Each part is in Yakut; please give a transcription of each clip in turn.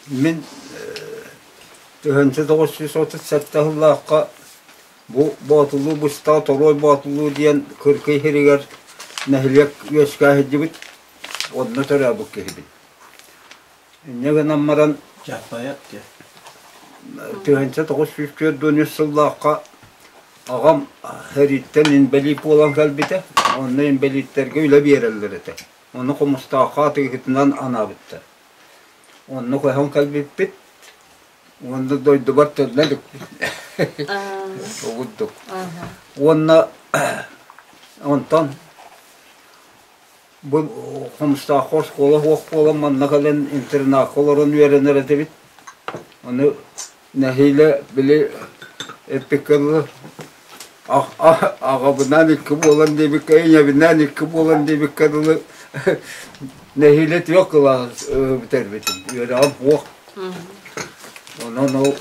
Мин 1937 сыллаахха бу Боотулуу быстаҕа Торуой Боотулуу диэн Кыркый сиригэр нэһилиэк үөскээ сылдьыбыт, онно төрөөбүт киһибин. Инньэ гынан баран Чаппайап диэн. 1943 сыллаахха аҕам сэрииттэн инбэлиит буолан кэлбитэ. Онно инбэлииттэргэ үлэ биэрэллэр этэ. Ону Хомустаахха атыыһытынан анаабыттар. Онно көһөн кэлбиппит уонна дойдубар төннө иликпин. Угуттук. Уонна онтон бу Хомустаахха оскуола суох буолан манна кэлэн интернакка олорон үөрэнэр этибит. Ону Нэһиилэ били эппиккэ дылы аҕабынаан икки буолан диэбиккэ, ийэбинээн икки буолан диэбиккэ дылы нэһиилэ түөх кылаас бүтэрбитим. Үөрэҕим суох. Онон ол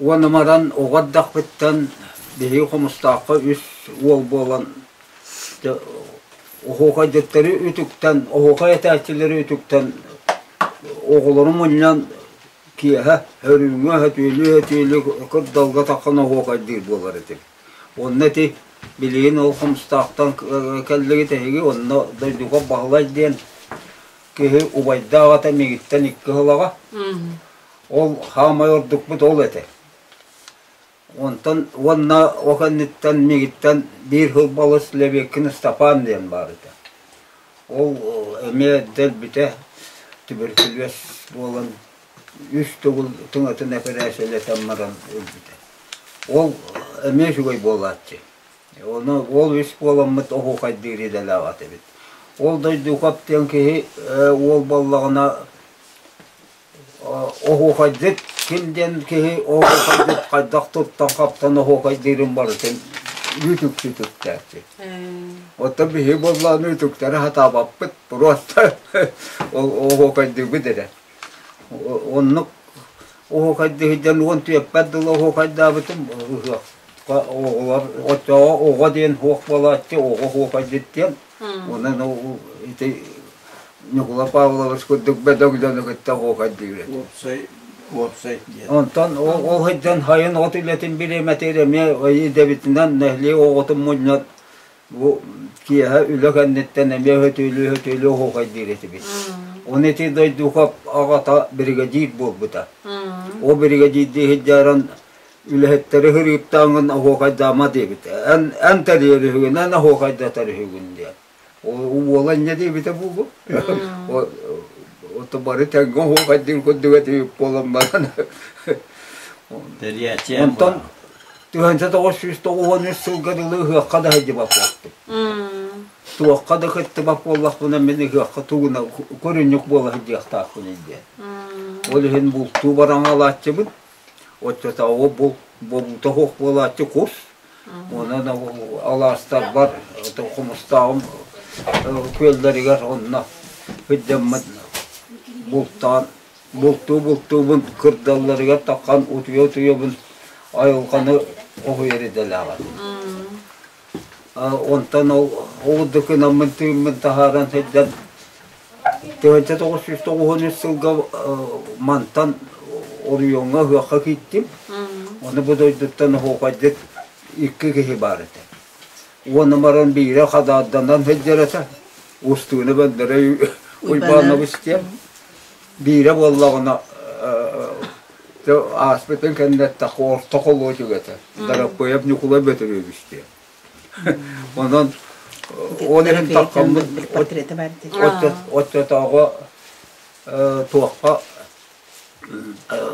уонна баран оҕо эрдэхпиттэн биһиги Хомустаахха үс уол буолан оһуохайдьыттары үтүктэн, оһуохай этээччилэри үтүктэн оҕолору мунньан киэһэ өрүүҥҥэ сөтүөлүү-сөтүөлүү кырдалга тахсан оһуохайдыыр буолар этим. Онно ити билигин ол Хомустаахтан кэллигит эһиги онно дойдуга Баһылай диэн киһи убайдаах этэ миигиттэн икки сыл Ол хаамай ордукпут ол этэ. Онтон уонна ол кэнниттэн миигиттэн биир сыл балыс Лебеккин Ыстапаан диэн баар этэ. Ол эмиэ дэлбитэ туберкулез буолан үс төгүл тыҥатын эпэрээссийэлэтэн баран өлбүтэ. Ол эмиэ үчүгэй буолааччы. Ону ол үс буоламмыт оһуохайдыыр идэлээх этибит. Ол Дойдукап диэн киһи уол буоллаҕына Оһуохайдыт ким диэн киһи оһуохайдыт хайдах туттан-хаптан оһуохайдыырын барытын үүт-үкчү үтүктээччи. Оттон биһиги буоллаҕына үтүктэрэ сатаабаппыт, просто ол оһуохайдыыбыт эрэ. Оннук оһуохайдыы сылдьан уон түөппэт дылы оһуохайдаабытым ыһыах оҕолор оччоҕо оҕо диэн суох буолааччы, оҕо оһуохайдыт диэн. Онон ол ити Ньукула Павлович курдук бөдөҥ дьону кытта оһуохайдыыр этэ. Уопсай, уопсай диэн. Онтон ол, ол сылдьан сайын от үлэтин бириэмэтигэр эмиэ идэбитинэн нэһилиэк оҕотун мунньан бу киэһэ үлэ кэнниттэн эмиэ сөтүөлүү-сөтүөлүү оһуохайдыыр этибит. Оны ити Дойдукап аҕата биригэдьиир буолбута. Ол биригэдьиирдии сылдьаран үлэһиттэри һырыыптааҥҥын оһуохайдаама диэбитэ. Эн, эн тэрийэр үһүгүн, эн оһуохайдатар үһүгүн диэн. Уола инньэ диэбитэ буолуо. Ото бары тэҥҥэ оһуохайдыыр курдук этибит буолан баран. Тэрийээччи Онтон 1993 сылга дылы ыһыахха да сылдьыбаппыт. Туохха да кыттыбат буоллахпына мин ыһыахха тугуна көрүнньүк буола сылдьыахтаахпын диэн. Ол иһин бултуу бараҥалааччыбын. Оччотооҕу бул буолуута суох буолааччы кус. Онон алаастарбар хомустааҕым күөллэригэр онно сылдьаммын бултаан бултуу-бултуубун кырдалларыгар таххан утуйа-утуйабын айылҕаны хоһуйар идэлээх этим. Онтон ол ордук гынаммын тыыммын таһааран сылдьан 1993 сылга мантан оройуоҥҥа ыһыахха киирдим. Ону бу дойдуттан оһуохайдыт икки киһи баар этэ. Уонна баран биирэ хадаарданан сылдьар этэ. Устууну бэллэрэ Уйбаанабыс диэн. Биирэ буоллаҕына ааспытын кэннэ орто холуочук этэ. Дараппыйап Ньукулай Бөтүрүөбүс диэн. Онон ол иһин таххаммыт оччотооҕу туохха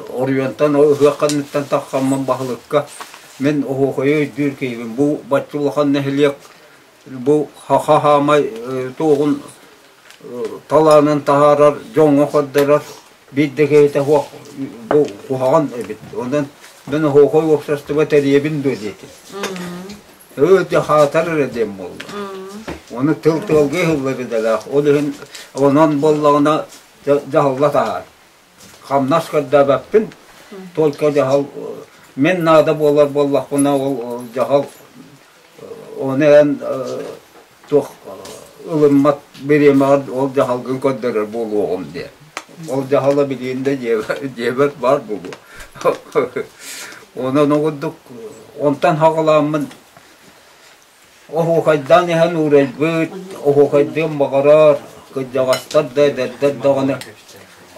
оройуонтан ыһыах ханныттан таххаммын баһылыкка мин оһуохайы өйдүүр киһибин бу бачча улахан нэһилиэк бу хаха хаамай туоҕун талаанын таһаарар дьоҥҥо көрдөрөр биир да киһитэ суох бу куһаҕан эбит. Онон мин оһуохай уопсастыба тэрийэбин дуо диэтим. Ыы дьэ хаатар эрэ диэн буолла. Ону тыл тыалга иһиллэр идэлээх. Ол иһин онон буоллаҕына дьаһалла таһаар. Хамнас көрдөөбөппүн. Только дьаһал мин наада буолар буоллахпына ол дьаһал ону эн туох ылыммат бириэмэҕэр ол дьаһалгын көрдөрөр буолуоҕум диэн. Ол дьаһала билигин да дьиэбэр баар буолуо. Онон ол курдук онтон саҕалааммын оһуохайдаан иһэн уурайбыт, оһуохайдыан баҕарар, кырдьаҕастар да, эдэрдэр даҕаны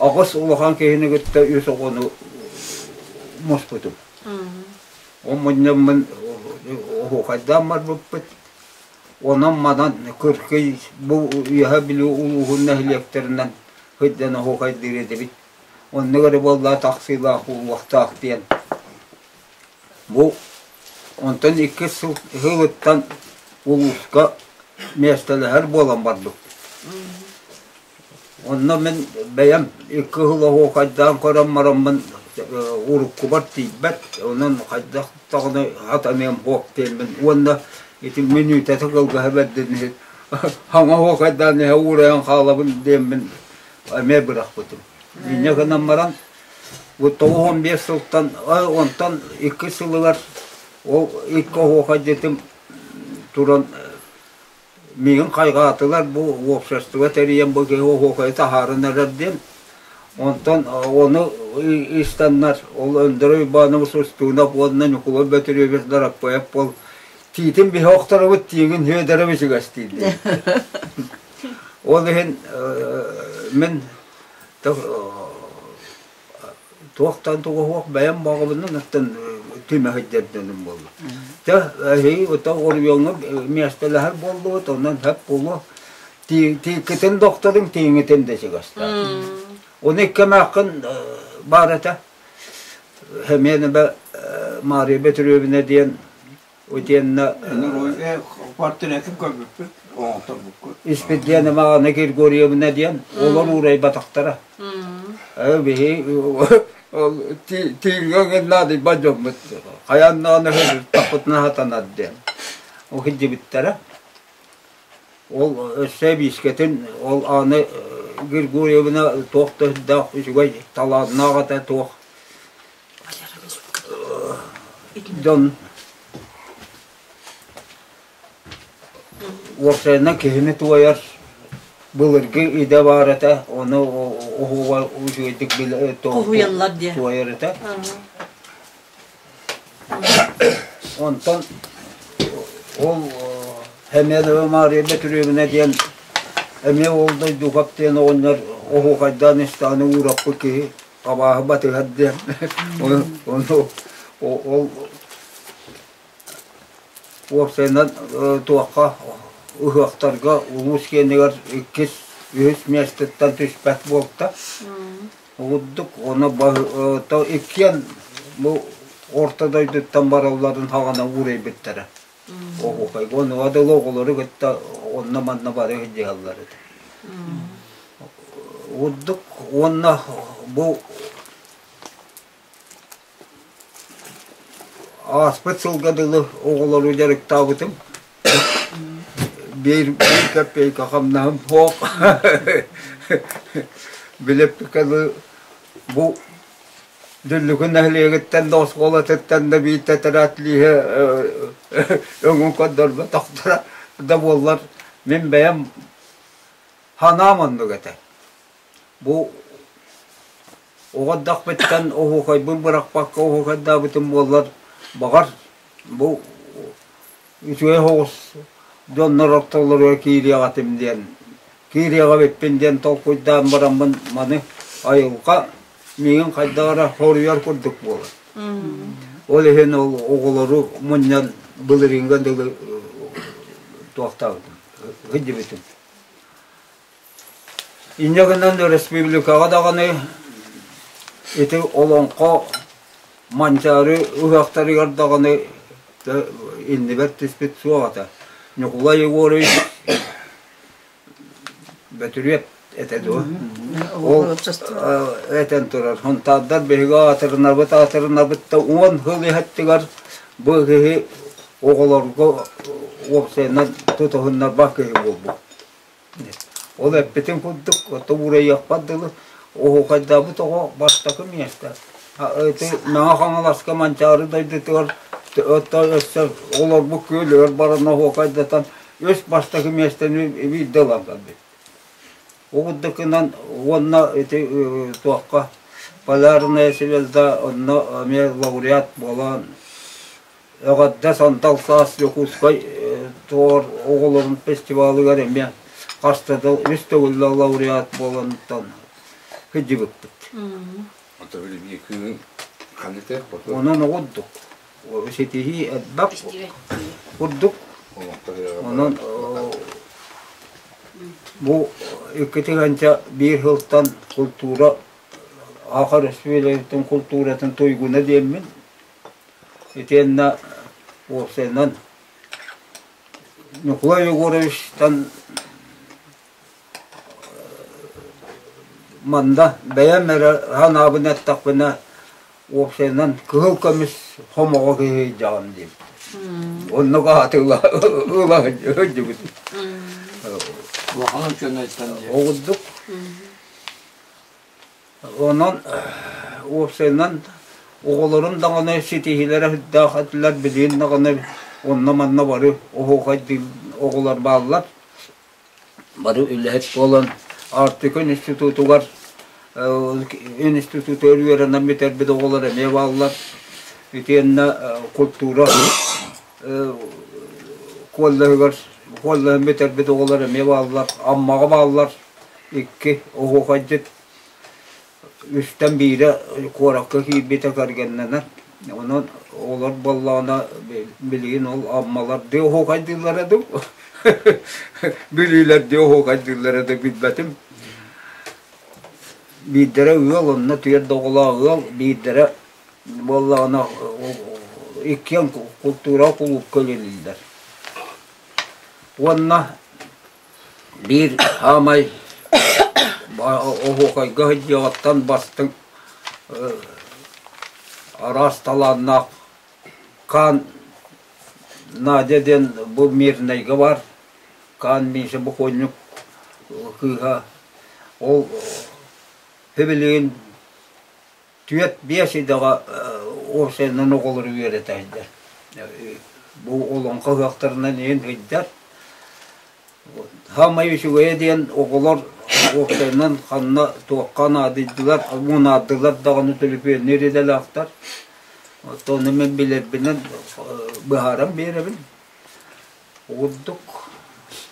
аҕыс улахан киһини кытта үс оҕону муспутум. Ол мунньаммын оһуохайдаан барбыппыт. Онон-манан Кыркый бу Үөһээ Бүлүү улууһун нэһилиэктэринэн сылдьан оһуохайдыыр этибит. Оннук эрэ буоллаҕа тахсыылаах буолуохтаах диэн. Бу онтон иккис сыл сылыттан улууска миэстэлэһэр буолан барбыппыт. Онно мин бэйэм икки сыл оһуохайдаан көрөн бараммын уруккубар тиийбэт, онон хайдах даҕаны хатаныам суох диэммин уонна ити мүнүүтэтэ кылгаһа бэрдин иһин саҥа оһуохайдаан иһэ уурайан хаалабын диэммин эмиэ бырахпытым. Инньэ гынан баран бу 95 сылтан онтон икки сылыгар ол икки оһуохайдьытым туран Миигин хайҕаатылар бу уопсастыба тэрийэн бу киһи оһуохайы таһааран эрэр диэн. Онтон ону истаннар ол Өндөрөй Уйбаанабыс Устуунап уонна Ньукулай Бөтүрүөбүс Дараппыайап буол тиитин биһи охторобут, тииҥин Сүөдэрэбис үгэстиир диэн. Ол иһин мин туохтан туга суох бэйэм баҕабынан оттон түмэһийдэрдэним буолла. Дьэ эһиги ото оройуоҥҥа миэстэлэһэр буоллубут, онон сөп буолуо. Тииккитин докторуҥ, тииҥитин да чугастаах. Ону икки эмээххин баар этэ. Эмиэнэбэ Мария Бөтүрүөбүнэ диэн Итиэннэ Портретын көрбүппүт, оҥотторбуккут. Испирдиэн Маҕана Григорьевна диэн олор уурайбатахтара. Биһи тииҥҥэ гыннаадыйбат дьоммут. Хайаан даҕаны хатанар диэн. Ол сылдьыбыттара. Ол өссө эбиискэтин ол аны Григорьевна туох да үрдээх үчүгэй талааннаах этэ туох Дьон уопсайынан киһини туойар былыргы идэ баар этэ, ону оһуоба үчүгэйдик Хоһуйаллар диye. туойар этэ. Онтон ол Хэмиэнэбэ Маарыйа Бөтүрүөбүнэ диэн эмиэ ол дойдугап диэн оҕонньор оһуохайдаан истэҕинэ уураппыт киһи абааһы батыһар диэн ону ол уопсайынан туохха ыһыахтарга улуус киэнигэр иккис үһүс миэстэттэн түспэт буолта Урдук ону иккиэн бу орто дойдуттан баралларын саҕана уурайбыттара. Оһуохайга онуга дылы оҕолору кытта онно-манна бары сылдьыһаллар этэ. Урдук уонна бу ааспыт сылга дылы оҕолору дьарыктаабытым. Биир биир копейка хамнаһым суох. Билэппиккэ бу Дүллүкү нэһилиэгиттэн да оскуолатыттан да биир тэтэрээт лииһэ өҥүн көрдөрбөтөхтөрө да буоллар мин бэйэм санаам оннук этэ. Бу оҕо эрдэхпиттэн оһуохайбын бырахпакка оһуохайдаабытым буоллар, баҕар бу үчүгэй соҕус дьоннор ортолоругар киириэх этим диэн, киириэх эбиппин диэн толкуйдаан бараммын маны айылҕа миигин хайдах эрэ хоруйар курдук буолар. Ол иһин ол оҕолору мунньан былырыыҥҥа дылы туохтаабытым, сылдьыбытым. Инньэ гынан өрөспүүбүлүкэҕэ даҕаны ити олоҥхо Манчаары ыһыахтарыгар даҕаны иннибэр түспүт суох этэ. Ньукулай Егорович Бөтүрүөп этэ дуо? Ол этэн турар. Хонтаардар биһиги аатырынабыт, аатырынабыт да уон сыл иһэттигэр бу киһи оҕолорго уопсайынан тутуһуннарбат киһи буолбут. Ол эппитин курдук, ото уурайыахпар дылы, оһуохайдаабыт оҕо бастакы миэстэ. Ити Мэҥэ Хаҥаласка Манчаары дойдутугар өссө олорбут күөлүгэр баран оһуохайдатан Үс бастакы миэстэни биирдэ ылан кэлбит. Угуттукунан уонна ити туохха Полярная звезда онно эмиэ лауреат буолан Эҕэрдэ Сандал саас Дьокуускай туор оҕолорун фестивалыгар эмиэ хаста да үс төгүллэ лауреат буолантан сылдьыбыппыт. Онон оҕурдук ситиһии элбэх курдук. Онон бу 2001 сылтан култуура Саха Өрөспүүбүлүкэтин култууратын туйгуна диэммин итиэннэ уопсайынан Ньукулай Егоровичтан манна бэйэм эрэ санаабын эттэхпинэ уопсайынан кыһыл көмүс хомоҕо киһи сылдьаҕын диэбит. Оннук ааты ыла сылдьыбыт. Улахан көнөйтөн диэн. Оҕурдук. Онон уопсайынан оҕолорум даҕаны ситиһиилэрэ сүрдээх этилэр, билигин даҕаны онно-манна бары оһуохайдыыр оҕолор бааллар. Бары үлэһит буолан Арктика институтугар институтугар үөрэнэн бүтэрбит оҕолор эмиэ бааллар. Итиэннэ культура коллеһыгар коллеһын бүтэрбит оҕолор эмиэ бааллар. Аммаҕа бааллар икки оһуохайдьыт. Үстэн биирэ куоракка киирбитэ кэргэннэнэр. Онон олор буоллаҕына билигин ол Аммалардыы оһуохайдыыллара дуу, Бүлүүлэрдии оһуохайдыыллара дуу билбэтим. Биирдэрэ ыал, онно түөрт оҕолоох ыал, биирдэрэ буоллаҕына иккиэн култуура кулуупка үлэлииллэр. Уонна Биир саамай оһуохайга сылдьыаҕыттан бастыҥ араас талааннаах Каан Надя диэн бу Мирнэйгэ баар Каан Миша бокуонньук кыыһа ол сибилигин Түөрт-биэс идэҕэ уопсайынан оҕолору үөрэтэ сылдьар. Бу олоҥхо ыһыахтарынан иһин сылдьар. Саамай үчүгэйэ диэн оҕолор уопсайынан ханна туохха наадыйдылар, мунаардылар даҕаны төлөпүөннүүр идэлээхтэр. Оттон ону мин билэрбинэн быһааран биэрэбин. Курдук.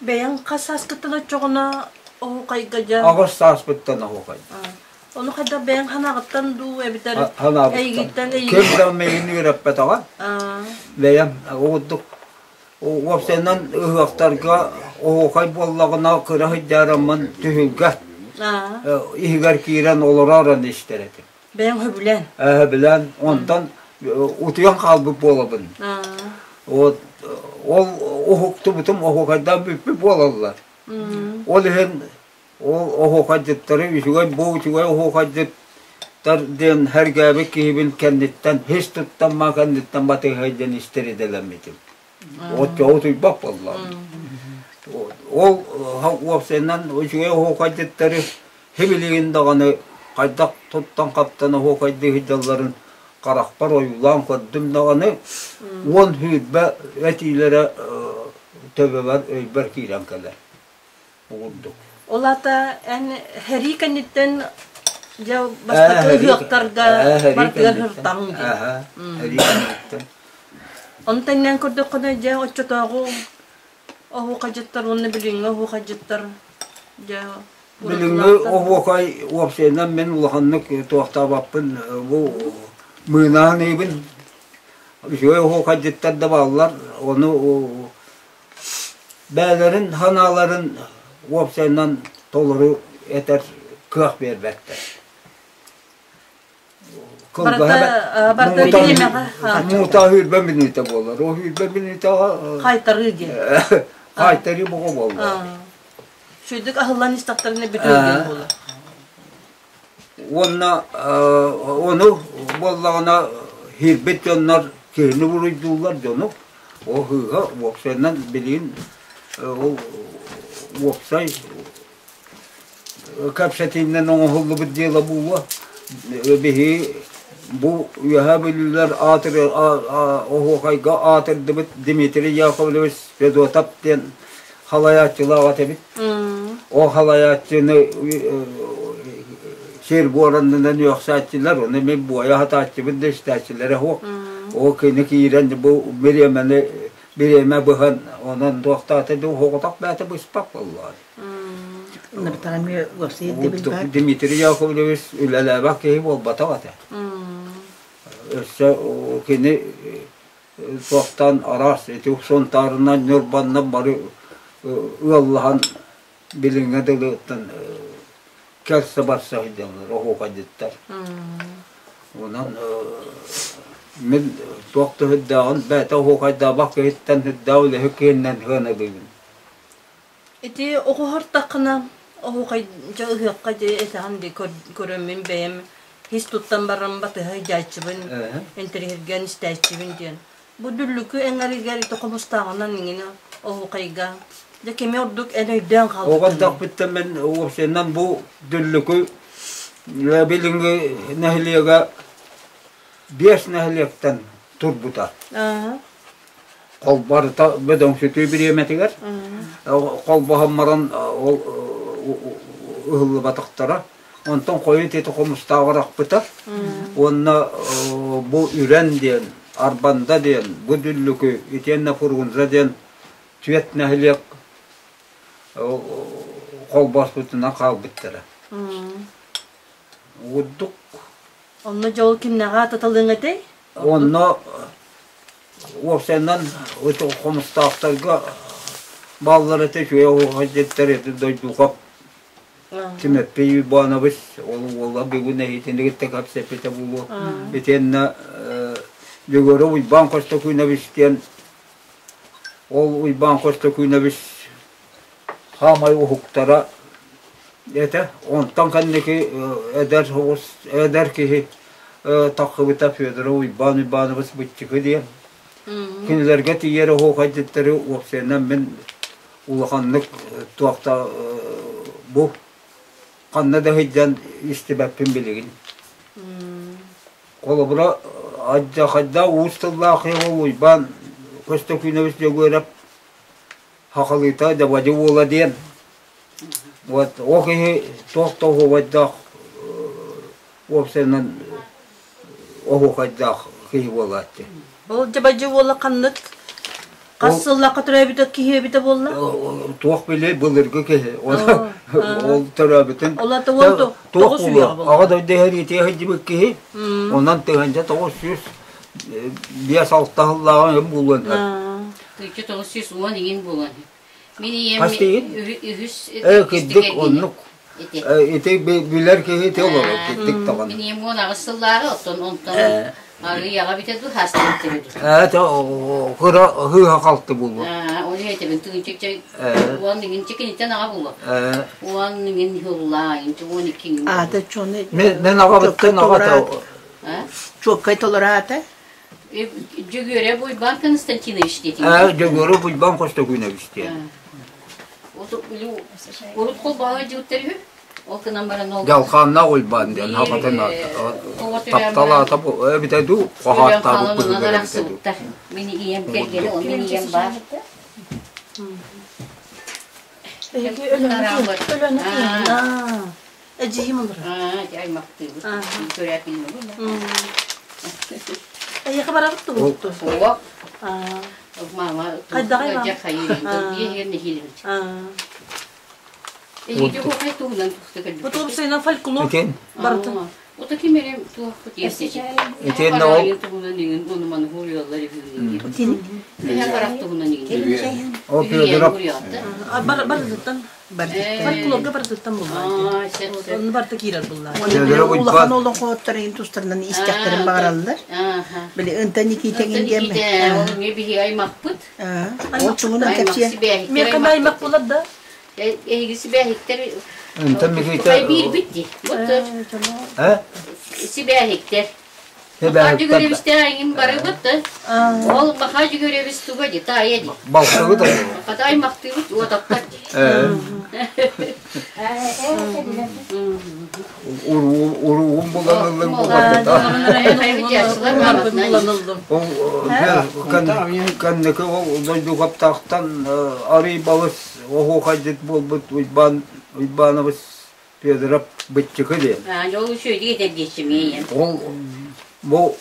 Бэйэҥ хас сааскыттан оччоҕуна оһуохайга дьэ? Аҕыс сааспыттан оһуохай. Ону хайдах бэйэҥ ханаҕыттан дуу эбэтэр эйигиттэн Ким да миигин үөрэппэтэҕэ. Бэйэм курдук уопсайынан ыһыахтарга оһуохай буоллаҕына кыра сылдьаараммын түһүлгэ иһигэр киирэн олоророн истэр этим. Бэйэҥ сөбүлээн? Сөбүлээн. Онтон утуйан хаалбыт буолабын. Вот ол уһуктубутум оһуохайдаан бүппүт буолаллар. Ол иһин ол оһуохайдьыттары үчүгэй бу үчүгэй оһуохайдьыттар диэн сэргээбит киһибин кэнниттэн һис туттаммаа кэнниттэн батыһа диэн истэр идэлэммитим. Оччоҕо утуйбат буоллаҕым. Ол уопсайынан үчүгэй оһуохайдьыттары сибилигин даҕаны хайдах туттан-хаптан оһуохайдыы сылдьалларын харахпар ойуулаан көрдүм даҕаны 10-20 этиилэрэ төбөбөр өйбөр киирэн кэлэр. Курдук. Ол аата эн сэрии кэнниттэн дьэ бастакы ыһыахтарга барытыгар сыртаҕыҥ дии. Сэрии кэнниттэн. Ону тэҥнээн көрдөххүнэ дьэ оччотооҕу оһуохайдьыттар уонна билиҥҥи оһуохайдьыттар дьэ Билиҥҥи оһуохай уопсайынан мин улаханнык туохтаабаппын бу мыынаан ыйбын үчүгэй оһуохайдьыттар да бааллар ону бэйэлэрин санааларын уопсайынан толору этэр кыах биэрбэттэр. Барыта бириэмэҕэ Муҥутаа 20 мүнүүтэ буолар. Ол 20 мүнүүтэҕэ хаайтарыы диэн. Хаайтарыы боҕо буолла. Үчүгэйдик аһыллан истэхтэринэ бүтүн диэн буолар. Уонна ону буоллаҕына киирбит дьоннор киһини буруйдууллар дьону. Ол сыыһа уопсайынан билигин ол уопсай кэпсэтиинэн оҥоһуллубут дьыала буолуо. Биһи бу Үөһээ Бүлүүлэр аатыр оһуохайга аатырдыбыт Дмитрий Яковлевич Федотов диэн. халайааччылаах этибит. Ол халайааччыны сир буораннынан үөхсээччилэр, ону мин буойа сатааччыбын да истээччилэрэ суох. Ол кини киирэн бу бириэмэни бириэмэ быһан, онон туохтаата дуу, оҕотох бэйэтэ быспат буоллаҕа. Дмитрий Яковлевич үлэлээбэх киһи буолбатах этэ. Өссө кини туохтан араас ити Сунтаарынан, Ньурбаннан бары ыаллаһан билиҥҥэ дылыттан кэлсэ барса сылдьаллар оһуохайдьыттар. Онон мин туох да сүрдээҕин бэйэтэ оһуохайдаабах киһиттэн сүрдээх үлэһит киһиннэн сыаналыыбын. Ити оҕуһартаххына оһуохай дьэ ыһыахха дьэ этэҕин дии көрөммүн бэйэм ис туттан баран батыһа сылдьааччыбын, интэриэһиргээн истээччибин диэн. Бу Дүллүкү эҥэригэр ити хомустааҕынан иҥинэ оһуохайга дьэ кими ордук эн өйдөөн хаалбытыный? Оҕо эрдэхпиттэн мин уопсайынан бу Дүллүкү билиҥҥи нэһилиэгэ биэс нэһилиэктэн турбута. Холборута бөдөҥсүтүү бириэмэтигэр холбоһон баран ол ыһыллыбатахтара. Онтон хойут ити хомустааҕар ахпыта. Уонна бу Үрэн диэн, Арбанда диэн, бу Дүллүкү, итиэннэ Фрунзе диэн түөрт нэһилиэк холбоспутунан хаалбыттара. Урдук. Онно дьол кимнэҕэ ататалыаҥ этэй? Онно Уопсайынан хомустаахтарга бааллар этэ үчүгэй оһуохайдьыттар этэ дойдуга Тимофей Иванович ол уола бүгүн эһиитини кытта кэпсэппитэ буолуо. Итиэннэ Дьөгүөрэ Уйбаан Костокунович диэн ол Уйбаан Костокунович хаамай уһуктара этэ. Онтон кэнники эдэр соҕус эдэр киһи тахсыбыта Федоров Уйбаан Уйбаанабыс Быччыкы диэн. Кинилэргэ тиийэр оһуохайдьыттары уопсайынан мин улаханнык туохта бу ханна да сылдьан истибэппин билигин. Холобура, Алдьархайдаах уус тыллаах ол Уйбаан Көстөкүүнэбис Дьөгүөрэп Хахалыыта Дьабадьы уола диэн. Вот ол киһи туох да оһуобайдаах уопсайынан оһуохайдаах киһи буолааччы. Ол Дьабадьы уола ханнык хас сыллаахха төрөөбүтэ киһи эбитэ буолла? Туох билиэй былыргы киһи. Ол төрөөбүтүн Ол ата уон туох тоҕус буолуо үйэҕэ буолла. Аҕа дойду иһэр сылдьыбыт киһи. Онон 1905-6 сыллааҕы буолуон сөп. 1910 иҥин буолан. Мин ийэм Хас тиийин? үһүс Ээ, кырдьык оннук. Ити билэр киһи ити олорор кырдьык даҕаны. Мин ийэм 18 сыллааҕы, оттон онтон арыйаҕа бүтэ дуу, хаастан бүтэ дуу. Ээ, кыра хыыһа халты буолуо. Ол этебин тыынчык уон иҥинчи киниттэн аҕа буолуо. Уон иҥин хыллаа, инчи 12 иҥин. Аата чону Мен аҕабыттан аҕата Чуоккай толораата. Дьөгүөрэ Буйбан Константинович диэтиҥ. Ээ, Дьөгүөрэ Буйбан Костокунович диэн. Урут холбоһо дьиуттэр үһү. Ол гынан баран ол Дьалхааннаах Уйбаан диэн хапатын таптал аата эбитэ дуу, хоһоттаабыт быһыылар эбитэ дуу. Мин ийэм кэргэнэ, ол мин ийэм баар. Эһиги өлөнү Эдьиийим олорор. Аа, дьэ аймахтыыбыт. Көрөөт билмэбин. Эйиэхэ барабыт тугутту? Суох. Аа. Мама, Хайдаҕай дьэ хайыыр. Биэһигэр нэһиилэбит. Аа. Эһиги хохай туһунан тухта кэлбит. Бу туопсайынан фольклор Итин. барытын. Ота ким эрэ туох тиэрсэчи. Итиэннэ ол туһунан иҥин ону маны хуруйаллар үһү. Эһэ харах туһунан иҥин. Ол Федоров Барытыттан Фольклорга барытыттан буллаан. Онну барыта киирэр буллаан. Улахан олоҥхоһуттар иһин тустарынан истэхтэрин баҕараллар. Били Ынта Никитаҥын диэн. Ол эмиэ биһиги аймахпыт. Ол туһунан кэпсиэ. Миэхэ аймах булар да. Эһиги сибээһиктэр Ынта Никита биирбит дии. Э? Сибээһиктэр. Махаа Дьөгүөрэбистээх барыбыт да. Ол Махаа Дьөгүөрэбис туга ди, таайа ди. Балсыбыт ол. Хата аймахтыыбыт уотаттар ди. Уругум булан ыллым булбатыта. Ол кэнники ол дойду хаптаахтан арый балыс оһуохайдьыт буолбут Уйбаан Уйбаанабыс Федоров Быччыкы диэн. А, ол үчүгэйдик этэр диэччим ийэм. Ол бу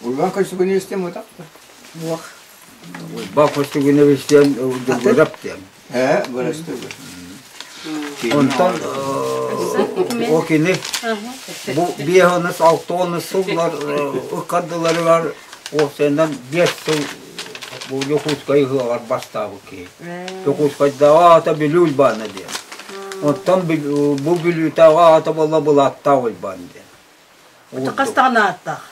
Уйбаан Костюгуневич диэн буотах? Уох. Уйбаан Костюгуневич диэн Дьулгурап диэн. Ээ, бырастыы. Онтон ол кини бу биэс алта уон сыллар ыккардыларыгар уопсайынан 5 сыл бу Дьокуускай ыһыаҕар бастаабыт киһи. Дьокуускайдааҕы аата Бүлүү Уйбаана диэн. Оттон бу Бүлүүтээҕи аата буолла Былааттаах Уйбаан диэн. Хастаҕын ааттаах?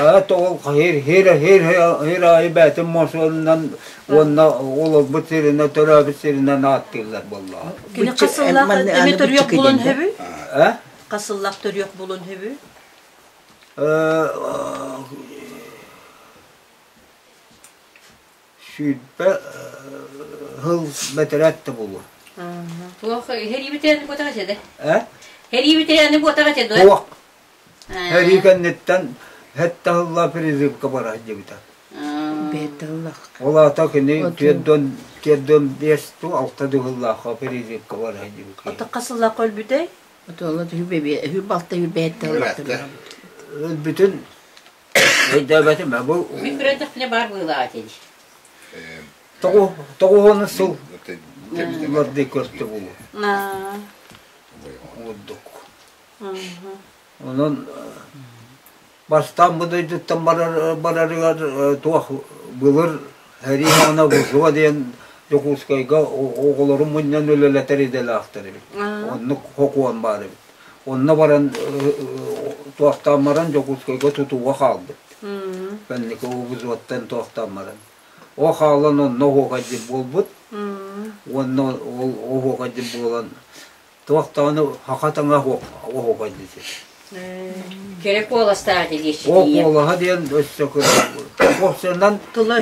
Это ол хир хир хир хир аайы бээтин мосуонунан уонна олорбут сиринэн төрөөбүт сиринэн ааттыыллар буоллаҕа. Кини хас сыллаах эми төрүөх булун хөбүй? Э? Хас сыллаах төрүөх булун хөбүй? 20 сыл бэтэрээт да буолуо. Туох һэрии бүтээн буотаҕа этэ? Э? Һэрии бүтээн буотаҕа этэ дуо? Туох. Һэрии кэнниттэн сэттэ сыллаах призывка бара сылдьыбыта. Бэттэ сыллаах. Ол аата кини 45 ту 6 сыллаахха призывка бара сылдьыбыт. Ото хас сыллаахха өлбүтэй? Отуола 26 27 сыллаах. Өлбүтүн Өйдөөбөтүм бу Мин көрөнтөхпүнэ баар быһыылаах этэ дии. Тоҕуһуону сыл лордый көртө булу. Курдук. Онон бастаан бу дойдуттан барар барарыгар туох былыр сэрии саҕана Бузова диэн Дьокуускайга оҕолору мунньан үлэлэтэр идэлээхтэр эбит. Оннук хокуон баар эбит. Онно баран туохтаан баран Дьокуускайга тутууга хаалбыт. Кэнники УБЗОттан туохтаан баран. О хаалан онно оһуохайдьыт буолбут. Уонна ол оһуохайдьыт буолан туохтааны саха таҥа оһуохайдьыт. Кэрэ куоластаах диэччи. О куолаһа диэн өссө кыра.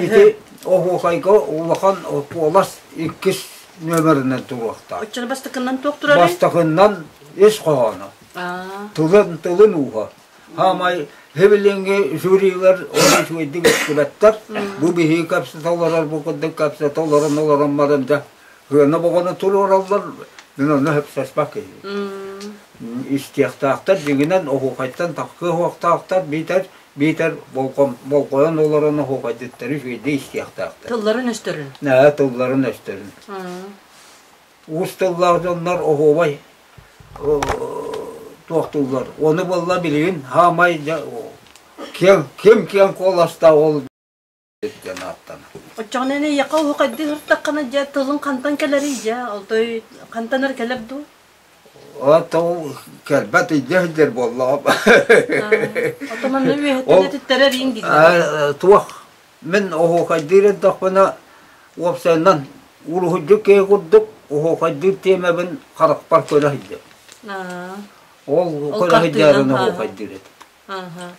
Ити оһуохайга улахан куолас иккис нүөмэринэн туруохтаах. Оччону бастакыннан туох турарый? Бастакыннан ис хоһооно. Тылын, тылын ууһа. Хаамай хибилиҥҥи жюрилар ол үчүгэйдик истибэттэр. Бу биһиги кэпсэтэ олорор бу курдук кэпсэтэ олорон олорон баран дьэ сыана боҕону туруораллар. Мин онно сөпсөспөт киһи. Истиэхтээхтэр дьиҥинэн оһуохайтан тахсыа суохтаахтар биитэр биитэр болҕойон олорон оһуохайдыттары үчүгэйдик истиэхтээхтэр. Тылларын өстөрүн. Ээ, тылларын өстөрүн. Уус тыллаах дьоннор оһуобай туохтууллар. Ону буолла билигин хаамай киэҥ ким киэҥ куоластаах ол диэн ааттанар. Оччоҕуна эн эйиэхэ оһуохайдыы сырыттаххына дьэ тылыҥ хантан кэлэрий дьэ олтой хантан эрэ кэлэр дуу? Ото ол кэлбэт илдьэ сылдьар буоллаҕым. Ото манна үөһэттэн этиттэрэр иин дииллэр. Туох мин оһуохайдыыр эрдэхпинэ уопсайынан уруһуйдьут киһи курдук оһуохайдыыр тиэмэбин харахпар көрө сылдьабын. Ол көрө сылдьарын оһуохайдыыр этим.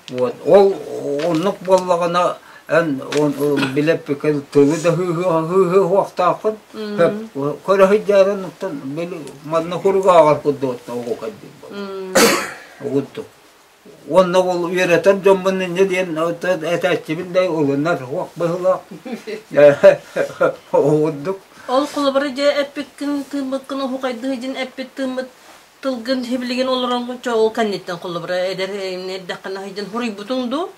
Вот. Ол оннук буоллаҕына эн билэппиккин тылы да хыыһыахтааххын көрө сылдьарын оттон били манна куругааҕар курдук оҕукай диир буолла. Уонна ол үөрэтэр дьоммун инньэ диэн этээччибин да ылынар суох быһыылаах. Оҕурдук. Ол холобура дьэ эппиккин тыыммыккын оһуохайдыы дьин эппит тыыммыт Тылгын сибилигин олороҥҥун чо ол кэнниттэн холобура эдэр эрдэххинэ сылдьан хуруйбутуҥ дуу?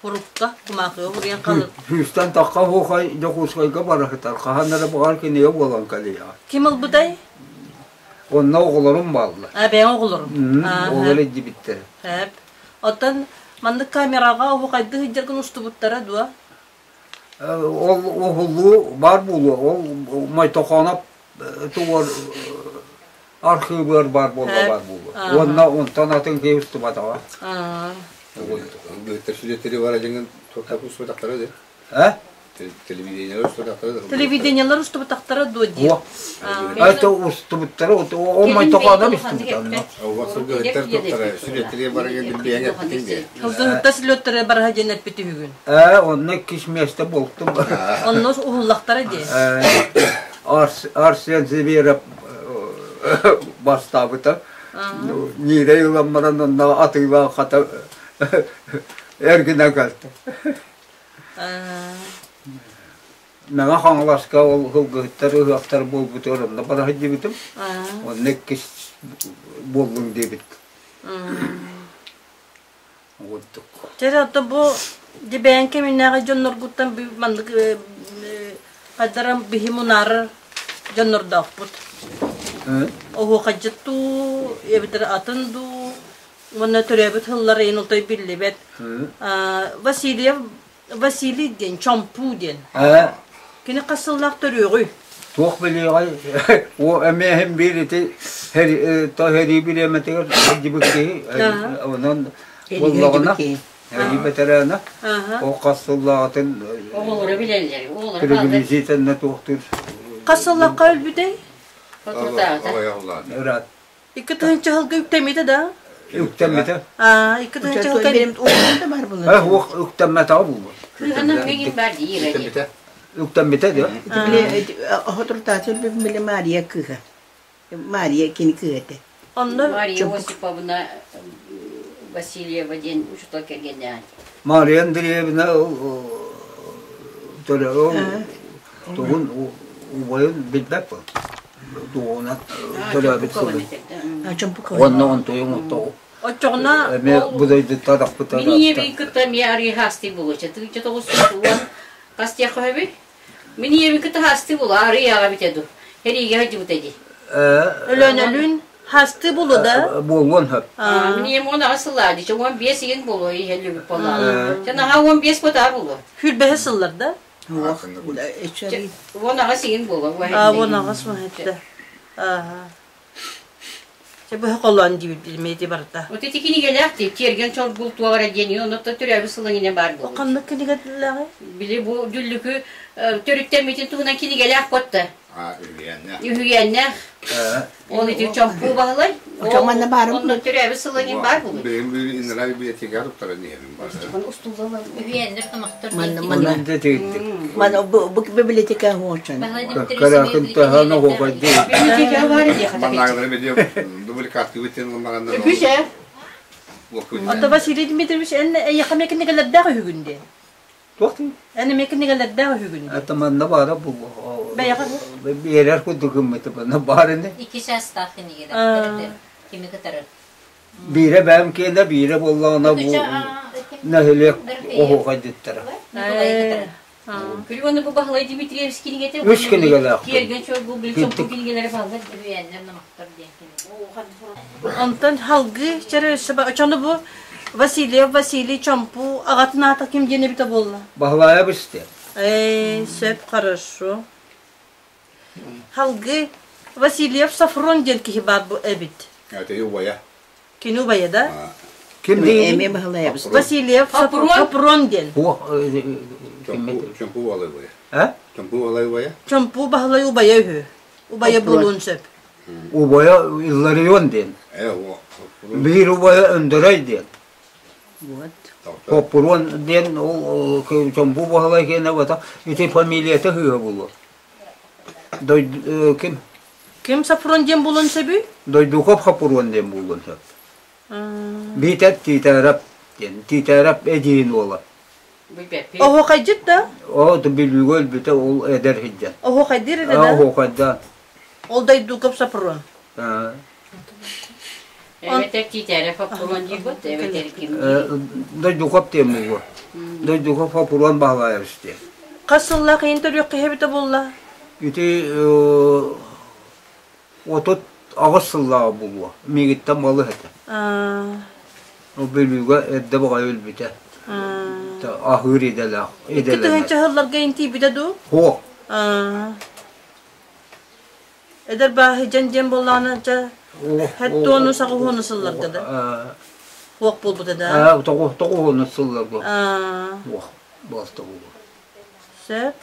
Хурукка, кумаахыга хуруйан халыр. Сүүстэн тахха оһуохай Дьокуускайга бара сытар. Хаһан эрэ баҕар кинигэ буолан кэлиэҕэ. Ким ылбытай? Онно оҕолорум бааллар. А, бэйэҥ оҕолоруҥ? Оҕолор илдьибиттэрэ. Эп. Оттон маннык камераҕа оһуохайдыы сылдьаргын устубуттара дуо? Ол уһуллуу баар буолуо. Ол Мойтохоноп тугар архыыбыгар баар буолла баар буолуо. Уонна онтон атын киһи устубатаҕа. Быһыттар сүлэттери бар дьиҥин туохтаах устубатахтара дии. Э? Телевидениелар устубатахтара да. Телевидениелар устубатахтара дуо дии. Это устубуттара, ол Мойтохоноп устубутанна. Сылгыһыттар туохтара сүлэттери барыга билбиэҥ эппитиҥ дии. Сылгыһыттар сүлэттери барыга диэн эппит үһүгүн. Ээ, онно иккис миэстэ буолтум. Онно уһуллахтара дии. Арсен Зверев бастаабыта. Ньиирэй ылан баран онно атыылаах хата эргинэн кэлтэ. Мэҥэ Хаҥаласка ол сылгыһыттар ыһыахтар буолбутугар онно бара сылдьыбытым. Онно иккис буоллум диэбит. Курдук. Чэ, ото бу дибээн кэминээҕи дьонноргуттан маннык хайдаран биһи мунаарар дьоннордоохпут. Оһуохайдьыт дуу, эбэтэр атын дуу, уонна төрөөбүт сыллар ыйын отой биллибэт. Васильев Василий диэн, Чомпуу диэн. Кини хас сыллаах төрүөҕүй? Туох билиэҕэй, о эмиэ иһин биир ити сэрии бириэмэтигэр сылдьыбыт киһи, онон буоллаҕына сэрии бэтэрээнэ, ол хас сыллааҕытын Оҕолоро билэллэр, оҕолоро приблизительно туохтуур. Хас сыллаахха өлбүтэй? Соторутааҕыта. Ыраат. 2 тыһыынча сылга үктэммитэ да? Үктэммитэ. Аа, 2 тыһыынча сылга да бар булар. Уох үктэммэтэҕэ буолуо. Кыыһанан миҥин бар диир. Үктэммитэ. Үктэммитэ да. Охотуртаачы били Мария кыыһа. Мария кини кыыһа этэ. Онно Мария Осиповна Васильева диэн учуутал кэргэннээх. Мария Андреевна төрөө тугун убайын билбэппин. Тугунан төрөөбүт сылын. Уонна онтуйуҥ оттоҕу. Оччоҕуна Эмиэ будайдыттар ахпыта. Мин ийэбин кытта эмиэ арыы хаастыы буолуоча. Тыынча 910 хас диэххэ сөбүй? Мин ийэбин кытта хаастыы буолуо, арыы аҕа эбитэ дуу. Эриигэ сылдьыбыта дии. Өлөөнөлүүн хастыы булу да? Буолуон сөп. Мин ийэм 18 сыллаа дии, 15 игин буолуо иһэллибит буоллаҕа. Чэ наһаа 15 ботаа буолуо. Хүрбэһи сыллар да? 18 игин буолуо. А, 18 уһэтте. Ааха. Чэ быһа холоон диибит билимээти барыта. Вот ити кинигэлээх дии, Тиэргэн чоргул туох эрэ диэн, онно төрөөбүт сылын ине баар буолуо. Ханнык кинигэлээҕий? Били бу Дүллүкү төрүттэммитин туһунан кинигэлээх котта. А, үһүйээннээх. Үһүйээннээх. Ол ити Чомпуу Баһылай. Онно баарым. Онно төрөөбүт сылын иһин баар буолуо. Билигин бу Иннарай библиотекаҕа туттаран иһэбин бар. Үһүйээннэр томохтор Манна манна манна бу бу библиотека хуочан. Каракын таһана хуопайды. Библиотека баар диэхэ. Маннаагылары медиа дубликаттыы битин ылмаганнар. Үгүс ээ. Ото Василий Дмитриевич эн эйиэхэ эмиэ кинигэлэрдээх үһүгүн диэн. Туох дии? Эн эмиэ кинигэлэрдээх үһүгүн диэн. Это манна баара бу. Бэйэҕэ Биэрэр курдук гыммыты манна баар ини. Икки чаастаах кинигэлэр кими кытары? Биирэ бэйэм киэнэ, биирэ буоллаҕына бу нэһилиэк оһуохайдыттара. Күлүгөнү бу Баһылай Дмитриевич кинигэтэ. Үс кинигэлээх. Тиэргэн чоргул били чомпу кинигэлэри бааллар. Үһүйээннэр номохтор диэн кинигэ. Онтон халгы чэрэ өссө очону бу Васильев Василий Чомпу аҕатын аата ким диэн эбитэ буолла? Баһылайа бисте. Э, сөп, хорошо. Халгы Васильев Сафрон диэн киһи баар бу эбит. Это убайа. Кини убайа да? Ким диэн? Эмиэ Баһылайа бисте. Васильев Сафрон диэн. Чомпу Баһылай убайа. А? Чомпу Баһылай убайа. Чомпу Баһылай убайа үһү. Убайа буолуон сөп. Убайа Илларион диэн. Биир убайа Өндөрөй диэн. Вот. Хоппуруон диэн ол Чомпу Баһылай киэнэ бата ити фамилията хыыһа буолуо. Дойду ким? Ким Сафрон диэн буолуон сөбүй? Дойдуков Хоппуруон диэн буолуон сөп. Биитэр Тиитээрэп диэн. Тиитээрэп эдьиийин уола. Оһуохайдьыт да? Оо, Бүлүүгэ өлбүтэ ол эдэр сылдьан. Оһуохайдыыр этэ да? Оһуохайдаан. Ол Дойдуков Сафрон. Эбэтэр Тиитээрэп Хоппуруон диир эбэтэр ким диир. Дойдуков диэн буолуо. Дойдуков Хоппуруон Баһылаевич диэн. Хас сыллаах иһин төрүөххэ эбитэ буолла? Ити 38 сыллааҕы буолуо. Миигиттэн балыс этэ. Ол Бүлүүгэ эрдэ баҕайы өлбүтэ. Аһыыр идэлээх. 2 тыһыынча сылларга интийбитэ дуу? Суох. Эдэр бааһы дьэн диэн буоллаҕына дьэ хэт туону саҕуһуону сылларга да хуох буолбута да Тоҕуһуону сылларга уох буолта буолуо. Сөп.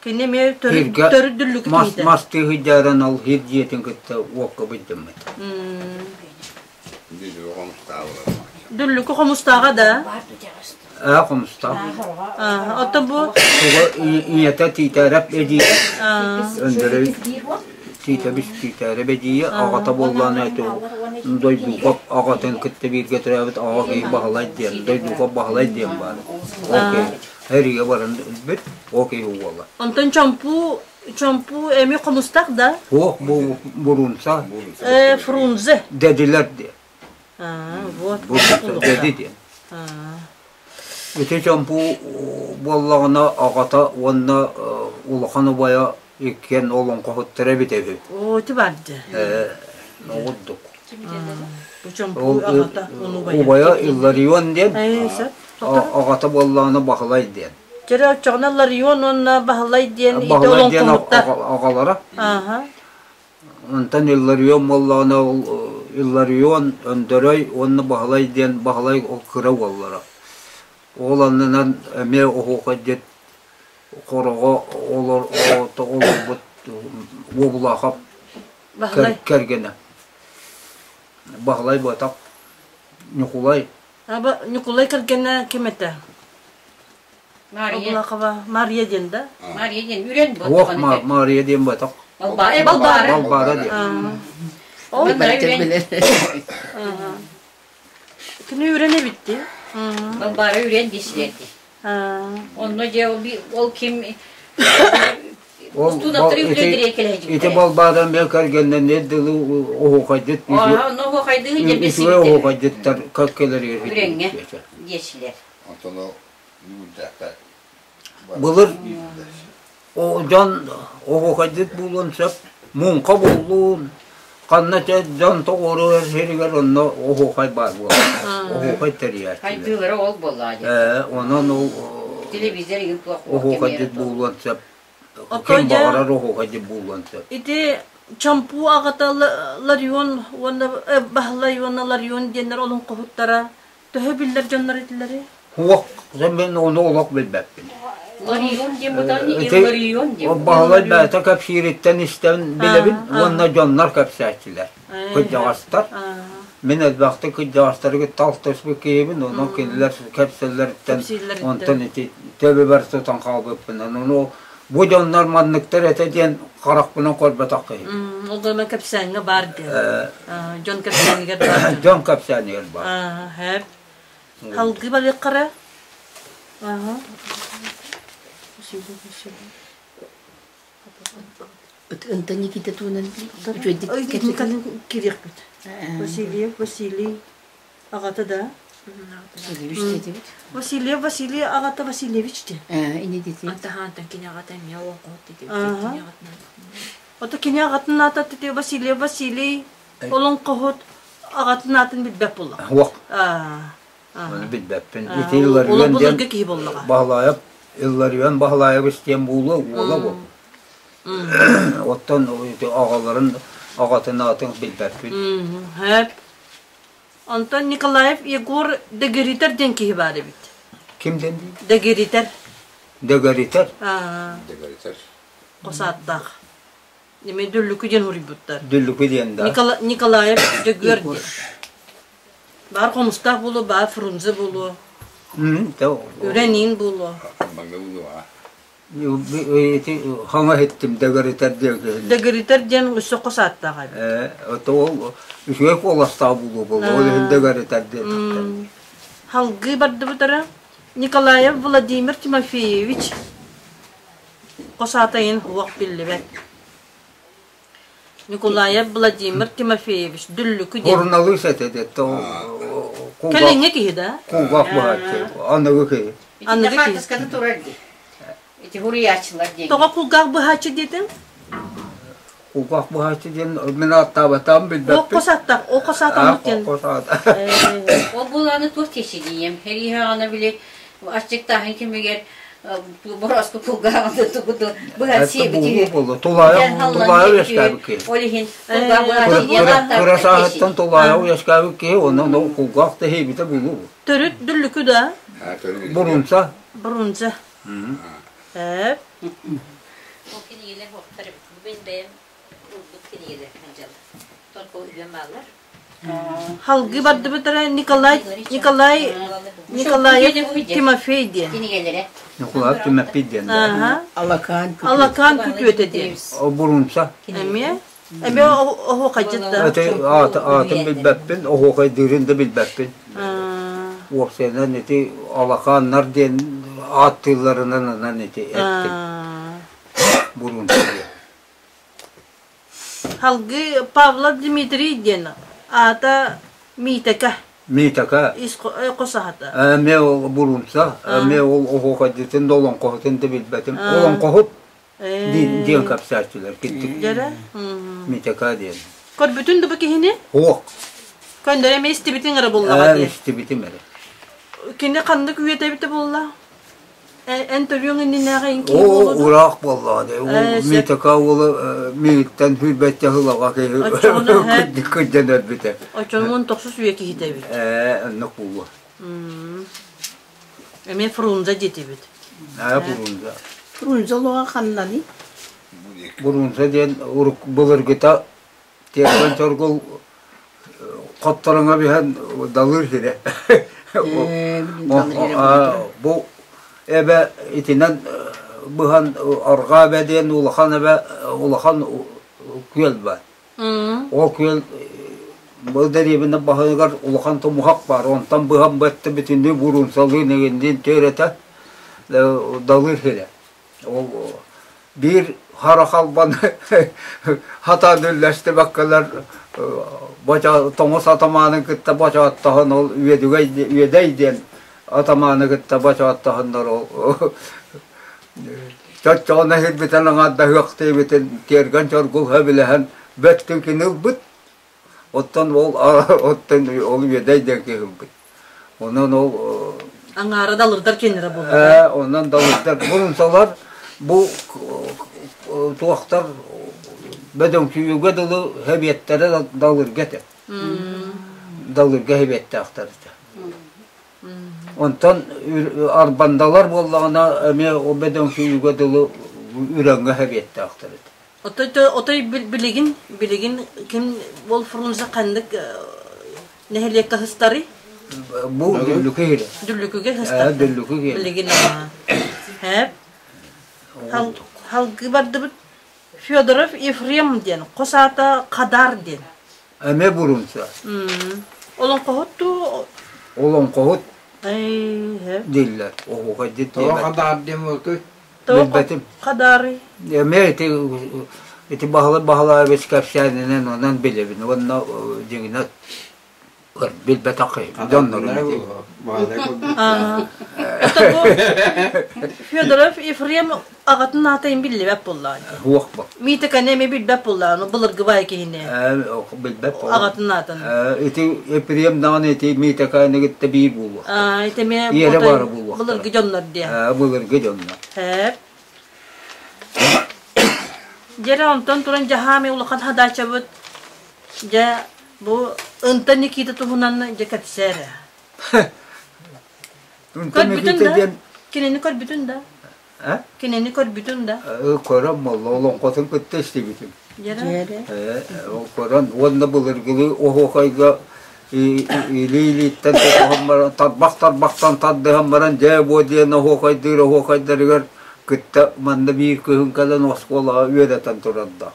Кини эмиэ төрүт дүллүкү киһитэ. Мас тыыһыйдааран ол хир дьиэтин кытта уокка быдьдаммыт. Дүллүкү хомустааҕа да? Аа, хомустаах. Оттон бу Туга ийэтэ Тиитээрэп эдьиийэ Өндөрөй Тиитэбис Тиитээрэп эдьиийэ аҕата буоллаҕына Дойдуков аҕатын кытта бииргэ төрөөбүт аҕа киһи Баһылай диэн Дойдуков Баһылай диэн баар. Ол киһи. Эригэ баран өлбүт, ол киһи уола. Онтон чомпу, чомпу эми хомустах да? Суох, бу Бурунса. Э, Фрунзе. Дедилер диye. А, вот. Бурунса деди диye. Ити чомпу буоллаҕына аҕата уонна улахан убайа иккиэн олоҥхоһуттара эбитэ үһү. Оо, ити барды. Э, оҕурдук. Бу чомпу аҕата, он убайа. Убайа Илларион диэн, Э, сөп. аҕата буоллаҕына Баһылай диэн. Чэрэ оччоҕуна Ларион уонна Баһылай диэн ити Баһылай диэн олоҥхоһуттар. аҕалара. Ааха. Онтон Илларион буоллаҕына ол Илларион, Өндөрөй уонна Баһылай диэн Баһылай ол кыра уоллара. Ол аннынан эмиэ оһуохай диэн хороҕо олор олорбут Уобулаахап Баһылай. кэргэнэ. Баһылай буотах Ньукулай. Аба Ньукулай кэргэнэ ким этэ? Мария. Облакова Мария диэн да? Мария диэн үрэн Ох, Мария диэн буотах. Балбаара. Балбаара. Балбаара диэн. Ол Билэр. Кини үрэн эбитти. Балбаара үрэн диэсилэрди. Онно дьэ ол ким Ол ити балбаадан мен кэргэннэннэр дылы оһуохайдыт үчүгэй оһуохайдыттар кэлэригэр Үрэҥҥэ диэчилэр. Онтон Былыр дьон оһуохайдыт буолуон сөп, муҥха буоллун, ханна дьон тоҕуоруһар сиригэр онно оһуохай баар буолар. Оһуохай тэрийээччилэр. Хайдыылара ол буоллаа дии. Ээ, онон ол Телевизор игин туох оһуохайдыт буолуон сөп. Ким баҕарар оһуохайдыт буолуон сөп. Ити Чомпуу аҕата Ларион уонна Баһылай уонна Ларион диэннэр олоҥхоһуттара төһө биллэр дьоннор этилэрий? Суох, мен ону олох билбэппин. Ларион диэн бутан Илларион диэн. Баһылай бэйэтэ кэпсиириттэн истэн билэбин уонна дьоннор кэпсээччилэр. Кырдьаҕастар. Мин элбэхтик кырдьаҕастары кытта алтыспыт киһибин, онон кинилэр кэпсэллэриттэн онтон ити төбөбөр тутан хаалбыппын. Ону бу дьоннор манныктар этэ диэн харахпынан көрбөтөх киһи. Ол гынан кэпсээҥҥэ баар диэн. Дьон кэпсээнигэр баар. Дьон кэпсээнигэр баар. Һэп. Халгыы барыаххара. Ынта Никита туунан үчүгэйдик кириэхпит. Васильев Василий аҕата да. Васильевич диэтибит. Васильев Василий аҕата Васильевич диэн. Ини дити. Антаһаантан кини аҕата эмиэ олоҥхоһут диэтибит. Кини аҕатынан. Ото кини аҕатын аата тити Васильев Василий олоҥхоһут аҕатын аатын билбэт буоллаҕа. Суох. Оны билбэппин. Ити Илларион диэн киһи буоллаҕа. Баһылаайап Илларион Баһылаайабыс диэн буолуо уола бу. Оттон аҕаларын аҕатын аатын билбэппин. Хэп. Онтон Николаев Егор Дегеритер диэн киһи баар эбит. Ким диэн Дегеритер. Дегеритер? Дегеритер. Хос ааттаах. Эми Дүллүкү диэн суруйбуттар. Дүллүкү диэн да. Николаев Дьөгүөр диэн. Баар хомустаах буолуо, баар Фрунзе буолуо. Үрэниин буолуо. Ити хаҥа иһиттим дэгэритэр диэн киһини. Дэгэритэр диэн өссө хос ааттаах эбит. Ээ, ото ол үчүгэй куоластаах буолуо буолуо, ол иһин дэгэритэр диэн. Халгыы бардыбытара Николаев Владимир Тимофеевич хос аатайын уох биллибэт. Николаев Владимир Тимофеевич Дүллүкү диэн. Суруналыыс этэ дэтэ. Кэлиҥҥи киһи да? Кулгаах быһааччы, аныгы киһи. Аныгы киһи. Хаартысканы турар дии. Ити хуруйааччылар диэн. Тоҕо кулгаах быһааччы диэтиҥ? Кулгаах быһааччы диэн мин ааттаабатаҕым билбэппин. Ол хос ааттаах, ол хос аат диэн. Хос аат. Ол булааны туох тиэсидием. Хэрииһаҕана били аччыктааһын кэмигэр борооску кулгааҕын тугуту быһа сиэбит үһү. Тулаайа үөскээбит киһи. Ол иһин кулгаах быһааччы диэн Кыра сааһыттан тулаайа үөскээбит киһи, онон кулгаах да иһибитэ булуу. Төрүт дүллүкү да? Бурунса. Бурунса. Эп. Ол кинигэлэр уохтар бу бэйэм ылбыт кинигэлэр сылдьаллар. Только үһүөн бааллар. Халгыы бардыбыттара Николай Николай Николаев Тимофей диэн. Кинигэлэрэ. Николаев Тимофей диэн. Аха. Алакаан Алакаан күтүөтэ диэн. Бурунса. Эмиэ эмиэ оһуохайдьыт да. Атын билбэппин, оһуохайдыырын да билбэппин. Уопсайынан ити алакааннар диэн Ааттыылларынан ынан ити эттим. Бурунса диэн. Халгы Павлов Дмитрий диэн аата Миитэкэ. Миитэкэ. Ис хос аһата. Эмиэ ол бурунса, эмиэ ол оһуохайдытын да олоҥхоһутун да билбэтим. Олоҥхоһут диэн кэпсээччилэр киттик. Дьэрэ. Миитэкэ диэн. Көрбүтүн да бу киһини? Суох. Көндөрө эмиэ истибитиҥ эрэ буллаҕа дии. Истибитим эрэ. Кини ханнык үйэтэ эбитэ буолла? Эн төрүөҥ иннинээҕи эн киһи Оо, буолуо дуо? ураах буоллаҕа дии. Ээ, сөп. Миитэкэ уола миигиттэн сүүрбэччэ сылаҕа киһи Оччоҕуна һэ, кырдьан өлбүтэ. оччоҕуна 19 үйэ киһитэ эбит. Ээ, оннук буолуо. Эмиэ Фрунзе диэтибит. Ээ, Фрунзе. Фрунзе олоҕо ханнаный? Фрунзе диэн урук былыргыта Тиэргэн Чоргул хотторуҥа биһэн далыыр сирэ. Бу эбэ итинэн быһан арҕаа эбэ диэн улахан эбэ улахан күөл бар. Ол күөл бұл дэриэбинэ баһыгар улахан тумуһах бар. Онтон быһан бэтте бүтүннүү буруунсалыын эҥинниин түөрэтэ далыыр сирэ. Ол биир хара халбан хатаан үллэстибэккэлэр тоҥус атамаанын кытта бочооттоһон ол үөдүгэй үөдэй диэн атамааны кытта бочооттоһоннор ол чоччоҕуна иһирбитин аҥаардаһыахтыыбытын тиэргэн чоргул сөбүлэһэн бөттүн ылбыт оттон ол оттон ол үөдэй диэн киһи ылбыт Онон ол Аҥаара далырдар киэннэрэ буолла. Онон далырдар бурунсалар бу туохтар бөдөҥсүйүүгэ дылы хэбиэттэрэ далырга этэ. Далырга хэбиэттээхтэр этэ. Онтон арбандалар буоллаҕына эмиэ бөдөҥсүйүүгэ дылы үрэҥҥэ хэбиэттээхтэр этэ. Отой отой билигин билигин ким ол Фрунзе ханнык нэһилиэккэ сыстарый? Бу Дүллүкү иһирэ. Дүллүкүгэ сыстар. Дүллүкү иһирэ. Билигин Хэп. Халгы бардыбыт Федоров Ефрем диэн, хос аата Хадар диэн. Эмэ бурунса. Олоҥхоһут туу? Олоҥхоһут дииллэр. Оһуохайдыт Тоҕо Хадар диэн буолтуй? Билбэтим. Хадары. Эмиэ ити ити Баһылай Баһылаевич кэпсээнинэн онон билэбин уонна дьиҥинэн билбэтэх дьоннорум ити. Федоров Ефрем аҕатын аатын биллибэт буоллаҕа. Суох бу. Миитиканы эмиэ билбэт буоллаҕа, былыргы баай киһини. Билбэт Аҕатын аатын. Ити Ефрем даҕаны ити Миитиканы кытта биир буолуох. Ити эмиэ Иэрэ баара буолуохтара. былыргы дьоннор диэ. Былыргы дьоннор. Хэп. Дьэрэ онтон туран дьаһаамай улахан хадаачабыт дьэ бу Ынта Никита туһунан дьэ кэпсээ эрэ. Ынта Көрбүтүн Никита да? диэн Кинини көрбүтүн да? Кинини көрбүтүн да? Көрөн буолла, олоҥхотун кытта истибитим. Дьэрэ? Ол көрөн уонна былыргылыы оһуохайга илии-илииттэн тутуһан баран, тарбах-тарбахтан тардыһан баран дьээ-буо диэн оһуохайдыыр оһуохайдарыгар кытта манна биир күһүн кэлэн оскуолаҕа үөрэтэн турардаах.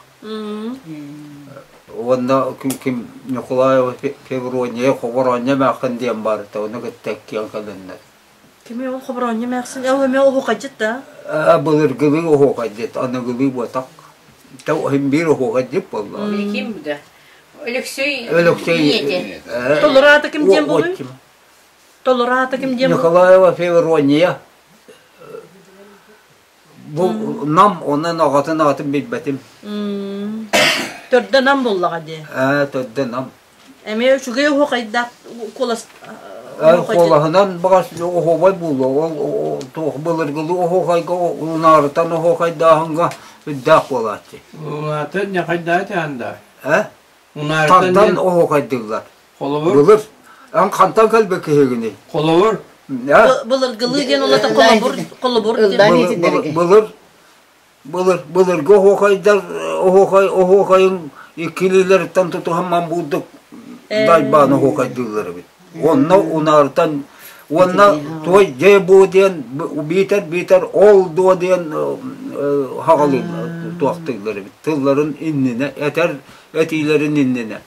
Уонна ким Ньукулаева Феврония Хобороонньо эмээххин диэн баар этэ, ону кытта иккиэн кэлэннэр. Кими ол Хобороонньо эмээхсин? Ол эмиэ оһуохайдьыт да? Былыргылыы оһуохайдьыт, аныгылыы буотах. Иһин биир оһуохайдьыт буолла. Ким да? Өлөксөй Өлөксөй ийэтэ. Толору аата ким диэн буолуй? Толору аата ким диэн Николаева Феврония Бу Нам онон аҕатын аатын билбэтим. Төрдө Нам буоллаҕа дии. Ээ, төрдө Нам. Эмиэ үчүгэй оһуохайдаах куолас Куолаһынан баҕас оһуобай буолуо. Ол туох былыргылыы оһуохайга унаарытан оһуохайдааһыҥҥа үрдээх буолааччы. Унаатын ньахайдаат анда. Э? Унаарытан Тартан оһуохайдыыллар. Холобур? Былыр. Эн хантан кэлбит киһигиний? Холобур? Былыргылыы диэн улата холобур холобур диэн. Былыр былыр былыргы оһуохайдар оһуохай оһуохайын иккилиилэриттэн тутуһан мамбуурдук дайбаан оһуохайдыыллар эбит. Онно унаарытан уонна той дьэ бу диэн биитэр биитэр ол дуо диэн хаҕалыы туохтууллар эбит. Тылларын иннинэ этэр этиилэрин иннинэ.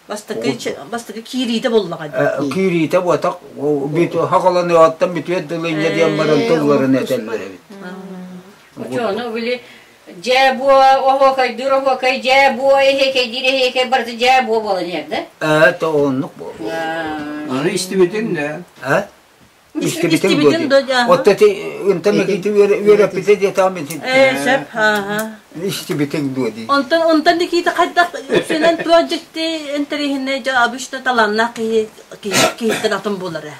Бастакы бастакы киириитэ буоллаҕа дии. Киириитэ буотах хаҕаланыаҕыттан бүтүөр дылы инньэ диэн баран тылларын этэллэр эбит. Очону били дьээ буо оһуокайдыыр оһуокай дьээ буо эһиэкэйдиир эһиэкэй барыта дьээ буо буолан иһэр да? Ээ то оннук буолуо. Аны истибитиҥ да? Э? Истибитиҥ дуо дии. Отто ити ынта мекити үөрэппитэ диэтэҕим ити. Ээ сөп ааха. Истибитиҥ дуо дии. Онтон онтон Никита хайдах үксүнэн туох дьикти интэриэһинэй дьэ обычно талааннаах киһи киһиттэн атын буолар ээ.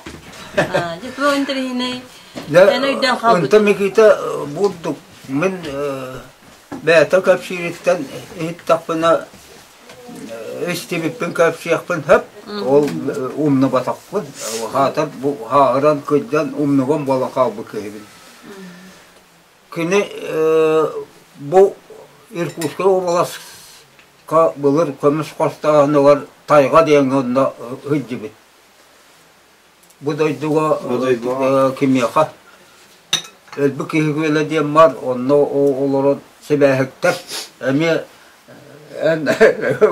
Дьэ туох интэриэһинэй эн өйдөөн хаалбыт. Онтон Никита бурдук мин бэйэтэ кэпсиириттэн иһиттэхпинэ истибиппин кэпсиэхпин сөп ол умнубатахпын хаатар бу хааһыран кырдьан умнуган буолан хаалбыт киһибин кини бу Иркутскай уобаласка былыр көмүс хостооһунугар тайҕа диэҥҥэ онно сылдьыбыт Бу дойдуга кимиэхэ өлбүт киһи күөлэ диэн бар, онно олорон сибээһиктэр эмиэ эн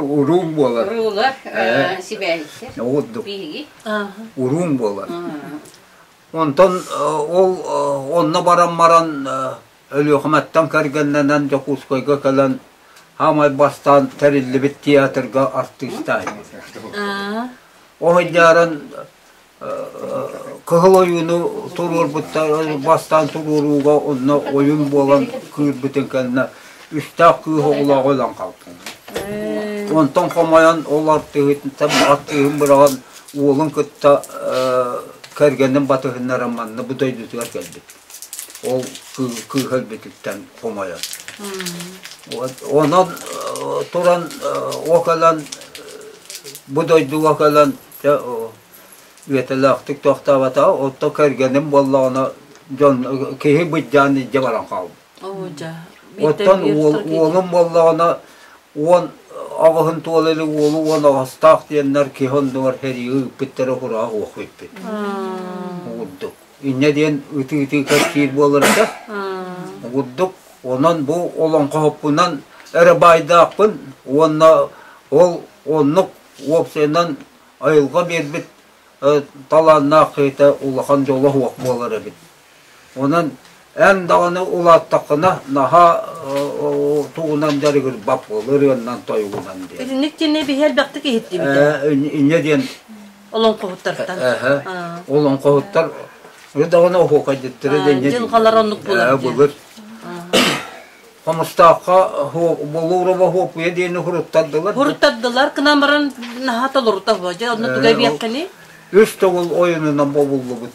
уруум буолар. Уруулар сибээһиктэр. Уурдук. Биһиги. Уруум буолар. Онтон ол онно баран баран Өлүөхүмэттэн кэргэннэнэн Дьокуускайга кэлэн хаамай бастаан тэриллибит театрга артыыстаабыт. Оһойдааран кыһыл ойууну туруорбуттар, бастаан туруорууга онно ойуун буолан кыырбытын кэннэ үстээх кыыс оҕолооҕу өлөн хаалбыт. Онтон хомойон ол артыыһыттан артыыһын быраҕан уолун кытта кэргэнин батыһыннаран манна бу дойдутугар кэлбит. Ол кыыһа өлбүтүттэн хомойон. Онон туран о кэлэн бу дойдуга кэлэн үөтэлээхтик тохтообото, оттон кэргэним буоллаҕына дьон киһи быдьаан илдьэ баран хаалбыт. Оттон уолум буоллаҕына 18-ын туола илик уолу 18-таах диэннэр киһи оннугар сэриигэ ыыппыттара хураах уох бүппүт. Курдук. Инньэ диэн ытыы-ытыы кэпсиир буоларга курдук. Онон бу олоҥхоһуппунан эрэ баайдаахпын уонна ол оннук уопсайынан айылҕа биэрбит талааннаах киһитэ улахан дьоло суох буолар эбит. Онон эн даҕаны улааттаххына наһаа тугунан дьарыгырбат буол, ырыаннан тойугунан диэн. Итинник диэни биһи элбэхтик иһиттибит. Инньэ диэн Олоҥхоһуттартан. Олоҥхоһуттар даҕаны оһуокайдыттара дэнньэ Дьылҕалар оннук буолар диэн. Былыр. Хомустаахха Болуурова Хуопуйа диэни хуруттардылар. Хуруттардылар, кынан баран наһаа толорута буо. Дьэ, онно тугай биэххини? Үс төгүл ойунунан бобуллубут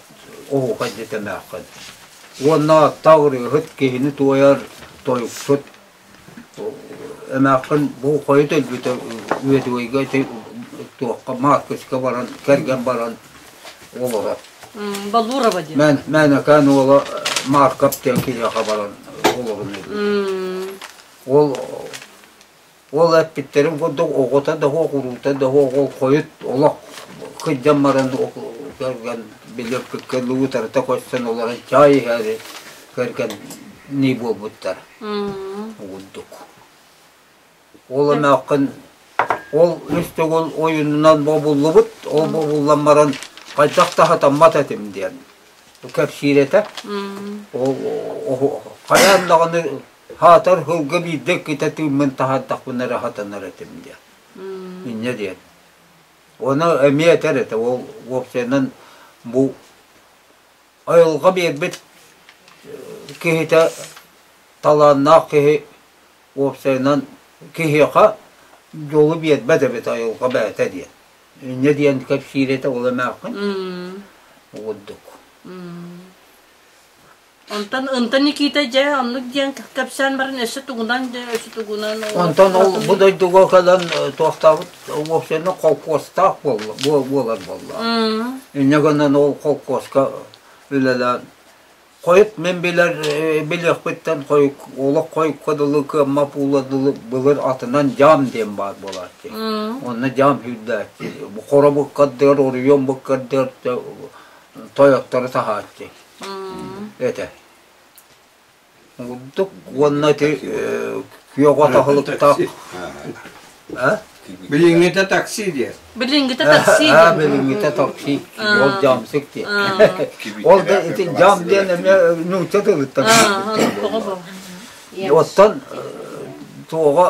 оһуокай дэтэмээххин. Уонна аттаах ырыаһыт киһини туойар тойуксут Эмээххин бу хойут өлбүтэ Үөдүгэйгэ ити туохха Мааркыска баран кэргэн баран олорор. Балурова диэн. Мэн Мэнэкээн уола Мааркап диэн киһиэхэ баран олорон өлбүт. Ол ол эппиттэрин курдук оҕото да суох, уруута да суох ол хойут олох кырдьан баран кэргэн били утарыта көстөн олорон чаай иһээри кэргэн нии буолбуттар. Угурдук. Ол эмээххин ол үс төгүл ойунунан бобуллубут, ол бобуллан баран хайдах да хатаммат этим диэн кэпсиир этэ. Ол хайаан даҕаны хаатар сылга биирдэ иккитэ тыыммын таһаардахпына эрэ хатанар этим диэн. Инньэ диэн. Ону эмиэ этэр этэ, ол уопсайынан бу айылҕа биэрбит киһитэ талааннаах киһи уопсайынан киһиэхэ дьолу биэрбэт эбит айылҕа бэйэтэ диэн. Инньэ диэн кэпсиир этэ ол эмээххин. Курдук. Онтон Ынта Никита дьэ оннук диэн кэпсээн баран өссө тугунан дьэ өссө тугунан Онтон ол бу дойдуга кэлэн туохтаабыт уопсайынан холкуостаах буолла буолар буолла. Инньэ гынан ол холкуоска үлэлээн хойут мин билэр билиэхпиттэн хойук олох хойукка дылы кыамма пуула дылы былыр атынан дьаам диэн баар буолааччы. Онно дьаам сүүрдээччи. Хоро буккардыгар, оруйуон буккардыгар тойоттору таһааччы. Этэ. Курдук уонна ити күөх от аһылыктаах. А? Билиҥҥитэ такси диэн. Билиҥҥитэ такси диэн. Билиҥҥитэ такси. Ол дьаамсык диэн. Ол да ити дьаам диэн эмиэ нуучча тылыттан. Оттон туоҕа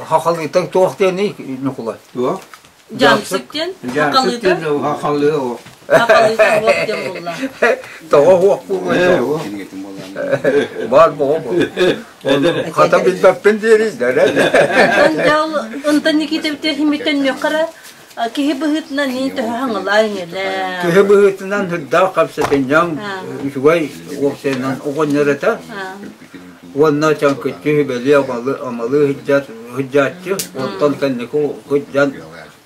хахалыыта туох диэний Ньукулай? Туох? Дьаамсык диэн? Дьаамсык диэн хахалыы о. Хахалыыта уох диэн булла. Тоҕо уох буолуой? Бар боҕо бу. Хата билбэппин диэри дэрэ. Онтон Никита Тиэхимиттэн нөхөрө киһи быһыытынан ни төһө хаҥалаа иҥэлээ. Киһи быһыытынан үрдээх кэпсэтинньэҥ үчүгэй уопсайынан оҕонньор этэ. Уонна чаҥкыччы сүбэлии амалыы сылдьааччы, оттон кэнники сылдьан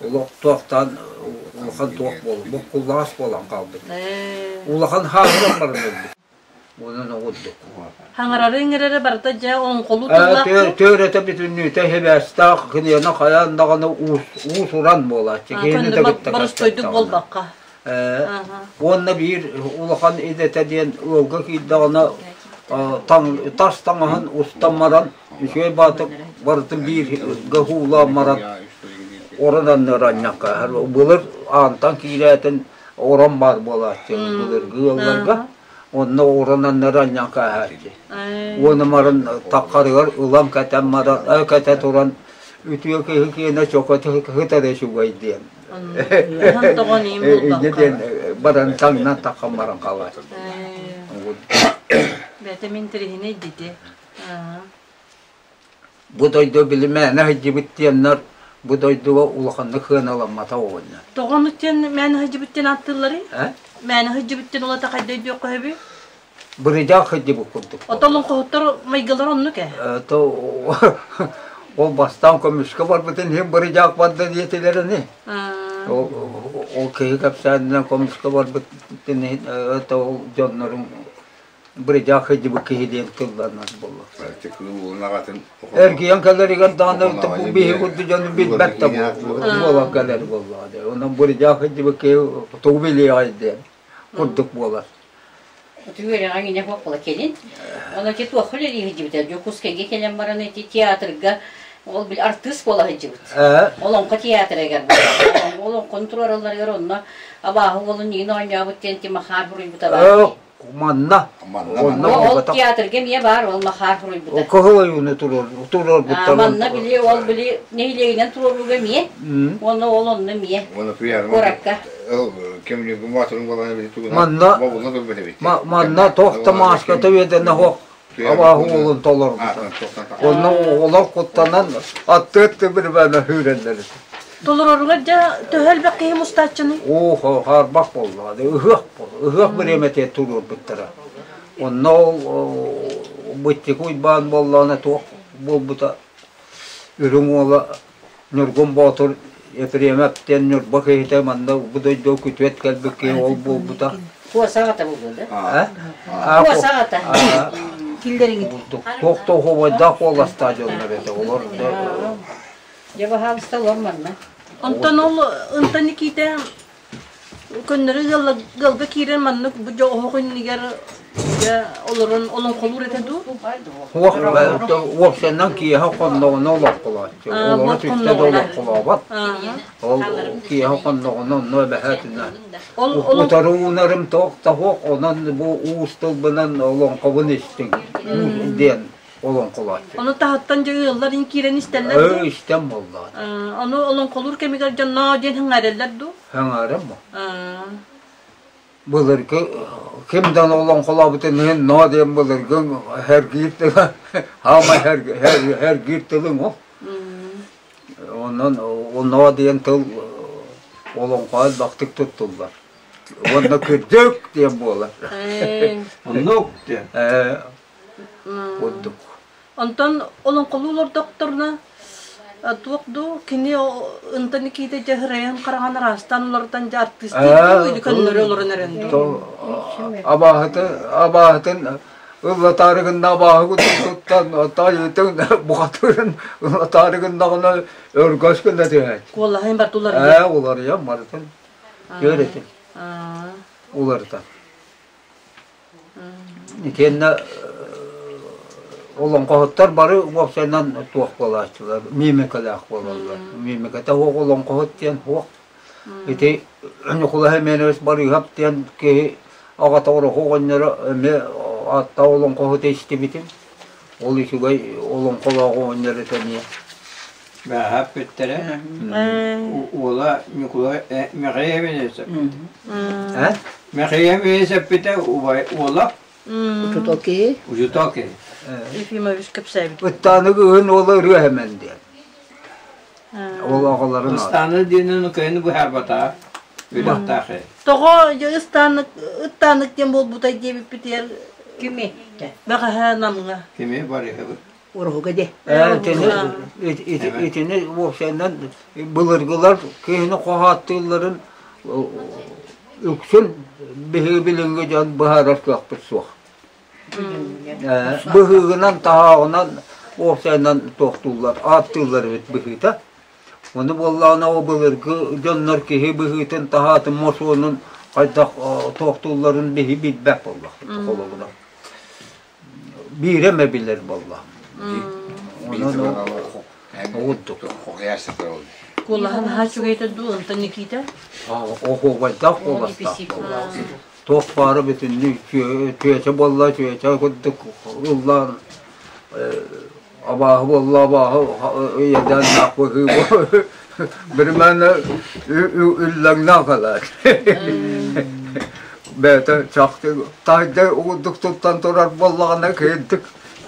олох туохтаан улахан туох буолла, буккуллаҕас буолан хаалбыт. Улахан хааһыран баран өлбүт. Онон оҕурдук. Хаҥарары иҥэрэрэ барыта дьэ оҥхолуу тыллаах. Төөрөтө бүтүннүүтэ сибээстээх киниэхэ хайаан даҕаны уус-уран буолааччы. Киһини да кытта Боростуойдук буолбакка. Уонна биир улахан идэтэ диэн ыалга киирдэҕинэ тас таҥаһын устан баран үчүгэй баатык барытын бииргэ һуулаан баран орон анныгар анньакка былыр аантан киирээтин орон баар буолааччы былыргы ыалларга онно орон аннары анньан кааһааччы уонна марын таххарыгар ылан кэтэн баран кэтэ туран үтүө киһи киэнэ чөкөтө сытар үчүгэй диэн Инньэ диэн баран таҥнан таххан баран хаалааччы. Бэйэтэ мин интэриэһинэй дии Бу дойду били мээнэ сылдьыбыт диэннэр бу дойдуга улаханнык сыаналаммата уонна. Тоҕо оннук диэн мээнэ сылдьыбыт диэн ааттыылларый? Мээнэ сылдьыбыт диэн улата хайда өйдүөххэ сөбүй? Бырыдьаах сылдьыбыт курдук. Оттон олоҥхоһуттар майгылара оннук ээ. Ол бастаан көмүскэ барбытын иһин бырыдьаах барда диэтилэр ини. Ол киһи кэпсээнинэн көмүскэ барбытын иһин ол дьоннорун бырыдьаах сылдьыбыт киһи диэн тылланар буолла. Эргийэн кэлэригэр даҕаны бу биһи курдук дьону билбэт да буолан кэлэр буоллаҕа дии. Онон бырыдьаах сылдьыбыт киһи тугу билиэҕэй диэн курдук буолар. Үөрэҕиҥ инэ буолла кэлин. Онон ити туохха үлэлии сылдьыбыта? Дьокуускайга кэлэн баран ити театрга ол били артыыс буола сылдьыбыт. Олоҥхо театрыгар буолла. Олоҥхону туруоралларыгар онно абааһы уолун иин оонньообут диэн Тимохаар суруйбута баар. Манна. Манна. Ол театрга эмиэ баар, ол Махаар суруйбута. Кыһыл ойууну туруорбуттар. Манна били ол били нэһилиэгинэн туруорууга эмиэ. Уонна ол онно эмиэ. Куоракка. Манна манна туох да мааската үөдэнэ суох абааһы уолун толорбута. Онно оҕолор куттанан аттыат тибирбээнэ үүрэллэр этэ. Толороругар дьэ төһө элбэх киһи мустааччыный? Оо, хаарбах буоллаҕа. Ыһыах ыһыах бириэмэтигэр туруорбуттара. Онно ол Быттык Уйбаан буоллаҕына туох буолбута Үрүҥ уола Ньургун Боотур Ефремов диэн Ньурба киһитэ манна бу дойдуга күтүөт кэлбит киһи ол буолбута. Куоса аҕата буолуо да? Куоса аҕата. Киллэриҥит. Туох да оһуобайдаах куоластаах дьоннор этэ. Олор Дьэ, баһаалыста олор манна. Онтон ол Ынта Никиитэ Көннөрү ыалга киирэн маннык бу оһох иннигэр олорон олоҥхолуур этэ дуу? Суох, уопсайынан киэһэ хонноҕуна олоҥхолооччу. Олоро түстэ да олоҥхолообот. Ол киэһэ хонноҕуна онно эбэһээтинэ. Утары уунарым туох да суох, онон бу уус тылбынан олоҥхобун истиҥ диэн олоҥхолооччу. Ону таһыттан дьэ ыаллар ин киирэн истэллэр дуу? Истэн буоллаҕа. Ону олоҥхолуур кэмигэр дьонноо диэн һыҥаарэллэр дуу? Һыҥаарым бу. Былыргы ким да олоҥхолообутун иһин ноо диэн былыргы һэргиир тыла хаамай һэргиир тылыҥ ол. Онон ноо диэн тыл олоҥхо элбэхтик туттуллар. Уонна кырдьык диэн буолар. Оннук диэн. Курдук. Онтон олоҥхолуу олордохторуна туох дуу кини Ынта Никита дьэ ырайан хараҕын араастаан олорутан дьэ артыыстыы көннөрү олорон эрэн дуу. Абааһытын абааһытын ыллатаары гынна абааһы курдук туттан таайытын бухатыырын ыллатаары гыннаҕына өргөс гына түһээччи. Куолаһын барыта уларыйар. Ээ уларыйан барытын үөрэтин уларытан. Итиэннэ Олоҥхоһуттар бары уопсайынан туох буолааччылар, мимикалаах буолаллар. Мимиката суох олоҥхоһут диэн суох. Ити Ньукулай Семенович Барыыһап диэн киһи аҕата Ороһу оҕонньоро эмиэ ааттаах олоҥхоһут истибитим. Ол үчүгэй олоҥхолоох оҕонньор этэ эмиэ. Бааһап бүттэрэ. Уола Ньукулай Мэхиэмини сөппүтэ. Мэхиэмини сөппүтэ убай уола Учуутал киһи. Учуутал киһи. Ефимович кэпсээбит. Ыттаанык ыһын уола ырыа хэмэн диэн. Ол оҕолорун Ыстааны диэнин кыһын быһаарбата. Үрэхтээх. Тоҕо ыстаанык ыттаанык диэн буолбутай диэбиппитигэр Кими? Бэҕэһээ Намҥа. Кими барыһыбыт? Уруһуга де. Итини итини уопсайынан былыргылар киһини хоһоттуулларын үксүн биһиги билиҥҥи дьон быһаарар кыахпыт суох. Быһыыгынан, таһааҕынан уопсайынан туохтууллар, ааттыыллар эбит быһыыта. Ону буоллаҕына ол былыргы дьоннор киһи быһыытын, таһаатын, мосуонун хайдах туохтуулларын биһи билбэт буоллахпыт холобура. Биирэ эмэ билэр буолла. Онон оҕурдук. Куолаһын наһаа үчүгэйдэ дуу, онтон Никита? Оһуобайдаах куоластаах буолла. Туох баара бүтүннүү чүөчэ буолла, чүөчэ курдук ыллаан абааһы буолла, абааһы ийэдээннээх быһыы Биримээнэ үллэҥнээх кэлээт. Бэйэтэ чахчы таһырдьа угурдук туттан турар буоллаҕына киһинтик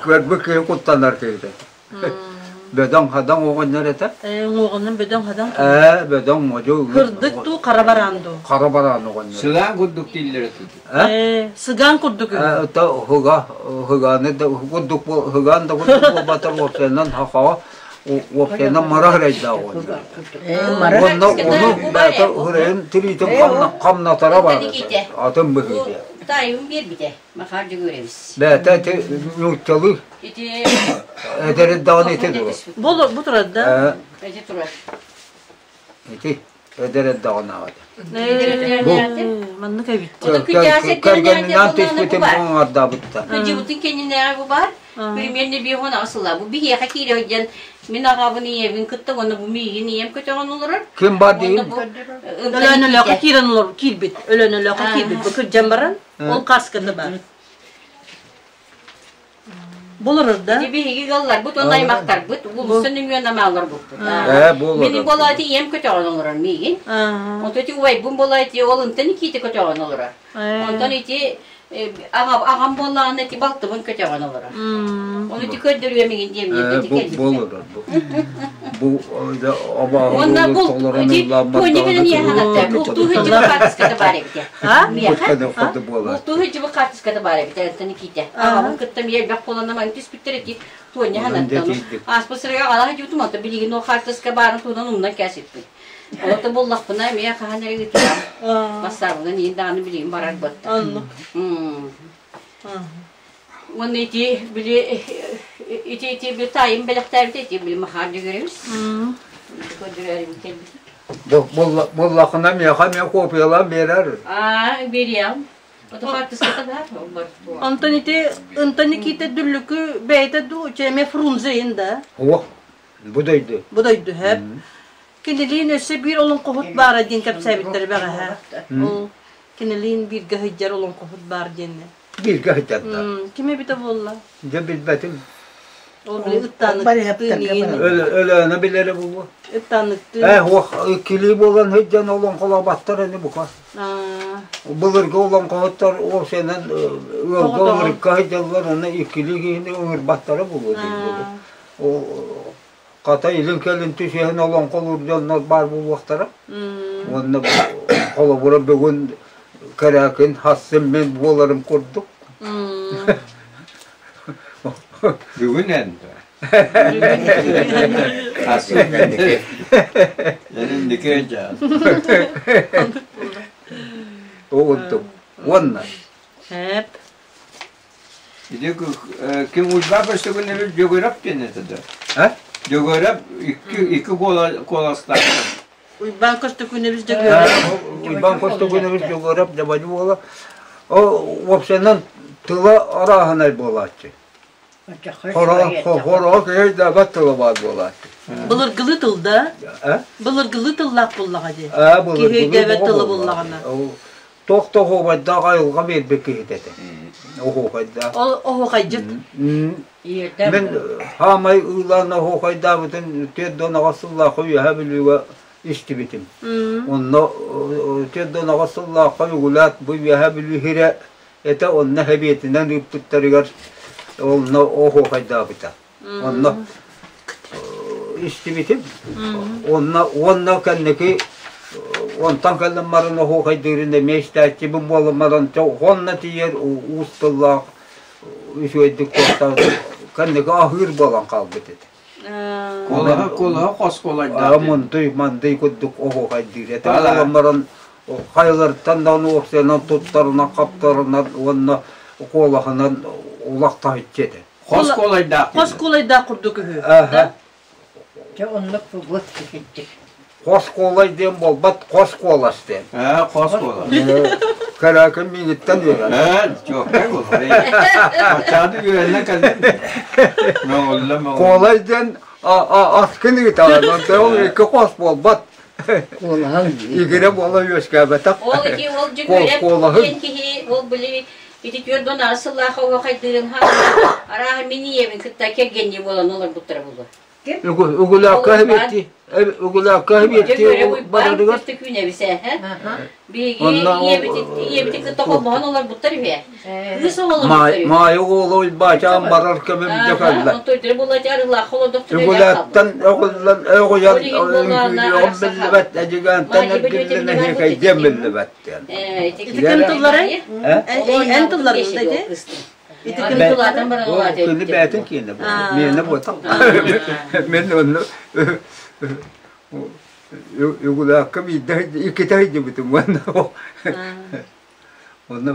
көрбүт киһи куттанар киһитэ. Бөдөҥ-хадаҥ оҕонньор этэ. Ээ, уҥуоҕунан бөдөҥ-хадаҥ. Ээ, бөдөҥ модьу. Кырдык дуу, хара бараан дуу? Хара бараан оҕонньор. Сыгаан курдук дииллэр этэ. Ээ, сыгаан курдук үһү. Э, хыга, хыгааны да курдук хыгаан да курдук буолбатар уопсайынан хахаҕа уопсайынан мара хырайдаах оҕонньор. Уонна ону бэйэтэ хырайын тириитин хамнатара баар атын быһыы. Таайым биэрбитэ. Махар Дьөгүөрэбис. Бэйэтэ ити нууччалыы. Ити Эдэрин даҕаны ити дуо? Бу бу турар да? Ити турар. Ити эдэр эрдэҕин аҕата. Маннык эбит. Кэргэнинээн түспүтүм оҥордообуттар. Кыдьыбытын кэннинээҕи бу баар. Примерно биэһон аҕыс сыла. Бу биһиэхэ киирэ диэн мин аҕабын ийэбин кытта уонна бу миигин ийэм көтөҕөн олорор. Ким бар диин? Өлөөн өлөөхө киирэн олор киирбит. Өлөөн өлөөхө киирбит. Бу кырдьан баран ол каасканы бар. Болорор да? Биһиги ыалларбыт уонна аймахтарбыт уулусса нөҥүө намаалар буппут. Ээ, буолар. Мини болаати ийэм көтөҕөн олорор миигин. Онтон ити убайбын болаати ол ынтан икиитэ көтөҕөн олорор. Онтон ити аҕам буоллаҕына ити балтыбын көтөҕөн олорор. Ону ити көрдөрүөм игин диэммин ити кэлбиттэр. Болорор бу. Бу абааһы Уонна бу ити Тоня билэн иэханатта бултуу сылдьыбыт хаартыската баар эбитэ. Миэхэ бултуу сылдьыбыт хаартыската баар эбитэ Антон Никита. Аҕабын кытта эмиэ элбэх буолан маны түспүттэр ити Тоня ханатта. Ааспыт сырыга аҕала сылдьыбытым онто билигин ол хаартыска баарын туһунан умнан кээсиппит. Олото буллахпына эмиэ хаһан эрэ ыытыам. Бассаабынан иин даҕаны билигин барар баттар. Уонна ити били ити ити били таайым бэлэхтээбитэ ити били Махаар Дьөгүөрэбис. Көрдөрөөрүм кэлбит. Буоллахына миэхэ эмиэ копиялаан биэрэр. Аа, биэриэҕим. Ото хаартыската баар, ол бар. Онтон ити Ынта Никита Дүллүкү бэйэтэ дуу, эмиэ Фрунзе да? О, бу дойду. Бу дойду, хэп. Кинилиин өссө биир олоҥхоһут баара диэн кэпсээбиттэр бэҕэһээ. Ол кинилиин бииргэ сылдьар олоҥхоһут баар диэннэ. Бииргэ сылдьарда. Ким эбитэ буолла? Дьэ билбэтим. Ол били ыттааныктыын Өлөөнө билэрэ буолуо. Ыттааныктыын. Ээ, уох иккилии буолан сылдьан олоҥхолообаттар ини бука. Былыргы олоҥхоһуттар уопсайынан ыалга ыҥырыкка сылдьаллар, уонна иккилии киһини ыҥырбаттара буолуо дииллэр. Хата илин-кэлин түсүһэн олоҥхолуур дьоннор баар буолуохтара. Уонна холобура бүгүн Кэрээкин хассын мин буоларым курдук. Бүгүн эн Хассын Энники Угуттук. Уонна. Эп. Ити ким Уйбаан көрсөгүннэбит Дьөгүөрэп диэн этэ да. А? Дьөгүөрэп икки икки куоластаах. Уйбаан Көстөкүүнэбис Дьөгүөрэп. Уйбаан Көстөкүүнэбис Дьөгүөрэп дьабадьы буола. Ол уопсайынан тыла арааһынай буолааччы. Хороҕо киһи тыла баар буолааччы. Былыргылыы тыл да? Былыргылыы тыллаах буоллаҕа дии. Киһи өйдөөбөт тыла буоллаҕына. Туох да оһуобайдаах айылҕа биэрбит киһитэ этэ. Оһуохайдаах. Ол оһуохайдьыт. Мин хаамай ыылаан оһуохайдаабытын 48 сыллаахха Үөһээ Бүлүүгэ истибитим. Онно 48 сыллаахха Үгүлээт бу Үөһээ Бүлүү сирэ этэ онно сэбиэтинэн ыыппыттарыгар онно оһуохайдаабыта. Онно истибитим. Онно уонна кэнники онтон кэлэн баран оһуохайдыырын эмиэ истээччибин буолан баран онно тиийэр уус тыллаах үчүгэйдик куоттаабыт кэнники аһыыр буолан хаалбыт этэ. Куолаһа куолаһа хос куолайдаах. Мындый мандый курдук оһуохайдыыр этэ. Буолан баран хайаларыттан даҕаны уопсайынан туттарынан хаптарынан уонна куолаһынан улах таһыччы этэ. Хос куолайдаах. Хос куолайдаах курдук үһү. Дьэ оннук буолуот киһирдик. Хос куолай диэн буолбат, хос куолас диэн. Ээ, хос куолас. Кэрээкин миигиттэн үөрэн. Ээ, чуоккай буолар. Баччаады үөрэнэ кэллим. Мөҕүллэ мөҕүллэ. Куолай диэн аскын ыытаҕын, онтон ол икки хос буолбат. Куолаһын. Игирэ буола үөскээбэтэх. Ол ити ол дьүкүөрэ диэн киһи ол били ити 48 сыллаах оһуохайдыырын арааһа мин ийэбин кытта кэргэннии буолан олорбуттара буолуо. Үгүлээккэ эбиэттии Үгүлээккэ эбиэттии барарыгар Биһиги ийэбити кытта холбоһон олорбуттар үһү. Кыыс оҕолорбуттар үһү. Маайа уола Уйбаачаан барар кэмим дьэ кэллэ. Үгүлээттэн өҕүллэн өҕүйэн үҥкүүлүөҕүм биллибэт, Эдьигээнтэн эргиллэн эһиэкэйдиэм биллибэт диэн. Ити ким тылларай? Эн тылларыҥ да ити? Ити ким тыллаатан баран Күнү бээтин киэнэ бу. Миэнэ буотах. Мен онно Үгүлээккэ биирдэ иккитэ сылдьыбытым уонна онно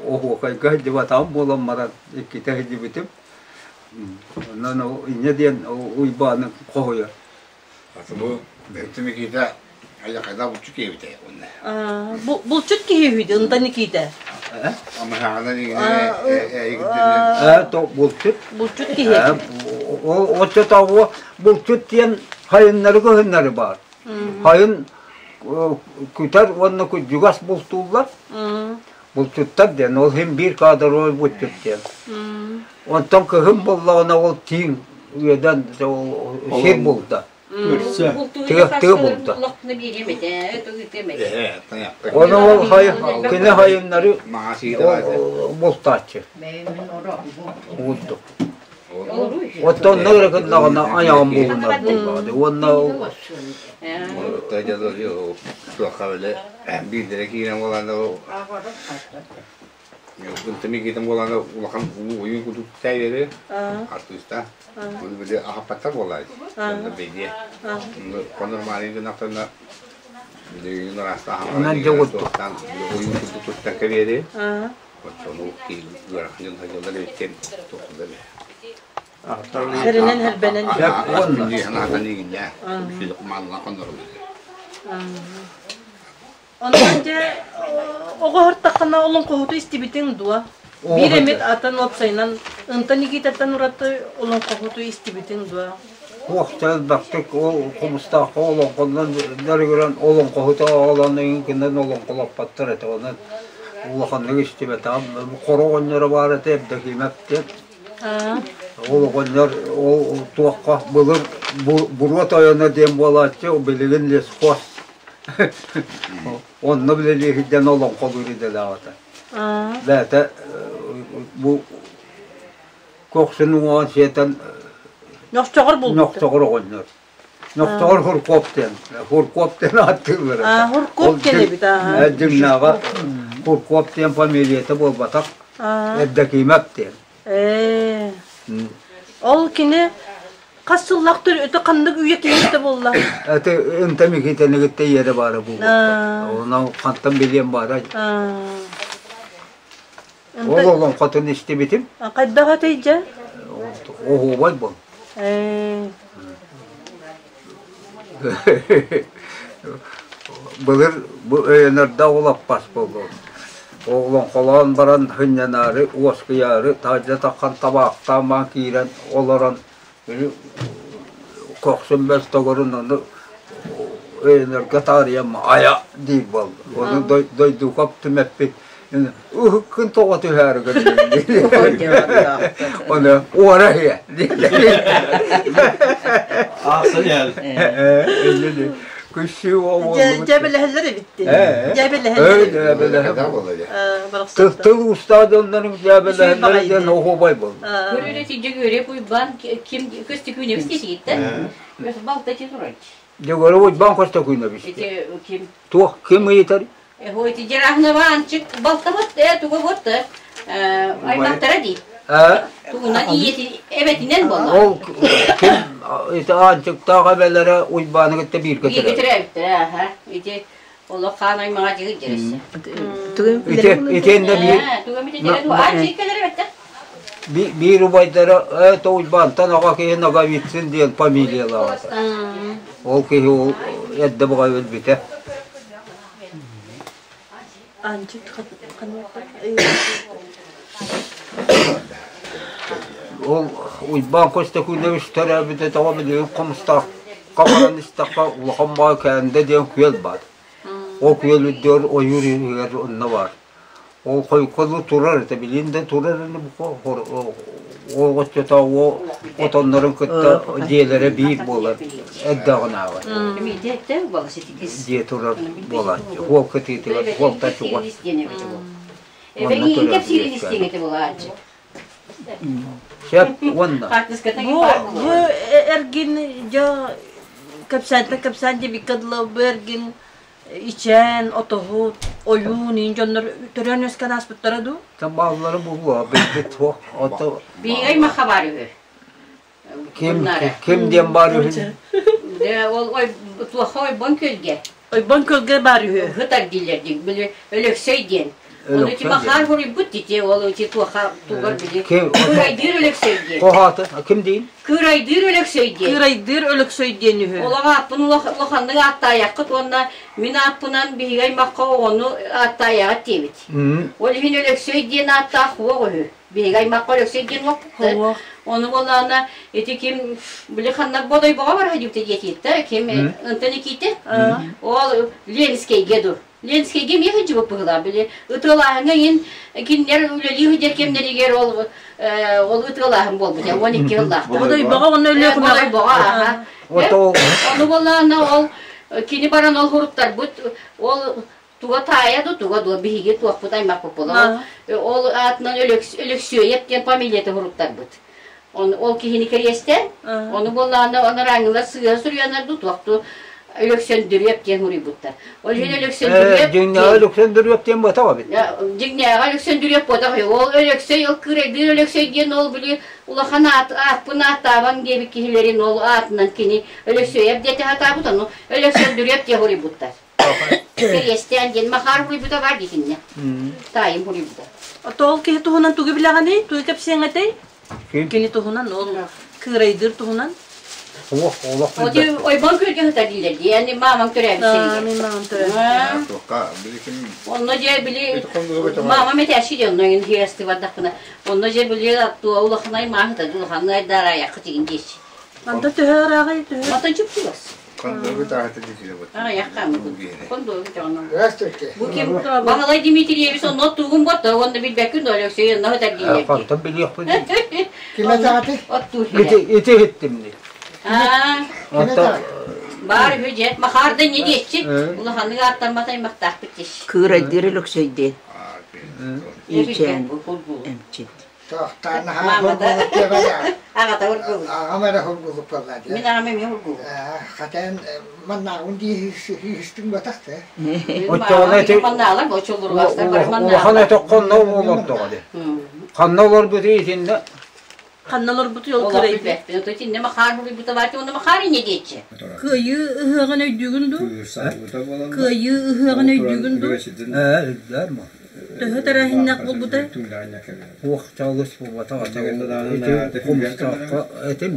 оһуокайга сылдьыбатаҕым буолан баран иккитэ сылдьыбытым. Онон инньэ диэн Уйбааны хоһуйар. Бу Бөтүм Никита айакайда булчут киһибитэ уонна. Булчут киһи үһү Ынта Никита. Булчут. Булчут киһи. Оччотооҕу булчут диэн хайыннары кыһыннары баар. Хайын күтэр уонна күдьүгэс бултууллар. Булчуттар диэн, ол иһин биир кадровай булчут диэн. Онтон кыһын буоллаҕына ол тииҥ үөдэн сир булда. Тыа булда. Ону ол кини хайыннары бултааччы. Уурдук. Оттон эрэ гыннаҕына айаҕын булунар буоллаҕа уонна Биирдэрэ киирэн буолан Ынтымы киитэн буолан улахан ойуун курдук тээйэри артыыста. Оны били ахаппаттар буоллар. Онно бэйдиэ. Конормааны гынахтарына билигин ыраастаах Онон дьоҕурдук. ойуун курдук туттан кэбиэри. Оттон ыарахан дьон сылдьаллар эбиттэн тохтулар бе. Сэринэн хэрбэнэн. Онон дьэ оҕо һыртаххына олоҥхоһуту истибитиҥ дуо? Биир эмит атын уопсайынан Ынта Никитаттан ураты олоҥхоһуту истибитиҥ дуо? Туох да элбэхтик ол хомустаахха олоҥхонон дьарыгыран олоҥхоһута оҕолонон гынан олоҥхолоппоттор этэ. Онон улаханнык истибэтэҕим. Хоро оҕонньоро баар этэ Евдокимов диэн. Ол оҕонньор ол туохха былыр буруо тойоно диэн буолааччы билигин лесхоз Онно үлэлии сылдьан олоҥхолуур идэлээх этэ. Бэйэтэ бу көхсүн уҥуоҕун сиэтэн Нохчоҕор булбут. Нохчоҕор оҕонньор. Нохчоҕор Хуркоп диэн. Хуркоп диэн ааттыыллар этэ. Хуркоп диэн эбит аа. Дьиҥнээҕэ Хуркоп диэн фамилията буолбатах. Евдокимов диэн. Ээ. Ол кини хас сыллаах өтө ханнык үйэ киһитэ буолла? Это ынта Микитаны кытта ийэрэ баара буолуохта. Онон хантан билиэн баара. Ол олоҥхотун истибитим. Хайдах этэй дьэ? Оһуобай бол. Ээ. Былыр бу өйөнөрдө улаппас буолуо. Олоҥхолоон баран сынньанаары, уоскуйаары таһырдьа таххан табаахтаан баран киирэн олорон били көхсүн бөлтөгөрүн ону өйөнөргө таарыйан айа диир буолла. Ону Дойдукап түмэппит ыһыккын тоҕо түһээри гынныҥ Ону уора иһиэ Аахсан иһэр. Күссүү Дьээбэлэһэллэр эбит Дьээбэлэһэллэр. Тыл уустаах дьоннорун дьээбэлэһэллэр диэн оһуобай буолла. Көрүрэ Дьөгүөрэ Уйбаан ким Көстөкүүнэбис диэтигиттэн балта ти турар. Дьөгүөрэ Уйбаан Көстөкүүнэбис. Ити ким? Туох ким ыйытар? Ити Дьарахнова Анчык балтабыт тугу бут аймахтара дии. Тугунан ийэти эбэтинэн буолла. Ол ким ити Аанчыктаах эбэлэрэ Уйбааны кытта бииргэ Бииргэ төрөөбүттэрэ, аха. Ити олох хаан аймаҕа дьиһит дьэрессе. Ити итиэннэ биир биир убайдара это Уйбаантан аҕа киһи Ноговицын диэн фамилиялаах. Ол киһи ол эрдэ баҕа өлбүтэ. Ол Уйбаан Костякунович төрөөбүтэ тоҕо билигин Хомустаахха баран истэххэ Улахан Баҕа Кээнде диэн күөл баар. Ол күөл үрдүгэр ойуур иһигэр онно баар. Ол хойукка турар этэ, билигин да турар ини ол оччотооҕу отоннорун кытта дьиэлэрэ биир буолар эрдэҕинээҕи. Дьиэ турар буолааччы. Уол кытыытыгар уолта чугас. Онно төрөөбүт Сөп уонна Бу бу эргин дьэ кэпсээнтэн кэпсээн диэбиккэ дылы бу эргин ичээн, отоһут, ойуун иин дьоннор төрөөн үөскээн ааспыттара дуу? Табааллары булуо билбит суох. Ото Биһиги аймахха баар үһү. Ким ким диэн баар үһү? Дэ ол ой туохха ойбон күөлгэ. Ойбон күөлгэ баар үһү. Ыһытар дииллэр дии. Били Өлөксөй диэн. Ону ити Махаар хоруйбут дии ол ити туохха тугар били. Кырайдыыр Өлөксөй диэн. Хоһоото ким диин? Кыырайдыыр Өлөксөй диэн. Кыырайдыыр Өлөксөй диэн үһү. Олох ааппын улаханнык ааттаайаххыт уонна мин ааппынан биһиги аймахха оҕону ааттаайаҕыт диэбит. Ол иһин Өлөксөй диэн ааттаах суох үһү. Биһиги аймахха Өлөксөй диэн уоппут. Ону буоллаҕына ити ким били ханна Бодойбоҕо барар диэбитэ диэтииттэ ким Антон Никитин ол Ленскэйгэ ду Ленскэйгэ эмиэ сылдьыбыт быһыылаах. Били ытыалааһыҥҥа иһин кинилэр үлэлии сылдьар кэмнэригэр ол ол ытыалааһын буолбут 12 сыллаахтар. Бодойбоҕо уонна Өлүөхүмэҕэ. Бодойбоҕо аха. Ону буоллаҕына ол кини баран ол хуруттарбыт ол туга таайа ду туга дуо биһиги туохпут аймахпыт буолар. Ол аатынан Өлөксүөйэп диэн фамилията хуруттарбыт. Ол киһини кэриэстэн, ону буоллаҕына анарааҥҥылар сыыһа суруйаннар дуу, туохтуу Өлөксөндүрүөп диэн суруйбуттар. Ол иһин Өлөксөндүрүөп Дьиҥнээҕи Өлөксөндүрүөп диэн буотах эбит. Дьиҥнээҕи Өлөксөндүрүөп буотах Ол Өлөксөй, ол кыырайдыыр Өлөксөй диэн ол били улахан аат, ааппын ааттаабаҥ диэбит киһилэрин ол аатынан кини Өлөксөйөп диэтэ сатаабыт, ону Өлөксөндүрүөп диэн суруйбуттар. Кэриэстээн диэн Махаар суруйбута баар диэтиннэ. Таайым суруйбута. Ол киһи туһунан тугу билэҕиний? Тугу кэпсиэҥ этэй? Кини туһунан, ол кыырайдыыр туһунан. Олох, олох Оти ойбон күөлгэ сытар дииллэр дии. Ани маамаҥ төрөөбүт сиригэр. Мин маамам төрөөбүт. Онно дьэ били маамам этээччи дии онно иҥин хиэсти бардахпына. Онно дьэ били туа улаханай мааһыта улаханай дараайахха тигин диэччи. Мантан төһө ырааҕый төһө? Мантан чуп-чугас. Бу ким Баһылай Дмитриевич онно тугун ботта уонна билбэккин да Алексей онно сытар дииллэр. Хантан билиэхпин. Ким этаҕытый? Ити ити иһиттим дии. Баар үһү дьэ. Махаар да не диэччи. Улаханнык ааттаммат аймахтаахпыт дии. Кыырайдыыр Өлөксөйдиэн. Иичээн эмчит. Маамата аҕата ургулук. Аҕам эрэ ургулук буолла дии. Мин аҕам эмиэ ургулук. Хатан маннааҕын дии истиҥ батах да. Оччоҕуна ити улахан өтөххө онно олордоҕо дии. Ханна олорбутуй итиннэ? Ханна олорбутуй ол кырайбыт? Итиннэ Махаар буруйбута баати уонна Махаар инньэ диэччи. Кыайыы ыһыаҕын өйдүүгүн дуу? Кыайыы ыһыаҕын өйдүүгүн дуу? Ээ, өйдөөр ма. Төһө тэрээһиннээх буолбутай? Туох чалыс буолбатах ити Хомустаахха этим,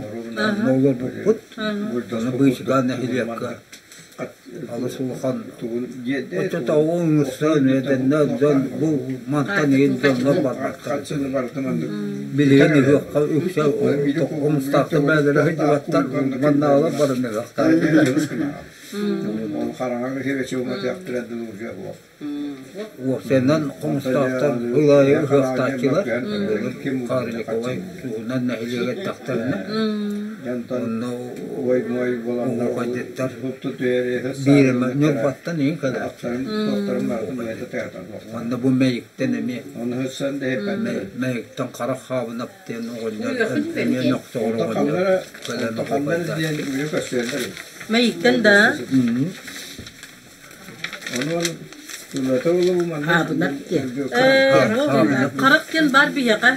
олорбуппут. Ону Быычыкаан нэһилиэккэ. Алыс улахан оччотооҕу ыҥырсан эдэннэ дьон бу мантан иһин дьоннор барбаттар. Билигин ыһыахха үксэ хомустаахтар бэйэлэрэ сылдьыбаттар, маннааҕылар баран ыһыахтаах. Уопсайынан хомустаахтар ылаайы ыһыахтааччылар былыр Карликовай туһунан нэһилиэгэ эттэхтэринэ онно оһуохайдьыттар биир эмэ Ньурбаттан иһин кэлээччилэр. Уонна бу Мэйиктэн эмиэ Мэйиктэн Хара Хаабынап диэн оҕонньор эмиэ нохтоҕор оҕонньор кэлэн оһуохайдааччы. Мэйиктэн да? Хаабынап диэн. Харах диэн баар биһиэхэ.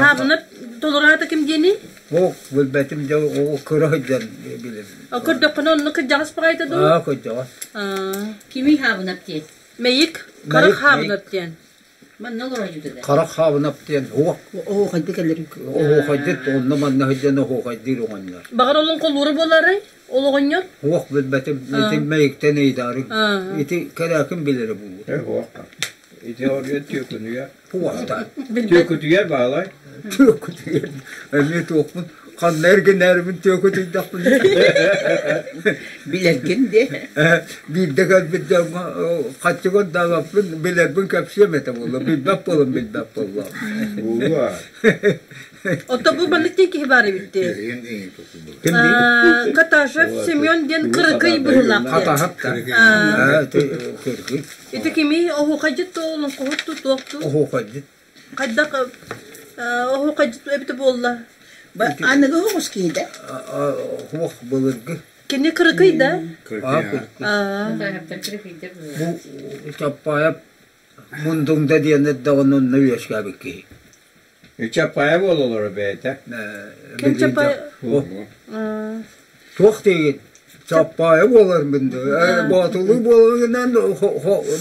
Хаабынап толораата ким диэний? Ох, билбэтим дьэ оҕо кыра сылдьан билэбин. Көрдөххүнэ онно кырдьаҕас баҕайыта дуу? Аа, кырдьаҕас. Кимий Хаабынап диэн? Мэйик, Харах Хаабынап диэн. Манна олорор да. Харах Хаабынап диэн уох. Оһуохайдык кэлэр. Оһуохайдыт онно манна сылдьан оһуохайдыыр оҕонньор. Баҕар олоҥхолуура буолаарай? Ол оҕонньор? Уох билбэтим. Ити мэйиктэн ыйытаарыҥ. Ити кэрээкин билэрэ буолуо. Уох. Ити оруйан түөкүнүйэ. Уохта. Түөкүтүйэр баалай. Түөкүтүйэр. Эмиэ туохпун ханна эргинээрибин түөкүтүйдэхпин. Билэргин де. Биирдэ кэлбит дьоҥҥо хаччыгын даабаппын билэрбин кэпсиэм этэ буолла. Билбэт буолан билбэт буолла. Буолуо. Ото бу маннык диэн киһи баар эбит дии. Ким диир? Каташев Семен диэн кырыкый быһыылаах диэн. Хатаһап да. Кыргый. Ити кими оһуохайдьыт ту олоҥхоһут ту туох ту? Оһуохайдьыт. Хайдах оһуохайдьыт эбитэ буолла? Аныгы оҕус киһи да? Оһуох былыргы. Кини кырыкый да? Бу Чаппаев Мундуҥда диэн эрдэҕинэ онно үөскээбит киһи. Чаппаев буолаллар бэйэтэ. Ким Чаппаев? Туох диигин? Чаппаайа буоларбын да, боотулуу буоларгынан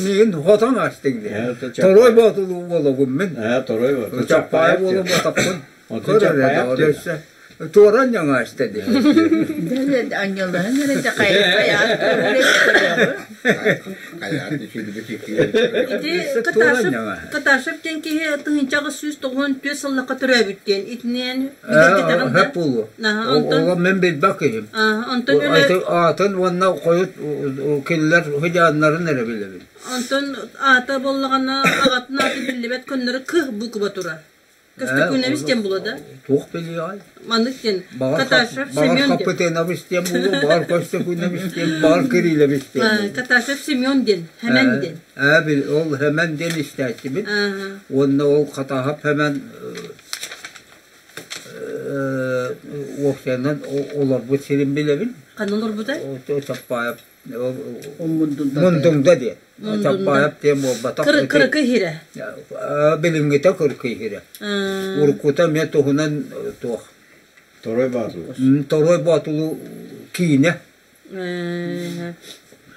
миигин хотон астыҥ дии. Торой боотулуу буолабын мин. Торой боотулуу. Чаппаайа буолан ботаппын. Көр эрэ өссө туоран дьаҥааста дии. Анньалаһан эрэ Ити Каташев диэн киһи 1894 сыллахха төрөөбүт диэн итинэн бигэргэтэҕин да? Хөп буолуо. Ол мен билбэт киһим. Онтон Аатын уонна хойут кинилэр хыдьааннарын эрэ билэбин. Онтон аата буоллаҕына аҕатын аата биллибэт көннөрү кыһ буква турар. Көстөкүүнэбис диэн буолуо да? Туох билиэҕэй? Маннык диэн Каташев Семен диэн. Хапытыанабыс диэн буолуо, баҕар Көстөкүүнэбис диэн, баҕар Кириллэбис диэн буолуо. Каташев Семен диэн, Хэмэн диэн. Ээ, ол Хэмэн диэн истээччибит. Уонна ол Хатаһап Хэмэн уопсайынан олорбут сирин билэбин. Ханна олорбутай? Чаппаев Мундуҥда диэн. Чаппаайап диэн буолбатах. Кырыкый иһирэ. Билиҥҥитэ кырыкый иһирэ. Уруккута эмиэ туһунан туох. Торой Боотулу. Торой Боотулу киинэ.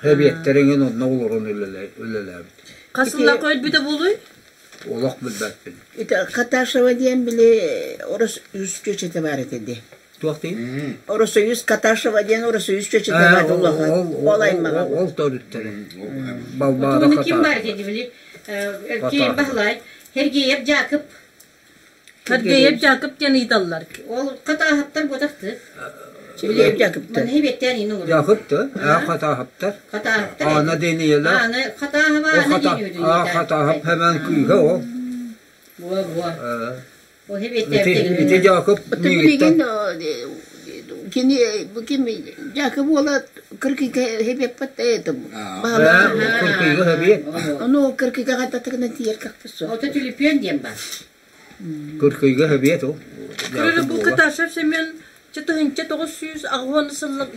Эбиэттэриҥин онно олорон үлэлээбит. Хас сыллаах өлбүтэ буолуй? Олох билбэппин. Ити Каташева диэн били орос үс чүөчэтэ баар этэ дии. Туох диин? Оросоюз Каташева диэн Оросоюз чүөчэтэ баар улахан. Ол аймаҕа. Ол төрүттэрэ. Балбаара Тугуну ким баар диэди били Киин Баһылай Сергеев Жакып Сергеев Жакып диэн ыйыталлар. Ол хатааһаптар буотахты. Сергеев Жакыптар. Манна хибеттээн ини олорор. Жакыпты, аа хатааһаптар. Хатааһаптар. Аана диэн ийэлэр. Аана хатааһаба аана диэн Аа хатааһап хэмэн кыыһа ол. Буа буа. Ити Жакып Билигин кини ким Жакып уола кыркыйга хебеппат это Кыркыйга хэбиэт. Ону кыркыйга хаттатыгына тиийэр кахпыс. Ото түлүпүөн диэн бар. Кыркыйга хэбиэт ол. Көрөрө бу Каташев Семен 1980 сыллар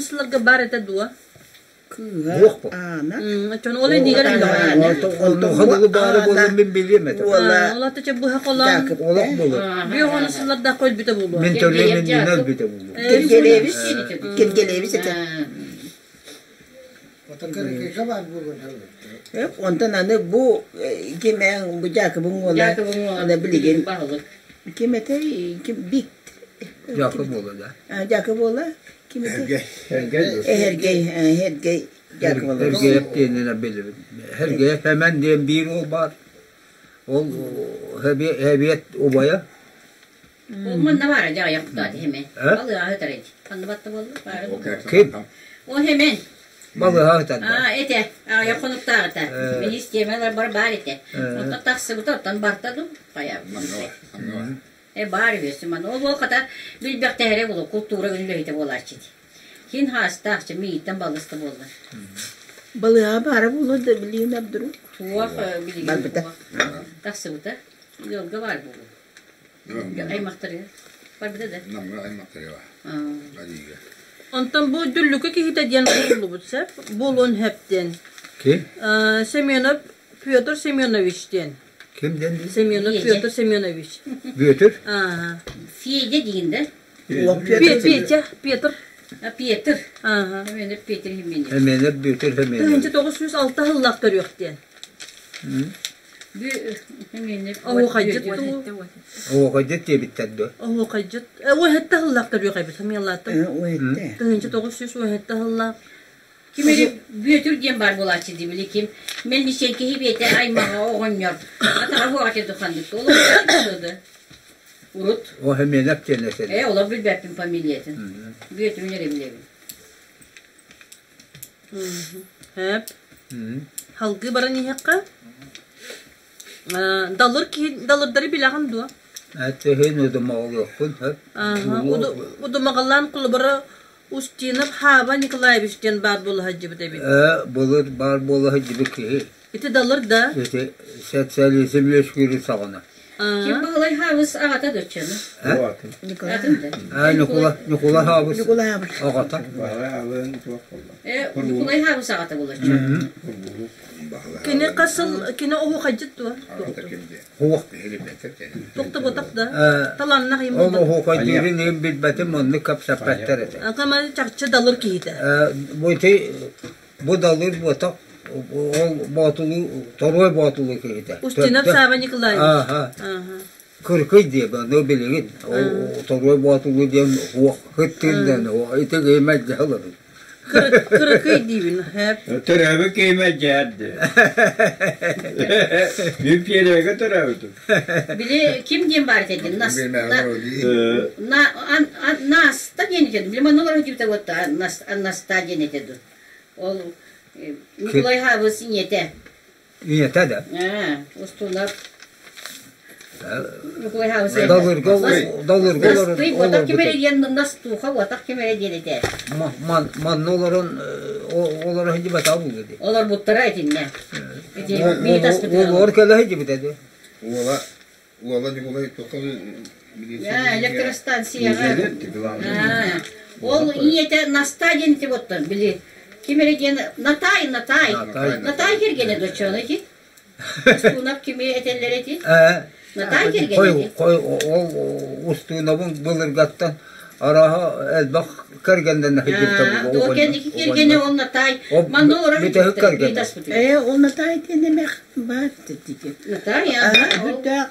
сылларга бар этэ дуо? Буох бу. Чон ол иннигэр Онно баары буолан мин билиэм этэ. Ол ата быһа холон. Олох болор. Биоҕону сыллардаах өлбүтэ буолуо. Мин төрүөм иннинэ өлбүтэ буолуо. Киргелевич Киргелевич этэ. Онтон аны бу ким бу Жакобун уола аны билигин ким этэй ким Бик Жакоб уола да. Жакоб уола. Ким этэй? Эһэргэй, Эһэргэй Дьаакыбылабыс. Эргэйэп диэнинэ билэбин. Эргэйэп Эмэн диэн биир уол баар. Ол Эбиэт убайа. Ол манна баара дьаҕайах кутаат хемен. Балыаһа ытар эти. Ханна батта буолла? Баара. Ким? О хемен. Балыаһа ытар. Аа, этэ. Аҕыйах хонуктааҕыта. Мини систиэмэлэр бар баар этэ. Онтон тахсыбыта, оттон барта ду. Хайа. Э баар үһү ман. Ол ол хата билбэхтэһэрэ буолуо, култуура үлэһитэ буолааччы. Хин хаастаах, мииттэн балыста буоллар. Балыаһа баара буолуо да билигин Абдуру. Туох билигин туох тахсыбыта. Ыалга баар буолуо. Аймахтарыгар барбыта да. Намҥа аймахтарыгар. Алига. Онтон бу Дүллүкү киһитэ диэн булуллубут сөп. Буолуон сөп диэн. Ким? Семенов Петр Семенович диэн. Ким диэн? Семенов Петр Семенович. Бүөтүр? Аа. Федя диин да? Петя, Петр. А Петр. Ага. Семенов Петр Семенович. Семенов Петр Семенович. 1906 сыллаах төрүөх диэн. Оһуохайдьыт дуу? Оһуохайдьыт диэбиттэр дуо? Оһуохайдьыт. Уоһэтте сыллаах төрүөх эбит, хамыйалааттым. 1900 уоһэтте сыллаах. Ким эрэ Бүөтүр диэн баар буолааччы дии били ким Мельничен киһи биэтэ аймаҕа оҕонньор атаҕа хуоҕа духаннык ол да урут О Хеменов диэн этэ. Э олор билбэппин фамилиятын. Бүөтүрүн эрэ билэбин. Хэп. Халгыы баран иһиэххэ. Далыр киһи далырдары билэҕин дуо? Төһөн удумаҕалыахпын сөп. Удумаҕалаан кулубара Устинов Хаба Николаевич диэн баар буола сылдьыбыт эбит. Ээ, былыр баар буола сылдьыбыт киһи. Ити далыр да? Ити социализм үөскүүрүн саҕана. Ким Баһылай Хаабыс аҕата доччаны? Николай. Аа, Ньукула, Ньукула Хаабыс аҕата. Э, Ньукулай Хаабыс аҕата булаччы. Кини хас сыл кини оһуохайдьыт дуо? Хуох. Тохтоботох да. Таланнах им Ол оһуохайдыырын иһин билбэтим, оннук кэпсэппэттэр этэ. Акама чахчы далыр киһитэ. Бу ити бу далыр буотах ол боотулу торуой боотулу киһитэ. Устинов Сава Николаевич. Ааха. Кыркый диэ ну билигин ол торуой боотулу диэн хуох хыттыын ити киһи дьаһалабын. Кыракый диибин, хэп. Төрөөбүт киһимэ дьээрди. Мин Пиэрээгэ төрөөбүтүм. Били ким диэн баар этэ Нас на Наста диэн этэ. Били манна олорор дьибитэ вот Наста диэн этэ ду. Ол Николай Хабыс ийэтэ. Ийэтэ да. Устунап Далырга Отох ким эрэ диэн настуха отох ким эрэ диэн этэ. Манна олорон олоро сылдьыбатаҕа буолуо дии. Олорбуттара итиннэ. Ити Уолугар кэлэ сылдьыбыта дии. Уола уола Ньукулай туохха электростанцияҕа ол ийэтэ Наста диэн ити оттон били ким эрэ диэн Натай Натай Натай кэргэнэ доччоно ити Устуунап кими этэллэр эти? Натай кэргэнэ Хой ол Устуунабын былыргаттан арааһа элбэх кэргэннэнэ сылдьыбыта Туох кэнники кэргэнэ ол Натай манна олорор Бүтэһик кэргэнэ. Ээ, ол Натай диэн эмэх баар дии. Натай, Үрдээх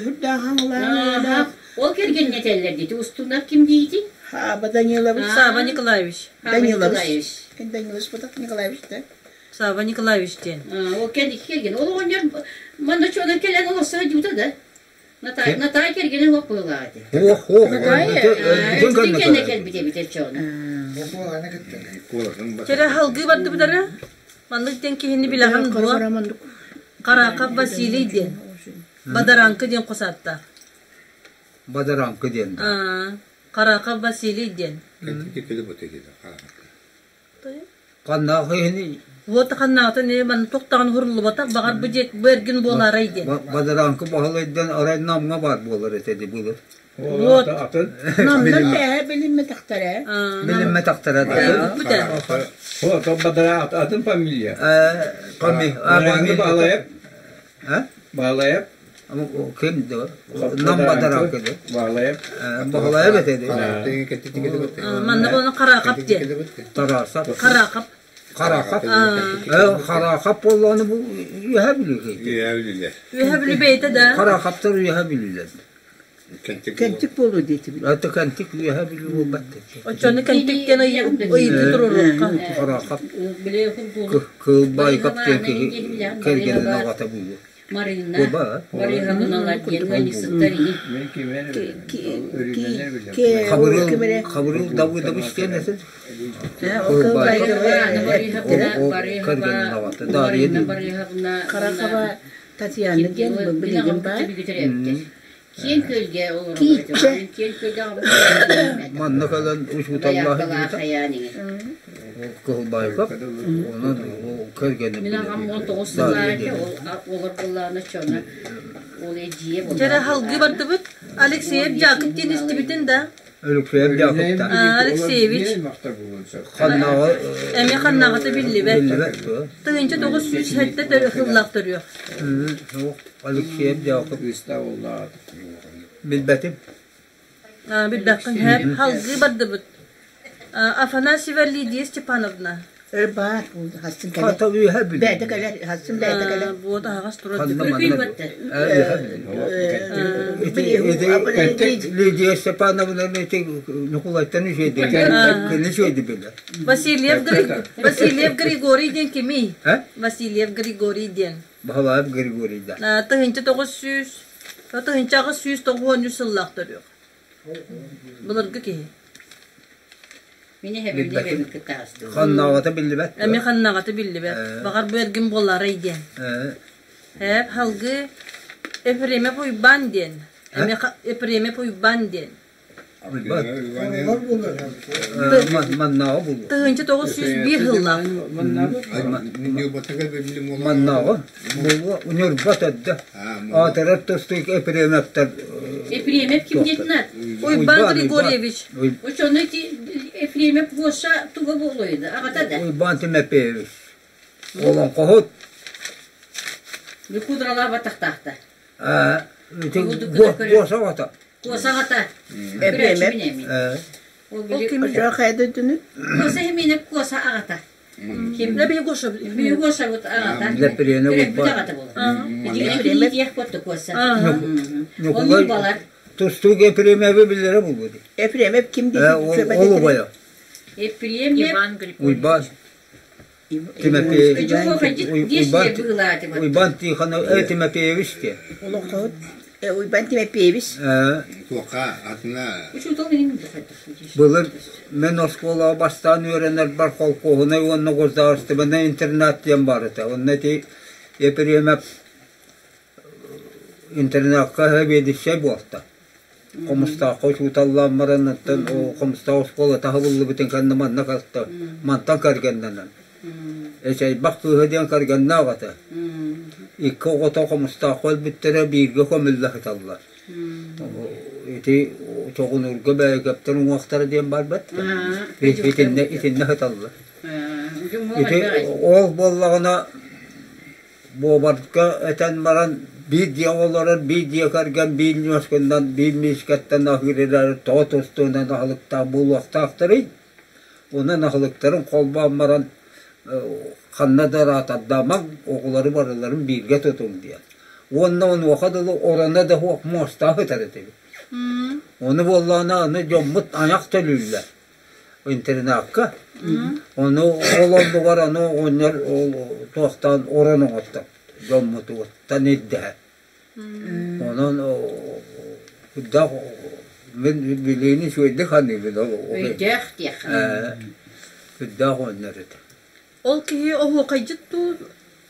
үрдээх хаҥалаах. Ол кэргэнне этэллэр дии. Устунов ким диити? Хаба Данилович. Сава Николаевич. Данилович. Данилович Николаевич да. Савва Николаевич диэн. Ол кэнники кэргэн. Ол оҕонньор манна чуонан кэлэн олорсо сылдьыбыта да. Натай, Натай кэргэнэ суох быһыылаах этэ. Суох, суох. Бүтүн кэннэ кэлбит эбит чону. Чэрэ халгыы бардыбытары маннык диэн киһини билэҕин дуо? Каракап Василий диэн. Бадараҥкы диэн хос ааттаах. Бадараҥкы диэн. Каракап Василий диэн. Ханнаах иһини Вот ханнаатын ээ манна тохтоон хуруллубатах баҕар бу дьиэ бу эргин буолаарай диэн. Бадараанкы баһылайдан арай Намҥа баар буолар этэ дии былыр. Вот. Намнар бэһэ билиммэтэхтэрэ. Билиммэтэхтэрэ да. Вот, Бадара атын фамилия. Фамилия. Баһылайап. Баһылайап. Ким да? Нам Бадараанкы да. Баһылайап. Баһылайап этэ дии. Манна буолан Каракап диэн. Тарасап. Каракап. Харахап. Харахап буоллаҕына бу Үөһээ Бүлүү киһитэ. Үөһээ Бүлүүлэр. Үөһээ Бүлүү бэйэтэ да. Харахаптар Үөһээ Бүлүүлэр. Кэнтик буолуо диэтибит. Это кэнтик үөһэ Бүлүү буолбат. Оччону кэнтик диэн ыйытыы туруоруохха. Хараахап Кыыл Баайкап диэн киһи кэргэнин аҕата буолуо. Марина, Марина диэн ыанньыксыттар ини. Хабырыыл Хабырыыл Давыдович диэн этин. Кыыл Баайкап кэргэнин аҕата Дарья диэн. Харахаба Татьяна диэн билигин баар. Киэҥ күөлгэ олорор. Киэҥ күөлгэ Манна кэлэн учууталлаах Кыһылбаайкап онон кэргэним Мин аҕам 19 сыллааҕы олор буоллаҕына чона ол эдьиийэ буолла. Дьэрэ халгыы бардыбыт. Алексеев Дьаакып диэн истибитин да? Алексеев Дьаакып Алексеевич. Ханнаҕа Эмиэ ханнаҕыта биллибэт. Биллибэт дуо? 1907 төрүөх төрүөх. Алексеев Дьаакып Билбэтим. Билбэххин һээп халгыы бардыбыт. Афанасьева Лидия Степановна. Баар хассын кэлэр. Бэйэтэ кэлэр, хассын бэйэтэ кэлэр. Буот аһаҕас турар. Лидия Степановна ити Ньукулайтан үчүгэйдик кини үчүгэйдик билэр. Васильев Васильев Григорий диэн кимий? Васильев Григорий диэн. Баһылаев Григорий да. 1900 1893 сыллаах төрүөх. Былыргы киһи. Мини хэбилли бэбин кытаастым. Ханнаҕата биллибэт. Эми ханнаҕата биллибэт. Баҕар бу эргин буолаарай диэн. Эп халгы Ефремов Уйбаан диэн. Эми Ефремов Уйбаан диэн. Маннааҕы булуо. 1901 сыллаах. Маннааҕы булуо Ньурба төрдө. Аатырар тустуук Ефремовтар. Ефремов ким диэтин аат? Уйбаан Григорьевич. Очону ити Ефремов Гоша туга буолуойда? Аҕата да? Уйбаан Тимофеевич. Олоҥхоһут. Кудралаах батахтаахта. Гоша оҕото. Гоша аҕата. Эпиэмэп. Очоо хайа дойдуну? Коса химине коса аҕата. Лэби Гоша. Биһи Гошабыт аҕата. Лэппириэнэ Төрөппүт аҕата буолар. Итигинэ киһи котто коса. Ньукулай тустуук Ефремеви билэрэ буолуо дии. Ефремев ким диэн Ол убайа. Ефремев Уйбаан. Уйбаан Тихонов Тимофеевич диэн. Олоҥхоһут Уйбаан Тимофеевич. Туохха атына Былыр мен оскуолаҕа бастаан үөрэнэрбэр холкуоһунай уонна государственнай интернат диэн баар этэ. Онно ити Епириэмэп интернакка сэбиэдиссэй буолта. Хомустаахха учууталлаан баран оттон Хомустаах оскуолата аһыллыбытын кэннэ манна кэлтэ мантан кэргэннэнэн. Эчэйбэх кыыһа диэн кэргэннээх этэ. Икки оҕото Хомустаахха өлбүттэрэ бииргэ көмүллэ сыталлар. Ити Чоҕунуурга Бээгэптэр уҥуохтара диэн барбат итиннэ итиннэ сыталлар. Ити ол буоллаҕына Буобарга этэн баран биир дьиэ олорор, биир дьиэ кэргэн биир ньуосканан, биир миискэттэн аһыыр эрээри тоҕо тустуунан аһылыктаах буолуохтаахтарый? Онон аһылыктарын холбоон баран ханна да ыраатардаамаҥ, оҕолору барыларын бииргэ тутуҥ диэн. Уонна онуоха дылы ороно да суох муостаах ытар этибит. Ону буоллаҕына аны дьоммут айах төлүүллэр. интернакка. Ону ол оннугар аны оҕонньор ол туохтаан орон оҥостор дьоммутуттан ирдэһэр. Онон курдах мин билиини үчүгэйдик саныыбын ол Өйдөөх диэххэ. Курдаах оҕонньор этэ. Ол киһи оһуокайдьыт дуу,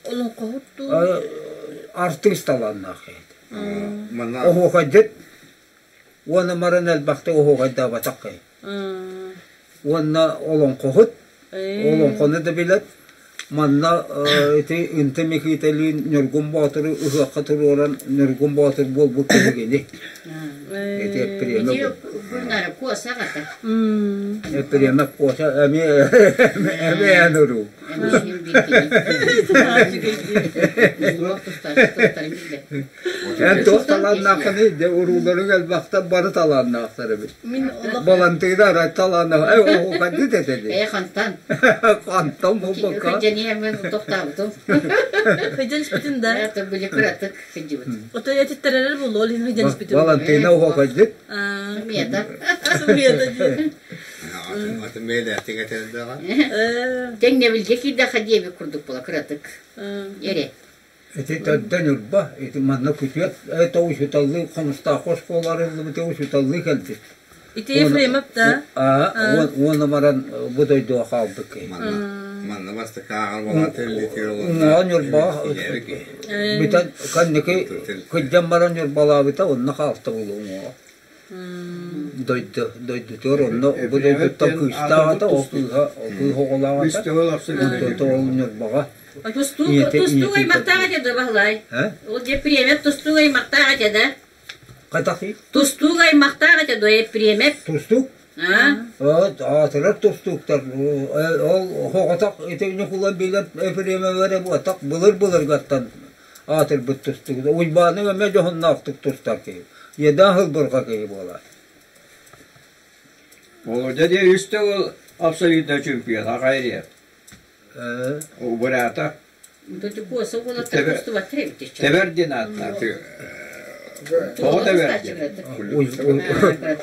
олоҥхоһут дуу? Артыыс талааннаах киһи. Оһуокайдьыт Уонна баран элбэхтик оһуохайдаабатах киһи. Уонна олоҥхоһут, олоҥхону да билэр. Манна ити Ынты Микиитэлиин Ньургун Боотуру ыһыахха туруоран Ньургун Боотур буолбут киһигини. Ити Эппириэмэ Куоса аҕата. Эппириэмэ Куоса эмиэ эмиэ эн уруу. биир кини. Туох тустааччы билбэт. Эн туох талааннааххыный дьэ урууларыҥ элбэхтэр бары талааннаахтар эбит. Мин олох Балантыына арай талааннаах э оһуохайдыт этэ дии. Э хантан? Хантан буолбакка. Кырдьан иһэммин тохтообутум. Хыдьан испитин да. Это были кыратык сылдьыбыт. Ото этиттэрэр буолуо ол иһин хыдьан испитим. Балантыына оһуохайдыт. Сумета. Сумета дии. Атын бэйэлээхтик этэлдэҕэ. Тэҥнэбилгэ киирдэххэ диэбит курдук буола кыратык. Эре. Ити төрдө Ньурба, ити манна күтүөт это учуталлыы Хомустаахха оскуола арыллыбыта учуталлыы кэлбит. Ити Ефремов да? Уонна баран бу дойдуга хаалбыт киһи. Манна манна бастакы ааҕар буолан тэриллиитигэр Уҥуоҕа Ньурбаҕа бүтэн кэнники кырдьан баран Ньурбалаабыта онно хаалта буолуо уҥуоҕа. Дойду дойдутугар онно бу дойдуттан кыыстаах ата ол кыыһа кыыс оҕолоох ата онтон ол Ньурбаҕа Тустуук аймахтаах этэ да Баһылай? Ол дьэ премия тустуук аймахтаах этэ да? Хайдахый? Тустуук аймахтаах этэ дуо премия? Тустуук? Аатырар тустууктар ол оҕотох ити Ньукулай билэр премиялара буотах былыр-былыргаттан аатырбыт тустуук. Уйбааны эмиэ дьоһуннаахтык тустар киһи. Еда хылбырҕа киһи буолар. Володя диэ үс төгүл абсолютно чемпион аҕай Убураата. Тэбэр диэн ааттаах. Тоҕо тэбэр диэн?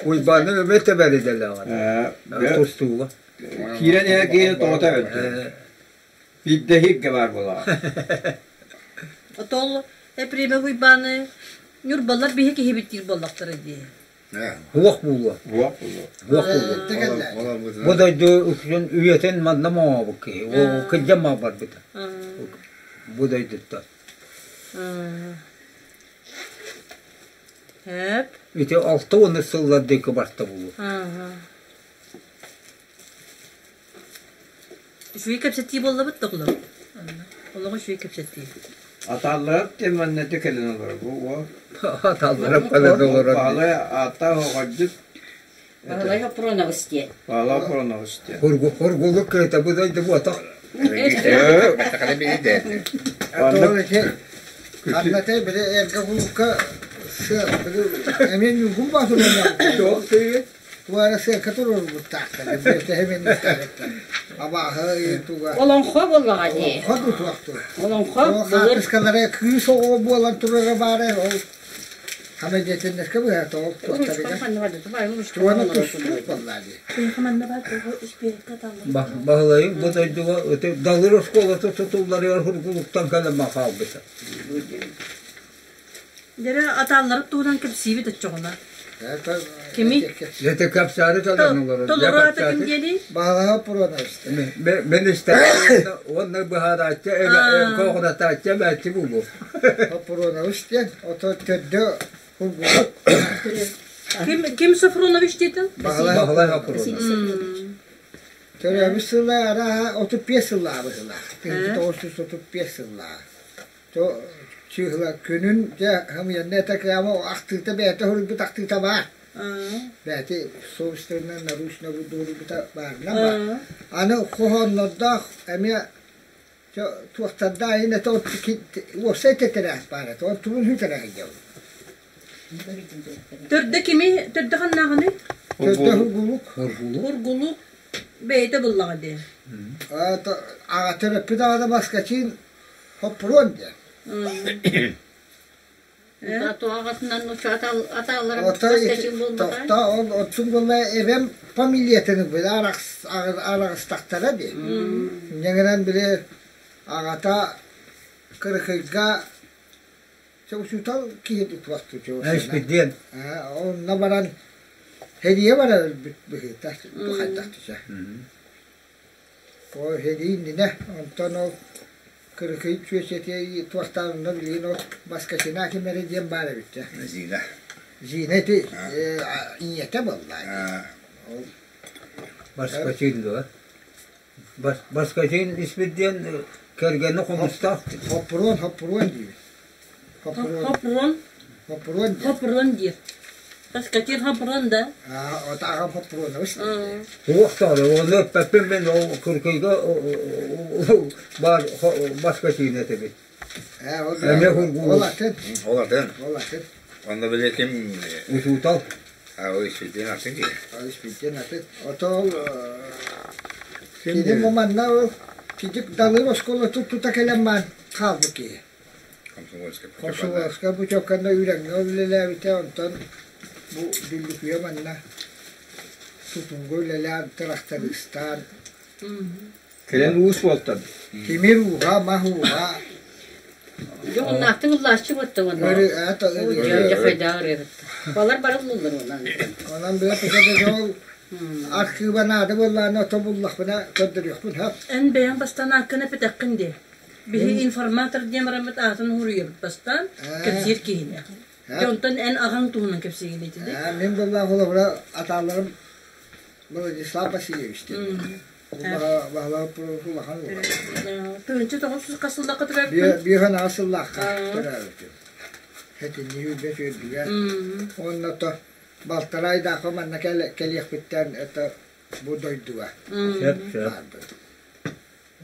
Уйбааны эмиэ тэбэр идэлээҕэ. Тустууга. Киирэн иһэр киһини тоҕо тэбэр диэн. Биирдэ иһиргэ баар буолаҕа. Отол Епремов Уйбааны Ньурбалар биһи киһибит диир буоллахтара дии. Уох буолуо. Уох буолуо. Уох буолуо. Бу дойду үксүн үйэтин манна моҥообут киһи. Кырдьан барбыта. Бу дойдуттан. Эп. Ити 60 сыллар диэки барта буолуо. Үчүгэй кэпсэтии буоллабыт да оҕолор. Олоҕу үчүгэй кэпсэтии. Атаалларап диэн манна кэлэн олорор. Бу Атаалларап кэлэн олорор. Баһылай ааттаах оҕордьут. Баһылай Хопронабыс диэн. Баһылай Хопронабыс диэн. Хоргулук кыыта бу дойду буотах. Баттахана бириде. Ханнате били эргэ кулукка сыа били эмиэ ньугун баатыланна. Туара сыака туруорбуттаахтар, бэтэһимин абааһы туга. Олоҥхо буоллаҕа дии. Олоҥхо тутуохтур. Олоҥхо былыр Хаартыскалара кыыс оҕо буолан турара баара ол хана дьэтиннэскэ быһата ол туохтарыгар. Туона тустуук буоллаа дии. Баһылайым бу дойдуга Далыр оскуолата тутулларыгар Хургулуктан кэлэн хаалбыта. Дьэрэ атаалларып туһунан кэпсиибит оччоҕуна. Кими? Ити кэпсээри кэлэн олорор. Толору аата ким диэний? Баһылаһа Пуронович. Мен истэр уонна быһаарааччы коохунатааччы эмээччи буолуо. Пуронович диэн ото төрдө Хургулук. Ким Ким Софронович диэтин? Баһылай Хопуронович. Төрөөбүт сыла арааһа 35 сыллаах быһыылаах. 1935 сыллаах. Чыыһыла күнүн дьэ хамыйанна этэ кыама ахтыыта бэйэтэ суруйбут ахтыыта баар. Бэйэтэ собственно наручно суруйбута баарынан баар. Аны хоһооннордоох эмиэ туохтардаах иһин этэ уопсай тэтэрээт баар этэ. Ол тугун сүтэрээйдэ ол. Төрдө кими? Төрдө ханнааҕыный? Төрдө Хургулук. Хургулук бэйэтэ буллаҕа дии. Аҕа төрөппүт аҕата Баскачин Хоппуруон диэн. Тохтоо ол отсун буолла эбэм фамилиятын били араҕыстахтара дии. Инньэ били аҕата Кырыкыйга учуутал киһи тутуохтуу Эспидиэн. Онно баран Һэлийэ баран өлбүт быһыыта бу хайдах түсэ. Ол сэрии иннинэ, онтон ол Кырыкый чүөчэтэ туохтааҕына билигин ол Баскачина ким эрэ диэн баар эбит дьэ. Зина. Зина ити ийэтэ буолла. Ол Баскачин дуо? Баскачин испит диэн кэргэни хомустаах. Хоппуруон, хоппуруон диибит. Хоппуруон. Хоппуруон. Хоппуруон диир. Хоппуруон диир. Баскатир хапыран да? Аҕам хоппуруонабыс. Туохтаҕына, уонна эппэппин мен ол Кыркыйга баар баскатиин этибит. Эмиэ Ол атын. Ол атын. Ол атын. Онно били ким Учуутал. А, ол испитин атын киһи. Ол испитин атын. Ото ол кини манна ол кидик далыр оскуола тута кэлэн маан хаалбыт киһи. Комсомольскай. Комсомольскай путевканы үрэҥҥэ үлэлээбитэ, онтон бу Дүллүкүйэ манна тутууга үлэлээн, тырахтарыыстаан. Кэлэн уус буолтан. Тимир ууһа, мах ууһа. Дьоһуннаахтык ыллааччы буотта уонна. Дьэ хайдаа ырыаһытта. Балар бары ыллыллар онон. Онон быа тута ол архыыба наада буоллаҕына тобуллахпына көрдөрүөхпүн сөп. Эн бэйэҥ бастаан ааккын эппэтэххин дии. Биһи информатор диэн бараммыт аатын уһуруйабыт бастаан кэпсиир киһини. Дьэ онтон эн аҕаҥ туһунан кэпсиигин итини. Мин буоллаах холобура атааларым Владислав Васильевич диэн. Баһылаах улахан уола. Тыһыынча тоҕус сүүс хас сыллаахха төрөөбүккүн? Биэхэн аҕыс сыллаахха төрөөбүтүм. Хэтинни үүрбэ сүүрдүгэр. Уонна то балтараа айдаахха манна кэлиэхпиттэн это бу дойдуга баарбыт.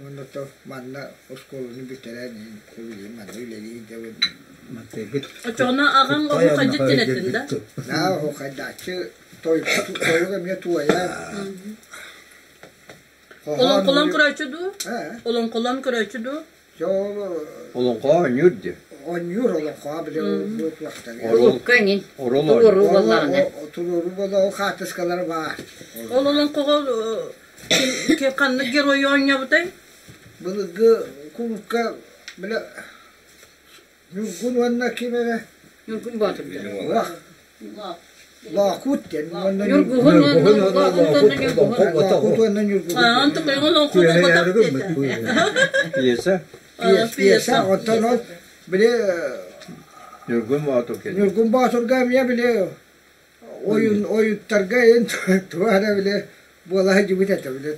Уонна то манна оскуоланы бүтэрэн билигин манна үлэлии дьабын. Оччоҕуна аҕаҥ оһуохайдьыт диэн эттин да? Да, оһуохайдааччы тойук эмиэ туойар. Олоҥхолоон көрөөччү дуу? Олоҥхолоон көрөөччү дуу? Олоҥхо оонньуур дии. Оонньуур олоҥхо били бу туохтар. Урукка эҥин. Туруоруу буоллаҕына. Туруоруу буолла ол хаартыскалара баар. Ол олоҥхоҕо ханнык герой оонньообутай? Былыргы кулукка бile Ньургун уонна ким эрэ Ньургун Боотур. Лоокут диэн уонна Ньургуһун уонна Ньургуһун. Лоокут уонна Ньургуһун. Пьеса. Пьеса оттон ол били Ньургун Боотур кэлин. Ньургун Боотурга эмиэ били ойун ойуттарга эн туох эрэ били буола сылдьыбыт этэ били.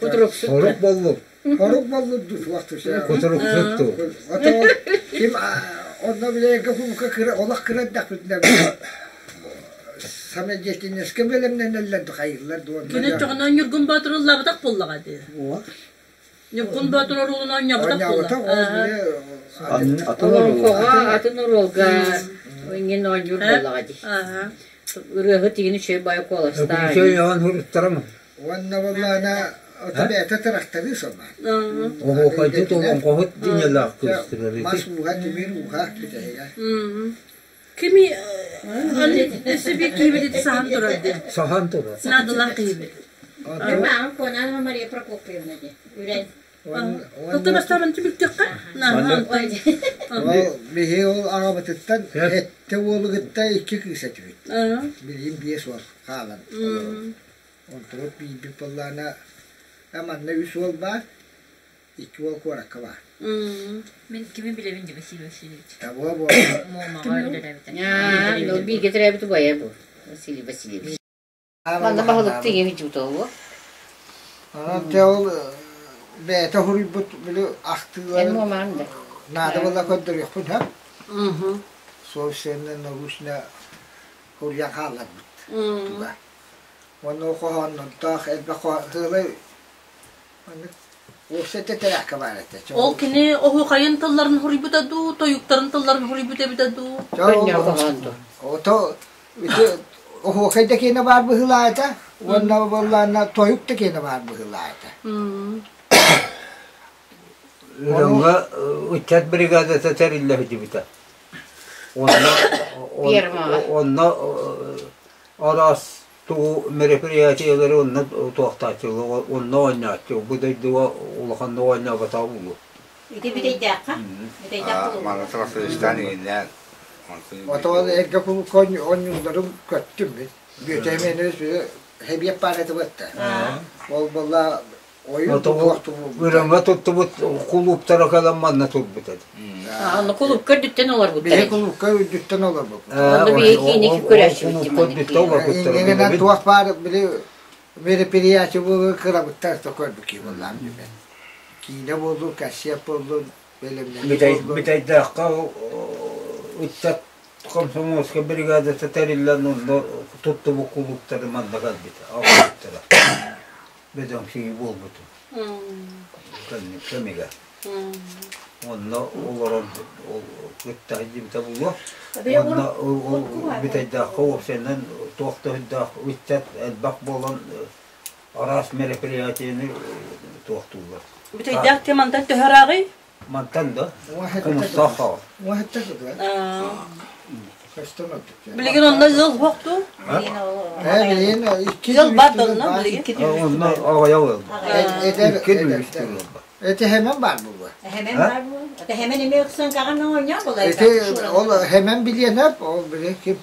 Хорук боллук. Хорук боллук ду суох туса. Кутуруксут ту. Ото ким онно били кумка кыра олох кыра эрдэхпитинэ самодеятельноска бэлэмнэнэллэр хайыыллар дуо. Кини чоҕуна Ньургун Боотур ыллаабатах буоллаҕа дии. Ньургун Боотур оруолун оонньообутах буолла. Олоҥхоҕо атын оруолга иҥин оонньуур буоллаҕа дии. Ырыаһыт игин үчүгэй баайы куоластаах. Үчүгэй оон хуруттарам. Уонна буоллаана ото бэйэтэ тырахтарыы сома. Оһуохайдыт олоҥхоһут динелаах кыыстырар. Мас ууһа, тимир ууһа бүтэһигэ. Кими өссө биир киһибит саһан турар диэн. Саһан турар. Наадалаах киһибит. Мамам Конанова Мария Прокопьевна диэн. Үрэн. Тото бастаан түбүктөххө Ол биһи ол аҕабытыттан этте уолугутта икки кыыс этибит. Билигин биэс уол хаалан олоробут. Онтубут биирбит буоллаҕына манна үс уол баар, икки уол куоракка баар. Мин кими билэбин дии Василий Васильевич? Табуа буол. Муомаҕа үлэлээбитэ. Ол бииргэ төрөөбүт убайа бу Василий Васильевич. Манна баһылыкты ийэбит дьууталуо. Онон те ол бэйэтэ хуруйбут били ахтыыларын наада буолла көрдөрүөхпүн сөп. Собственно научно хуруйан хаалларбыт. Туга. Уонна ол хоһооннордоох элбэх тылы маннык уопсай тэтэрээккэ баар этэ. Ол кини оһуохайын тылларын хуруйбута дуу, тойуктарын тылларын хуруйбута эбитэ дуу? Ото ити оһуохай да киэнэ баар быһыылаата уонна буоллаана тойук да киэнэ баар быһыылаата. Үрөҥҥө ыччат бригадата тэриллэ сылдьыбыта. Онно онно араас тугу мероприятиелары онно туохтааччылар, онно оонньооччу. Бу дойдуга улаханнык оонньооботоҕо буолуо. Ити бүтэйдээххэ? Бүтэйдээх Манна тырахтарыстаан иҥиннээн. Отон эргэ кулукка оонньууларын көттүм мин. Бүөтэймэни хэбиэп баар этэ бытта. Ол буолла Ырыҥа туттубут кулууптара кэлэн манна турбут этэ. Онно кулуупка үрдүттэн олорбуттар. Биһи кулуупка үрдүттэн олорбуппут. Онно биһи кииники көрөөччүбүт Кулуупка үрдүттэн олорбуттар. Иннинэн туох баар били мероприятие буолуо кырабыттар то көрбүт киһи буоллаам диэн. Киинэ буоллун, кассет буоллун, бэлэмнэнии буоллун. Бүтэйдээххэ ыччат. Комсомольскай бригадата тэриллэн онно туттубут кулууптары манна кэлбит аҕалбыттара. Бөдөҥсүйүү буолбутум. Кэмигэр. Онно олорон кытта сылдьыбыта буолуо. Онно ол Бүтэйдээххэ уопсайынан туох да өйдөөх ыччат элбэх буолан араас мероприятиены туохтууллар. Бүтэйдээх те мантан төһө ырааҕый? Мантан да Хомустаах хаал. Билигин онно ыал суохтуу? Ыал бар да онно билигин? Онно аҕыйах ыал бар. Икки үс ыал бар. Эти хэмэн бар буолуо. Хэмэн бар буолуо. Это хэмэн эме ыксан каҕан оҥонньоон буолар. Эти ол хэмэн билиэнэп, ол били ким?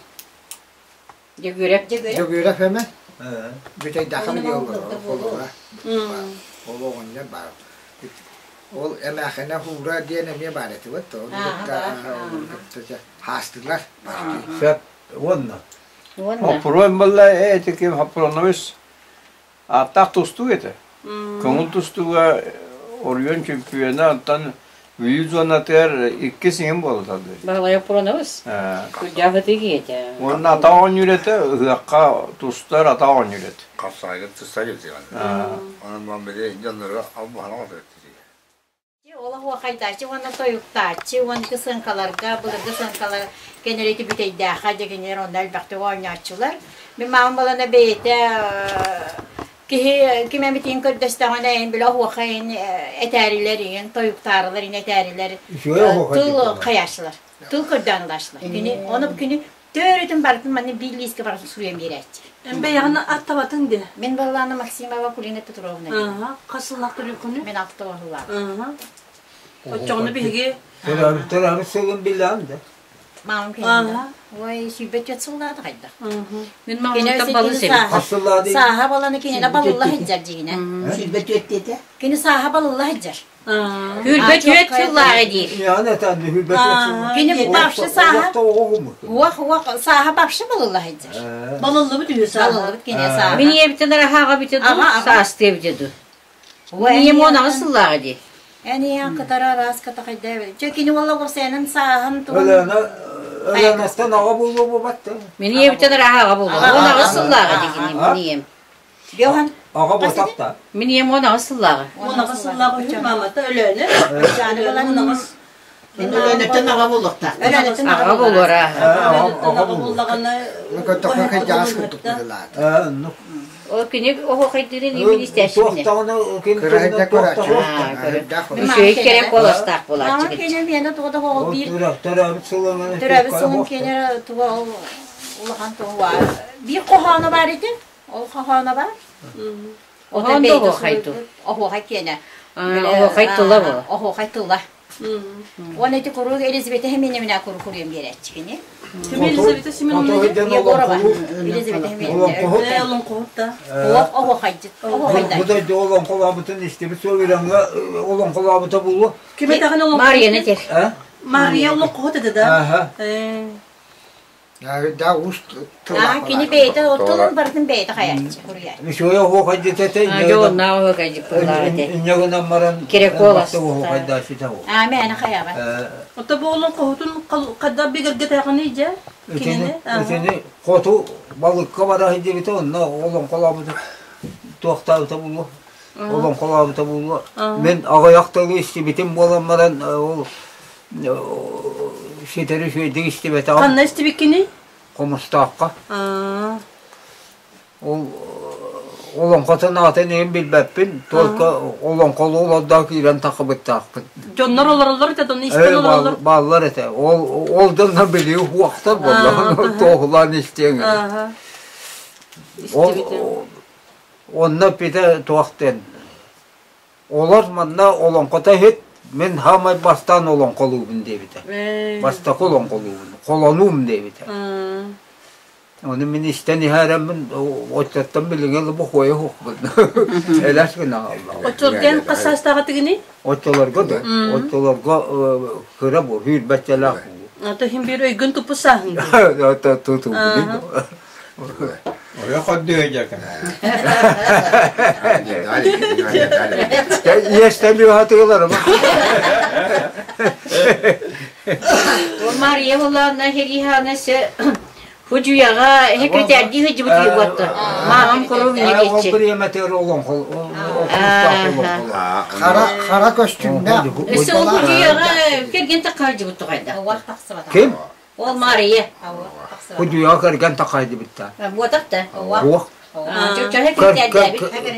Дьөгүөрэп. Дьөгүөрэп хэмэн. Бүтэйдээхэ билиэ олорор. Ол оҕонньор баар. Ол эмээхинэ Һуура диэн эмиэ баар этибит. Ол кытта хаастылар. Сөп. Уонна. Хоппуруон буолла эти ким Хоппуронович ааттаах тустуук этэ. Көҥүл тустууга оройуон чөмпүйүөнэ, оттон Бүлүү зонатыгар иккис иҥин буола сылдьар. Баһылай Хоппуронович? Күрдээх ытыы киһи Уонна ата оонньуур этэ, ыһыахха тустар ата оонньуур этэ. Хапсаайга тустар этэ. Онон били дьоннору албаһана отыр Ол оһуохайдааччы уонна тойуктааччы уонна сыаҥкаларга былыргы сыаҥкалар кэнэрэти бүтэйдээххэ дьэ кинилэр онно элбэхтик оонньооччулар. Мин маам балана бэйэтэ киһи ким эмитин көрдөстөҕүнэ эн бile оһуохайын этээрилэр иҥин тойуктаарылар ин этээрилэр тыл хайааччылар тыл көрдөөн ылааччылар. Кини ону кини Төрүтүн барытын манна биир лиискэ барытын суруйан биэрээччи. Эн бэйэҕин аттабатын дии. Мин баллаана Максимова Кулина Петровна. Аха, хас сыллаах төрүккүнүй? Мин алта сыллаах. Аха. Оччоҕуна биһиги Төрөөбүт сылын билэҕин да? Маамам кэлин. Ой, 24 сыллаата хайдах. Мин маамыттан балыс эбит. Хас сыллаады? Сааһа баланы кинини балылла сылдьар дьиҥинэ. Сүүрбэ түөрт Кини сааһа балылла сылдьар. Хүрбэ түөрт сыллааҕы диир. Кини бабшы сааһа уох уох сааһа бабшы балылла сылдьар. Балыллыбыт үһү сааһа. Балыллыбыт кини сааһа. Мин ийэбитин араһааҕа бите ду, саастыа бите ду. Ийэм 18 сыллааҕы дии. Эн ийэҥ кытары араас катахайда Чэ кини уола сэнэн сааһын тугун Өлөөнө Өлөөнөттөн аҕа буолуо буолбат Мин ийэбитин араһааҕа буолуо. 18 сыллааҕы дии кини мин ийэм. Йохан. Аҕа ботах да. Мин ийэм 18 сыллааҕы. 18 сыллааҕы үһү маамата Өлөөнө. Өлөөнө 18. Өлөөнөттөн аҕа буолуохтаах. Өлөөнөттөн аҕа буолуора. Аҕа буоллаҕына Көтөххө кырдьаҕас курдук быһыылаата. Ол кини оһуохайдыырын имин истээччибин. Кыраһыйда көрөөччү. Үчүгэй кэрэ куоластаах буолааччы. Маама кини миэнэ туга да ол биир Төрөөбүт сылын төрөөбүт сылын кини туга ол улахан туга биир хоһооно баар ити. Ол хоһооно бар. Оһоон да оһуохай тыл. Оһуохай киэнэ. Оһуохай тыла бу. Оһуохай тыла. Уонна ити куруук Елизавета Семеновна куруук куруйан биэрээччи кини. Ким Елизавета Семеновна? Егорова. Елизавета Семеновна. Олоҥхоһут да. Оһуохайдьыт. Оһуохайдааччы. Бу дойду олоҥхолообутун истибит суол Ираҥҥа олоҥхолообута буолуо. Ким этэҕин олоҥхоһут? Марияны этэр. Мария олоҥхоһут этэ да? Да уус Аа, кини бэйэтэ тылын барытын бэйэтэ хайааччы, суруйааччы. Үчүгэй оһуохайдьыт этэ, Дьоннаах оһуохайдьыт буоллаах этэ. инньэ гынан баран Киреколос. оһуохайдааччы ол. Аа, мээнэ хайаабат. Ото бу олоҥхоһутун хадда бигэргэтээҕиний дьэ? Кинини? Итини хоту балыкка бара сылдьыбыта, онно олоҥхолообута туохтаабыта буолуо. Олоҥхолообута буолуо. Мин аҕыйах тылы истибитим буолан баран ол ситэри үчүгэйдик истибэтэҕим. Ханна истибиккиний? Хомустаахха. Ол олоҥхотун аатын иһин билбэппин, только олоҥхолуу олордоо киирэн тахыбыттаахпын. Дьоннор олороллор этэ, дьонно истэн олороллор. Бааллар этэ. Ол ол дьоннор билии уохтар буолла. Туоһулаан истиэҥ. Ол онно питэ туох диэн Олор манна олоҥхото иһит, мин хаамай бастаан олоҥхолуубун диэбитэ. Бастакы олоҥхолуубун, холонуум диэбитэ. Ону мин истэн иһээрэммин, оччоттон билиҥҥи ылы бохуойа суохпун. Элэс гына хаалла. Оччолорго хас саастаах этигиний? Оччолорго да, оччолорго кыра бу, сүүрбэччэлээх буолуо. Ато иһин биир өйгүн туппут сааһыҥ Туту. Ойо ходдуө дьэкэ. Иэстэлүү хатыыларым. Мария Валлаевна Херихана се Худьуяҕа секретарьдыы сылдьыбыт үһү Маамам куруук инньэ диэччи. Ол бириэмэтигэр олоҥхо Хара хара көстүүмнээх. Өссө ол Худьуяҕа кэргэн таххайдыбыт тухайда. Ким? Ол Мария. Худьуяҕа кэргэн таххайдыбыт да. Буотах да. Уох.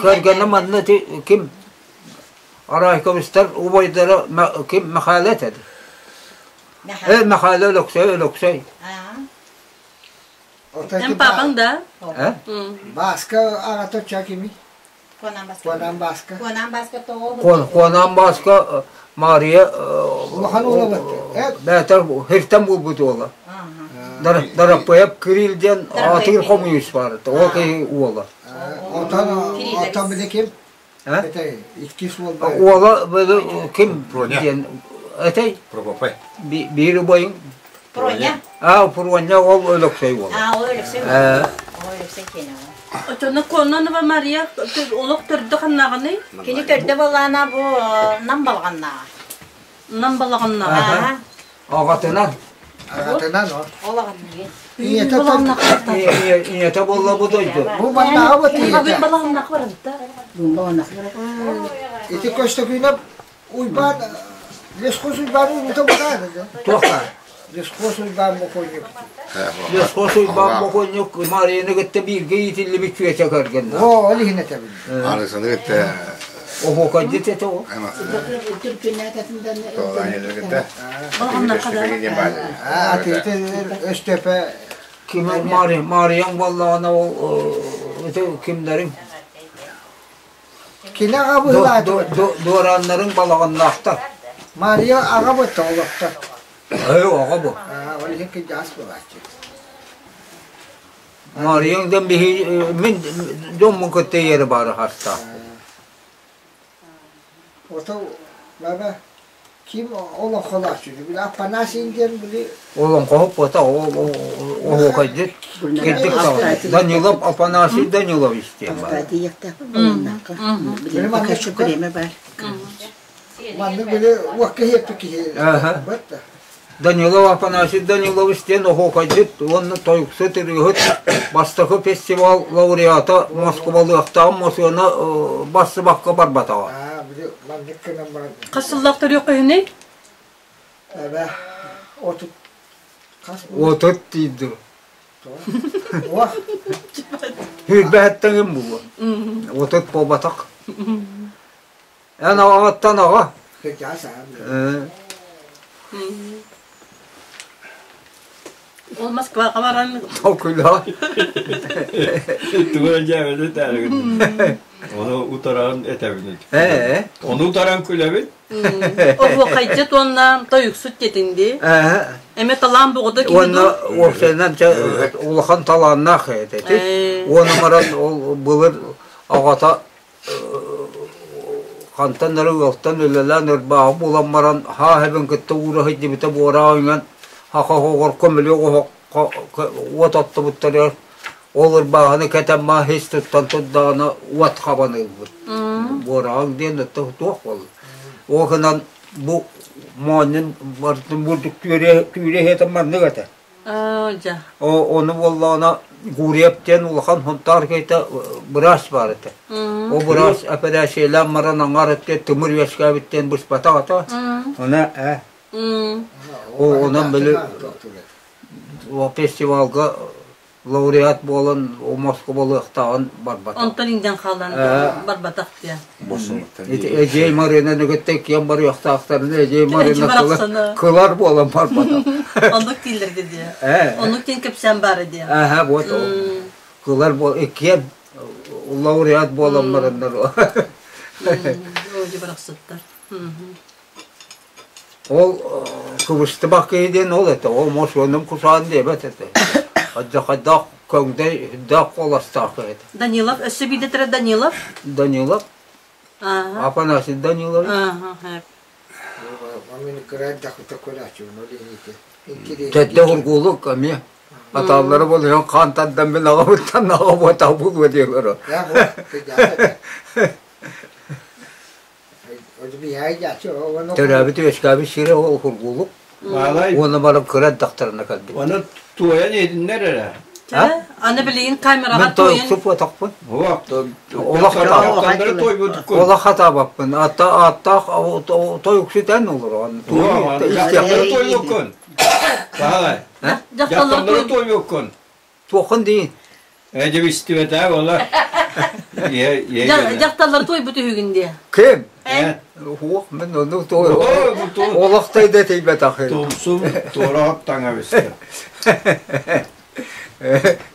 Кэргэнэ манна ким Арайковичтар убайдара ким Михаил этэ. Э Михаил Өлөксөй Өлөксөй. Эн папаҥ да? Бааска аҕата чакими? Куонаан Бааска. Куонаан Бааска тоҕо? Куонаан Бааска Мария Улахан уола бат. Бээтэр хиртэн булбут уола. Дараппыйап Кирилл диэн атыыр хомуйус бар. Ол киһи уола. Отон отон били ким? Иккис уол Уола ким диэн этэй? Прокопай. Биир убайың Проня. А, Проня ол Өлөксөй уола. А, ол Өлөксөй уола. Ол Өлөксөй киэнэ ол. Очоно Кононова Мария олох төрдө ханнаҕыный? Кини төрдө буоллаана бу Нам балаҕаннааҕа. Нам балаҕаннааҕа. Аҕатынан. Аҕатынан о. Ол аҕатынан. Ийэтэ Ийэтэ буолла бу дойду. Бу маннааҕы бу ийэтэ. Балаҕаннаах барабыта. Ити көстөкүүнэ Уйбаан Лесхоз Уйбаан уута бутаан Туохха? Лесхоз Уйбаан бокуонньук. Лесхоз Уйбаан бокуонньук Марияны кытта бииргэ иитиллибит чүөчэ көргөн. Оо, ол иһин этэбин. Александр кытта Оһуокайдыт этэ ол. Атыыты Өстөпө Ким Мария Марияң буоллаҕына ол ити кимнэрин Кини аҕа быһылаата. Дуорааннарыҥ балаҕаннаахтар. Мария аҕа бытта олохто. Ээ, аҕа бу. Ол иһин кырдьаҕас буолааччы. Марияҥ да биһи мин дьоммун кытта ийэри баары хастаах. Ото баба Ким олоҥхолооччу били Афанасий диэн били Олоҥхоһут буота оһуокайдыт кирдик Данилов Афанасий Данилович диэн баар. Маннык били уокка иһиэппит киһи Данилов Афанасий Данилович диэн оһуокайдыт уонна тойуксут ырыаһыт бастакы фестивал лауреата Москубалыахтааҕын Мосуона бассыбакка барбатаҕа. Хас сыллаах төрүөх киһиний? Эбэ, 30 хас 30 диир Хүрбэһэттэн буолуо. 30 буолбатах. Эн аҕаҕыттан аҕа. Ол Москваҕа баран Толкуйдаа. Тугу дьээбэни этээригин. Ону утаран этэбин. Ээ. Ону утаран күлэбин. Оһуохайдьыт уонна тойуксут диэтиҥ дии. Ээ. Эмэ талаан боҕото киһи Уонна уопсайынан улахан талааннаах этэ. Уонна баран ол былыр аҕата хантан эрэ ыалтан үлэлээн ырбааҕы булан баран хаа эбин кытта уура сылдьыбыта буораа үҥэн хаха оһоҕор көмүлүөк оһоххо уот оттубуттарыгар ол ырбааҕыны кэтэн маа ис туттан турдаҕына уот хабан ылбыт буораҕыҥ диэн туох буолла ол гынан бу моонньун барытын бурдук түүрэ түүрэ иһэтэн маннык этэ Дьэ. Ону буоллаҕына Гурьев диэн улахан Сунтаар киһитэ быраас баар этэ. Ол быраас эпэрээссийэлээн баран аҥаар өттө тымыр үөскээбит диэн быспатах этэ. Оны э онон били фестивалга лауреат буолан Москубалыахтааҕын барбатах. Онтон иҥдэн хаалан барбатах диэн. Эдьиэй Марина кытта иккиэн барыахтаахтарына Эдьиэй Марина кылар буолан барбатах. Оннук дииллэргэ диэ. Оннук диэн кэпсээн баара диэ. Аха, вот кылар буол иккиэн лауреат буолан бараннар. Оо, барахсаттар. Ол кыбыстыбах киһи диэн ол этэ, ол мосуонум кусаан диэбэт этэ. Хайдах көҥдөй даах куоластаах этэ. Данилов, өссө биирдэ Данилов? Данилов. Афанасий Данилович. Тэттэ ургуулук эмиэ. Атааллары болуйан хаан тардан мин аҕабыттан аҕа буотах буолуо диэлэр. Төрөөбүт үөскээбит сирэ ол Кургуулук. Уонна баран кыра эрдэхтэринэ кэлбит. Оны туойан иһитиннэр эрэ. Аны билигин камераҕа Мен туойан тойуксуппатахпын. Олох Олох хатаабаппын. Аттаах тойуксутан олорон. Дьахталлары туойуоккун. Баһылай. Дьахталлары туойуоккун. Туоххун дии? Ээ дьэ истибэтэ буола. Дьахталлар туойбут үһүгүн диэ. Ким? Уох, мен ону той олохтой да тейбэтах. Тумсум туора таҥа бистэ.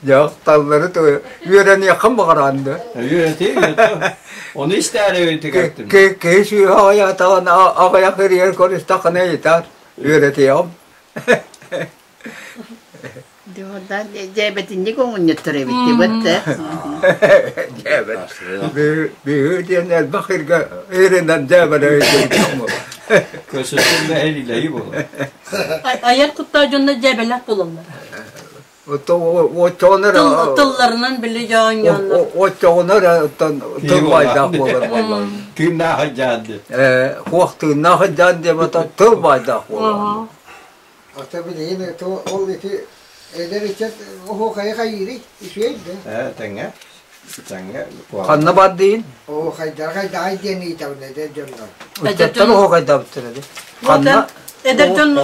Дьахталлары той үөрэниэххин баҕараан да. Үөрэтии, Ону истээри өйтүгэттим. Киһи сүүһэ аҕыйаатаҕына аҕыйах ириэр көрүстэххинэ ыйытар. Үөрэтиэҕим. Дьээбэтинник оҥонньоттор эбит дибэт Дьээбэт. Биһи диэн элбэх иргэ иринэн дьээбэрэ Көсөтүн мэһэлилэйи буолар. Айар куттаа дьонно дьээбэлээх буолаллар. Оччоҕуна Тылларынан били дьоонньооннор. Оччоҕуна эрэ тыл байдаах буолар буоллар. Тыыннаах дьаан диэн. Хуох тыыннаах дьаан диэн тыл байдаах буолар. Ата билигин ол ити эдэр ыччат оһуохайы хайыырый? Үчүгэй да? Ээ, тэҥҥэ. Тэҥҥэ. Ханна бар дейин? Оһуохайдар хайдаҕай диэн ыйытабын эдэр дьоннор. Ыччаттар оһуохайдаабыттар эди. Ханна? Эдэр дьон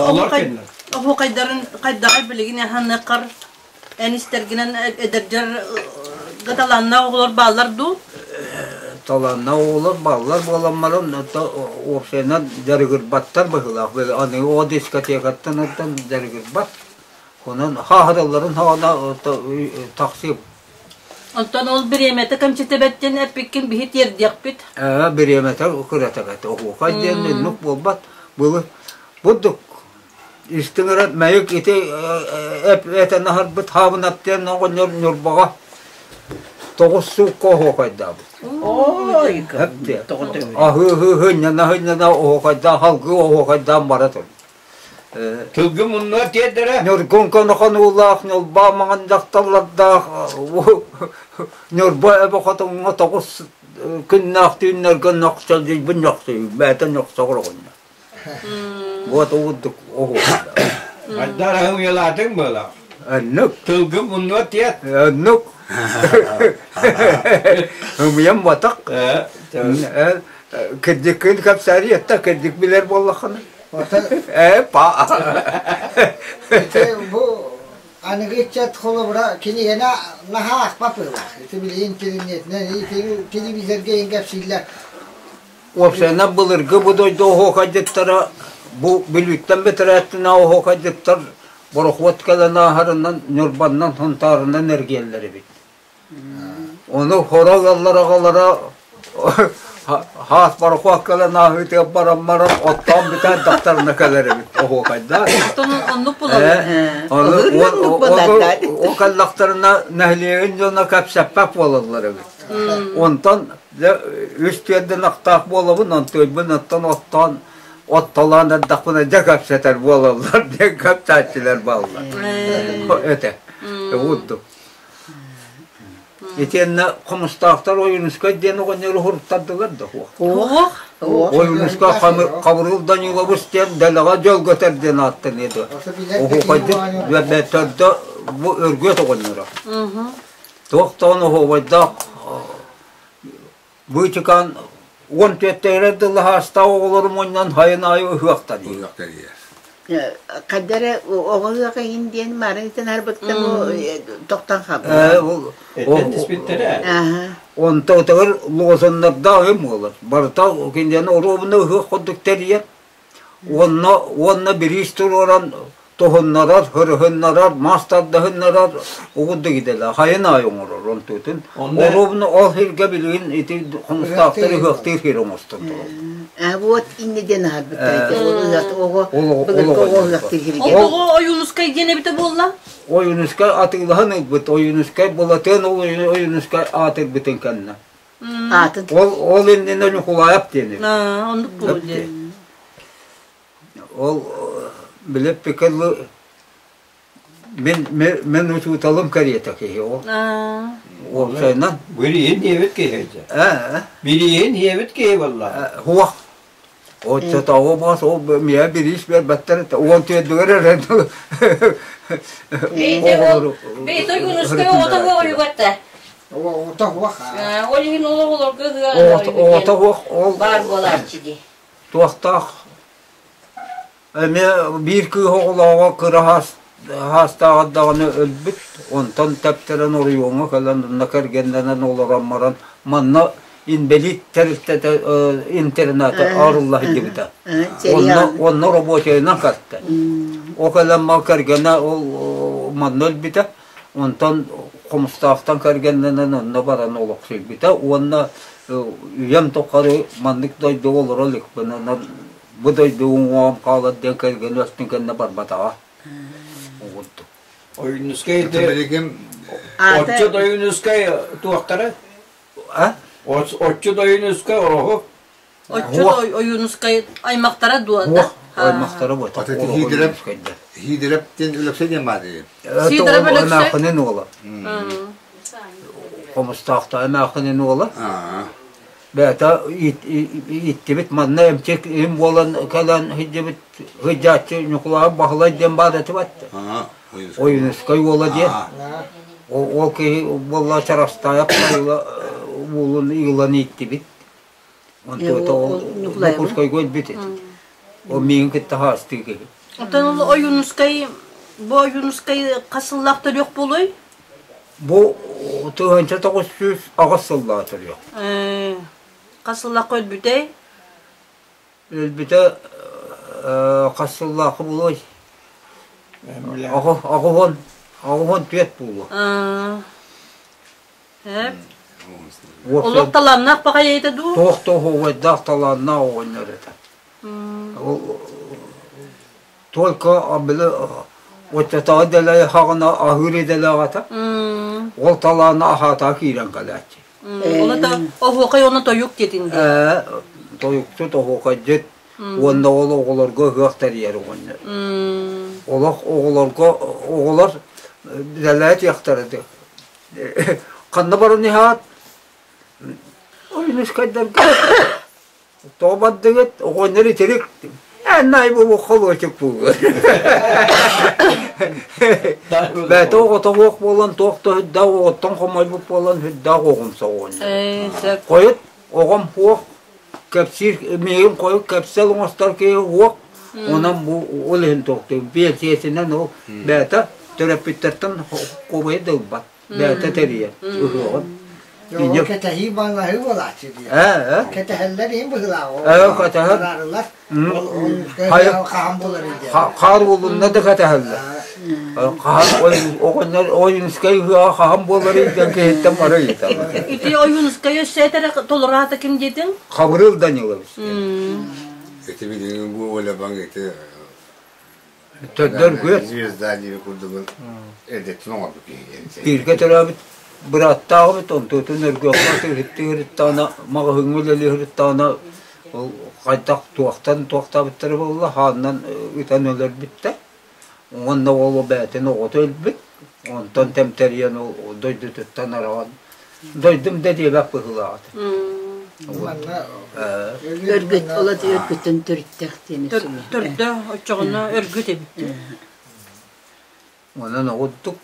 оһуохайдарын хайдаҕай билигин ханныаккар эн истэргинэн эдэрдэр талааннаах оҕолор бааллар дуу? Талааннаах оҕолор бааллар буолан баран уопсайынан дьарыгырбаттар быһыылаах. Аныгы оҕо дискотекаттан оттон дьарыгырбат. Онон хааһыралларын саҕана тахсыы. Онтон ол бириэмэтэ кэмчитэбэт диэн эппиккин биһи тиэрдиэхпит. Ээ, бириэмэтэ кыратабат. Оһуохай диэн иннук буолбат. Былы бурдук Истиҥ эрэ Мэйик ити этэн аһарбыт Хаабынап диэн оҕонньор Ньурбаҕа 9 суукка оһуохайдаабыт. Ой, Аһыы-аһыы һынньана-һынньана оһуохайдаан салгыы оһуохайдаан бара тур. Тылгы муннугар тиэрдэрэ. Ньургун конохон уулаах, ньулбаа маҥан дьахталлардаах Ньурба эбэ хотоҥҥо 9 күннээх түүннэргэ нохсолдьуйбун ньохсуйбун, бэйэтэ ньохсоҕор оҕонньор. Вот угуттук оһуохайдаах. Хайдах уйалаатыҥ буолар? Оннук. Тылгын муннугар тиэт. Оннук. Ымыйан батах. Кырдьыккын кэпсээри ятта кырдьык билэр буоллаххына. Э, па. Бу аныгы ыччат холобура кинигэни наһаа аахпат быһыылаах. Ити билигин интэриниэтинэн, телевизорга иһин кэпсииллэр. Уопсайынан былыргы бу дойду оһуохайдьыттара бу Бүлүүттэн бэтэрээттинэ оһуохайдьыттар борохуот кэлэн ааһарынан Ньурбаннан Сунтаарынан эргийэллэр эбит. Ону хоро ыаллар аҕалара хаас борохуот кэлэн ааһыытыгар баран баран оттоон бүтэн дахтарына кэлэр эбит оһуохайдаан. Оттон оннук булаллар. Ол кэллэхтэринэ нэһилиэгин дьоно кэпсэппэт буолаллар эбит. Онтон Дьэ, үс түөрдэн ахтаах буолабын, онтуйбун оттон оттоон оттолоон эрдэхпинэ дьэ кэпсэтэр буолаллар диэн кэпсээччилэр бааллар. Этэ. Курдук. Итиэннэ Хомустаахтар Ойуунускай диэн оҕонньору уһуруттардылар да суох. Суох. Ойуунускай Хабырыл Данилович диэн дэлэҕэ дьөлгөтөр диэн ааттаныа дуо. Оһуохайдык төрдө бу Өргүөт оҕонньоро. Туох даҕаны оһуобайдаах Быычыкаан 14 дылы хаастаах оҕолору мунньан сайын аайы ыһыахтаныы. Ханна эрэ оҕо ыһыах иһин диэн маарын итин арбыттан тохтон хаалбыт. Этэн Онтотыгар лозуннардаах үһү буолар. Барыта кинилэри оруобуна ыһыах курдук тэрийэр. Уонна уонна бириис туруоран туһуннарар, хөрөһүннэрэр, мас тардыһыннарар угурдук идэлээх хайын аайы оҥорор онтуутун. Оруобуна ол сиргэ билигин ити хомустаахтар ыһыахтыыр сир оҥостон тураллар. А вот инне диэн аһарбыттар оҕо былыргы оҕо ыһыахтыыр сиргэ. Оҕо Ойуунускай диэн эбитэ буолла? Ойуунускай атыылаһан ылбыт, Ойуунускай Былатыан ол Ойуунускай аатырбытын кэннэ. Аатын. Ол ол иннинэ Ньукулаайап диэн эбит. Оннук буолуо диэн. Ол билип пикеллы мин мен учууталым кэриэтэ киһи ол. Уопсайынан. Бириин диэбит киһи. Ээ. Бириин диэбит киһи буолла. Хуох. Оччотооҕу баас ол миэхэ бириис биэрбэттэр этэ. Уон түөрдүгэр эрэ оҕолору Бэйэтэ Ойуунускай оҕото оҕолугатта. Оҕото уох. Ол иһин ол оҕолорго Оҕото уох ол баар буолааччы дии. Туохтаах Эмиэ биир кыыс оҕолооҕо кыра саастааҕар даҕаны өлбүт, онтон тэптэрэн оройуоҥҥа кэлэн онно кэргэннэнэн олорон баран манна инбэлиит тэрилтэтэ интерната арылла сылдьыбыта. Онно онно рабочайынан кэлтэ. Ол кэлэн мал кэргэнэ ол манна өлбүтэ. Онтон Хомустаахтан кэргэннэнэн онно баран олохсуйбута уонна үйэм тухары маннык дойдуга олоро иликпин, онон бу дойду уҥуоҕум хаалар диэн кэргэн өстүн кэннэ барбатаҕа. Угурдук. Ойуунускай билигин Отчут Ойуунускай туохтара? А? Отчут Ойуунускай ороһу. Отчут Ойуунускай аймактара дуо? Уох, аймактара буо. Хиидирэп Хиидирэп диэн Өлөксөй диэн баар дии. Сидоров Өлөксөй. Эмээххинин уола. Хомустаахта эмээххинин уола. Бэйэтэ ииттибит манна эмчик им буолан кэлэн сылдьыбыт сылдьааччы Ньукулаайап Баһылай диэн баар этэ батта. Ойуунускай уола диэн. Ол киһи буолла Чарастаайап Майыла уолун ыылан ииттибит. Онтуота ол Дьокуускайга өлбүт этэ. Ол миигин кытта хаастыы киһи. Оттон ол Ойуунускай бу Ойуунускай хас сыллаах төрүөх буолуой? Бу 1908 сыллаах төрүөх. Хас сыллаахха өлбүтэй? Өлбүтэ хас сыллаахха буолуой? Аҕыһон түөрт буолуо. Олох талааннаах баҕайы этэ дуу? Туох да оһуобайдаах талааннаах оҕонньор этэ. Только били оччотооҕу дэлэй хаҕына аһыыр идэлээх этэ. Ол талаана аһаатаа киирэн кэлээччи. Ол да оһуокай уонна тойук диэтин дии. Ээ, тойуксут, оһуокайдьыт уонна ол оҕолорго ыһыах тэрийэр оҕонньор. Олох оҕолорго оҕолор дэлээтиэхтэрэ Ханна баран иһаат? Ойунускайдарга Тоҕо бардыгыт? Оҕонньор итирик. Эн бу холуочук буолуо. Бэйэтэ оҕото суох буолан туох да сүрдээх оҕоттон хомойбут буолан сүрдээх оҕомсох оҕонньор. Хойут оҕом суох кэпсиир миигин хойут кэпсэл оҥостор киһи суох. Онон бу ол иһин туохтуур. Биэнсийэтинэн ол бэйэтэ төрөппүттэртэн куобайы да ылбат. Бэйэтэ тэрийэр ыһыаҕын. Дьэ, кэтэһии манаһыы буолааччы дии. Кэтэһэллэр иһин быһыылаах. Кэтэһэр. Араарылар. Хаһан буолар диэн. Хаар уолунна да кэтэһэллэр. Хаһан оҕонньор Ойуунускай ыһыаҕа хаһан буолар диэн киһиттэн бары ыйыталлар. Ити Ойуунускай өссө этэрэ толораата ким диэтиҥ? Хабырыл Данилович. Ити билигин бу Оля баҥ ити Төрдөргүөт. Звезда диэби курдугун эрдэттэн оҥорбут киһи диэн. Бииргэ төрөөбүт бырааттааҕыбыт, онтуотун өргүөххэ тыырыттаҕына, маҕаһыыҥҥа үлэлии сырыттаҕына, ол хайдах туохтан туохтаабыттара буолла, хаанынан ытан өлөрбүттэр. Уонна ол бэйэтин оҕото өлбүт, онтон тэмтэрийэн ол дойдутуттан араҕан, дойдум да диэбэт быһыылаах этэ. Өргүт, ол өргүтүн төрүттээх диэн Төрдө оччоҕуна өргүт эбит. Онон оҕурдук.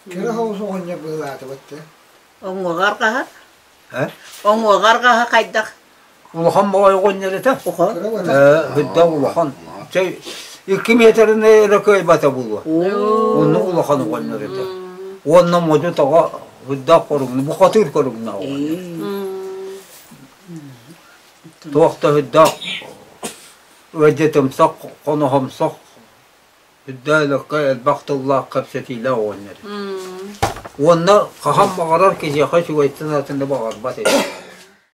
Кыра соҕус оҕонньор быһыылаатыбыт да. Оҥуоҕар хаһа? Оҥуоҕар хаһа хайдах? Улахан баҕайы оҕонньор этэ. Үрдэ улахан. Чэй, 2 метрини эрэ кыайбата буолуо. Оннук улахан оҕонньор этэ. Уонна модьу тоҕо үрдээх хоругну, бухатыыр хоругна оҕонньор. Туох да үрдээх ыалдьытымсах, хоноһомсох Үрдээх элбэх тыллаах кэпсэтиилээх оҕонньор. Уонна хаһан баҕарар киһиэхэ үчүгэйтэн атыны баҕарбат этэ.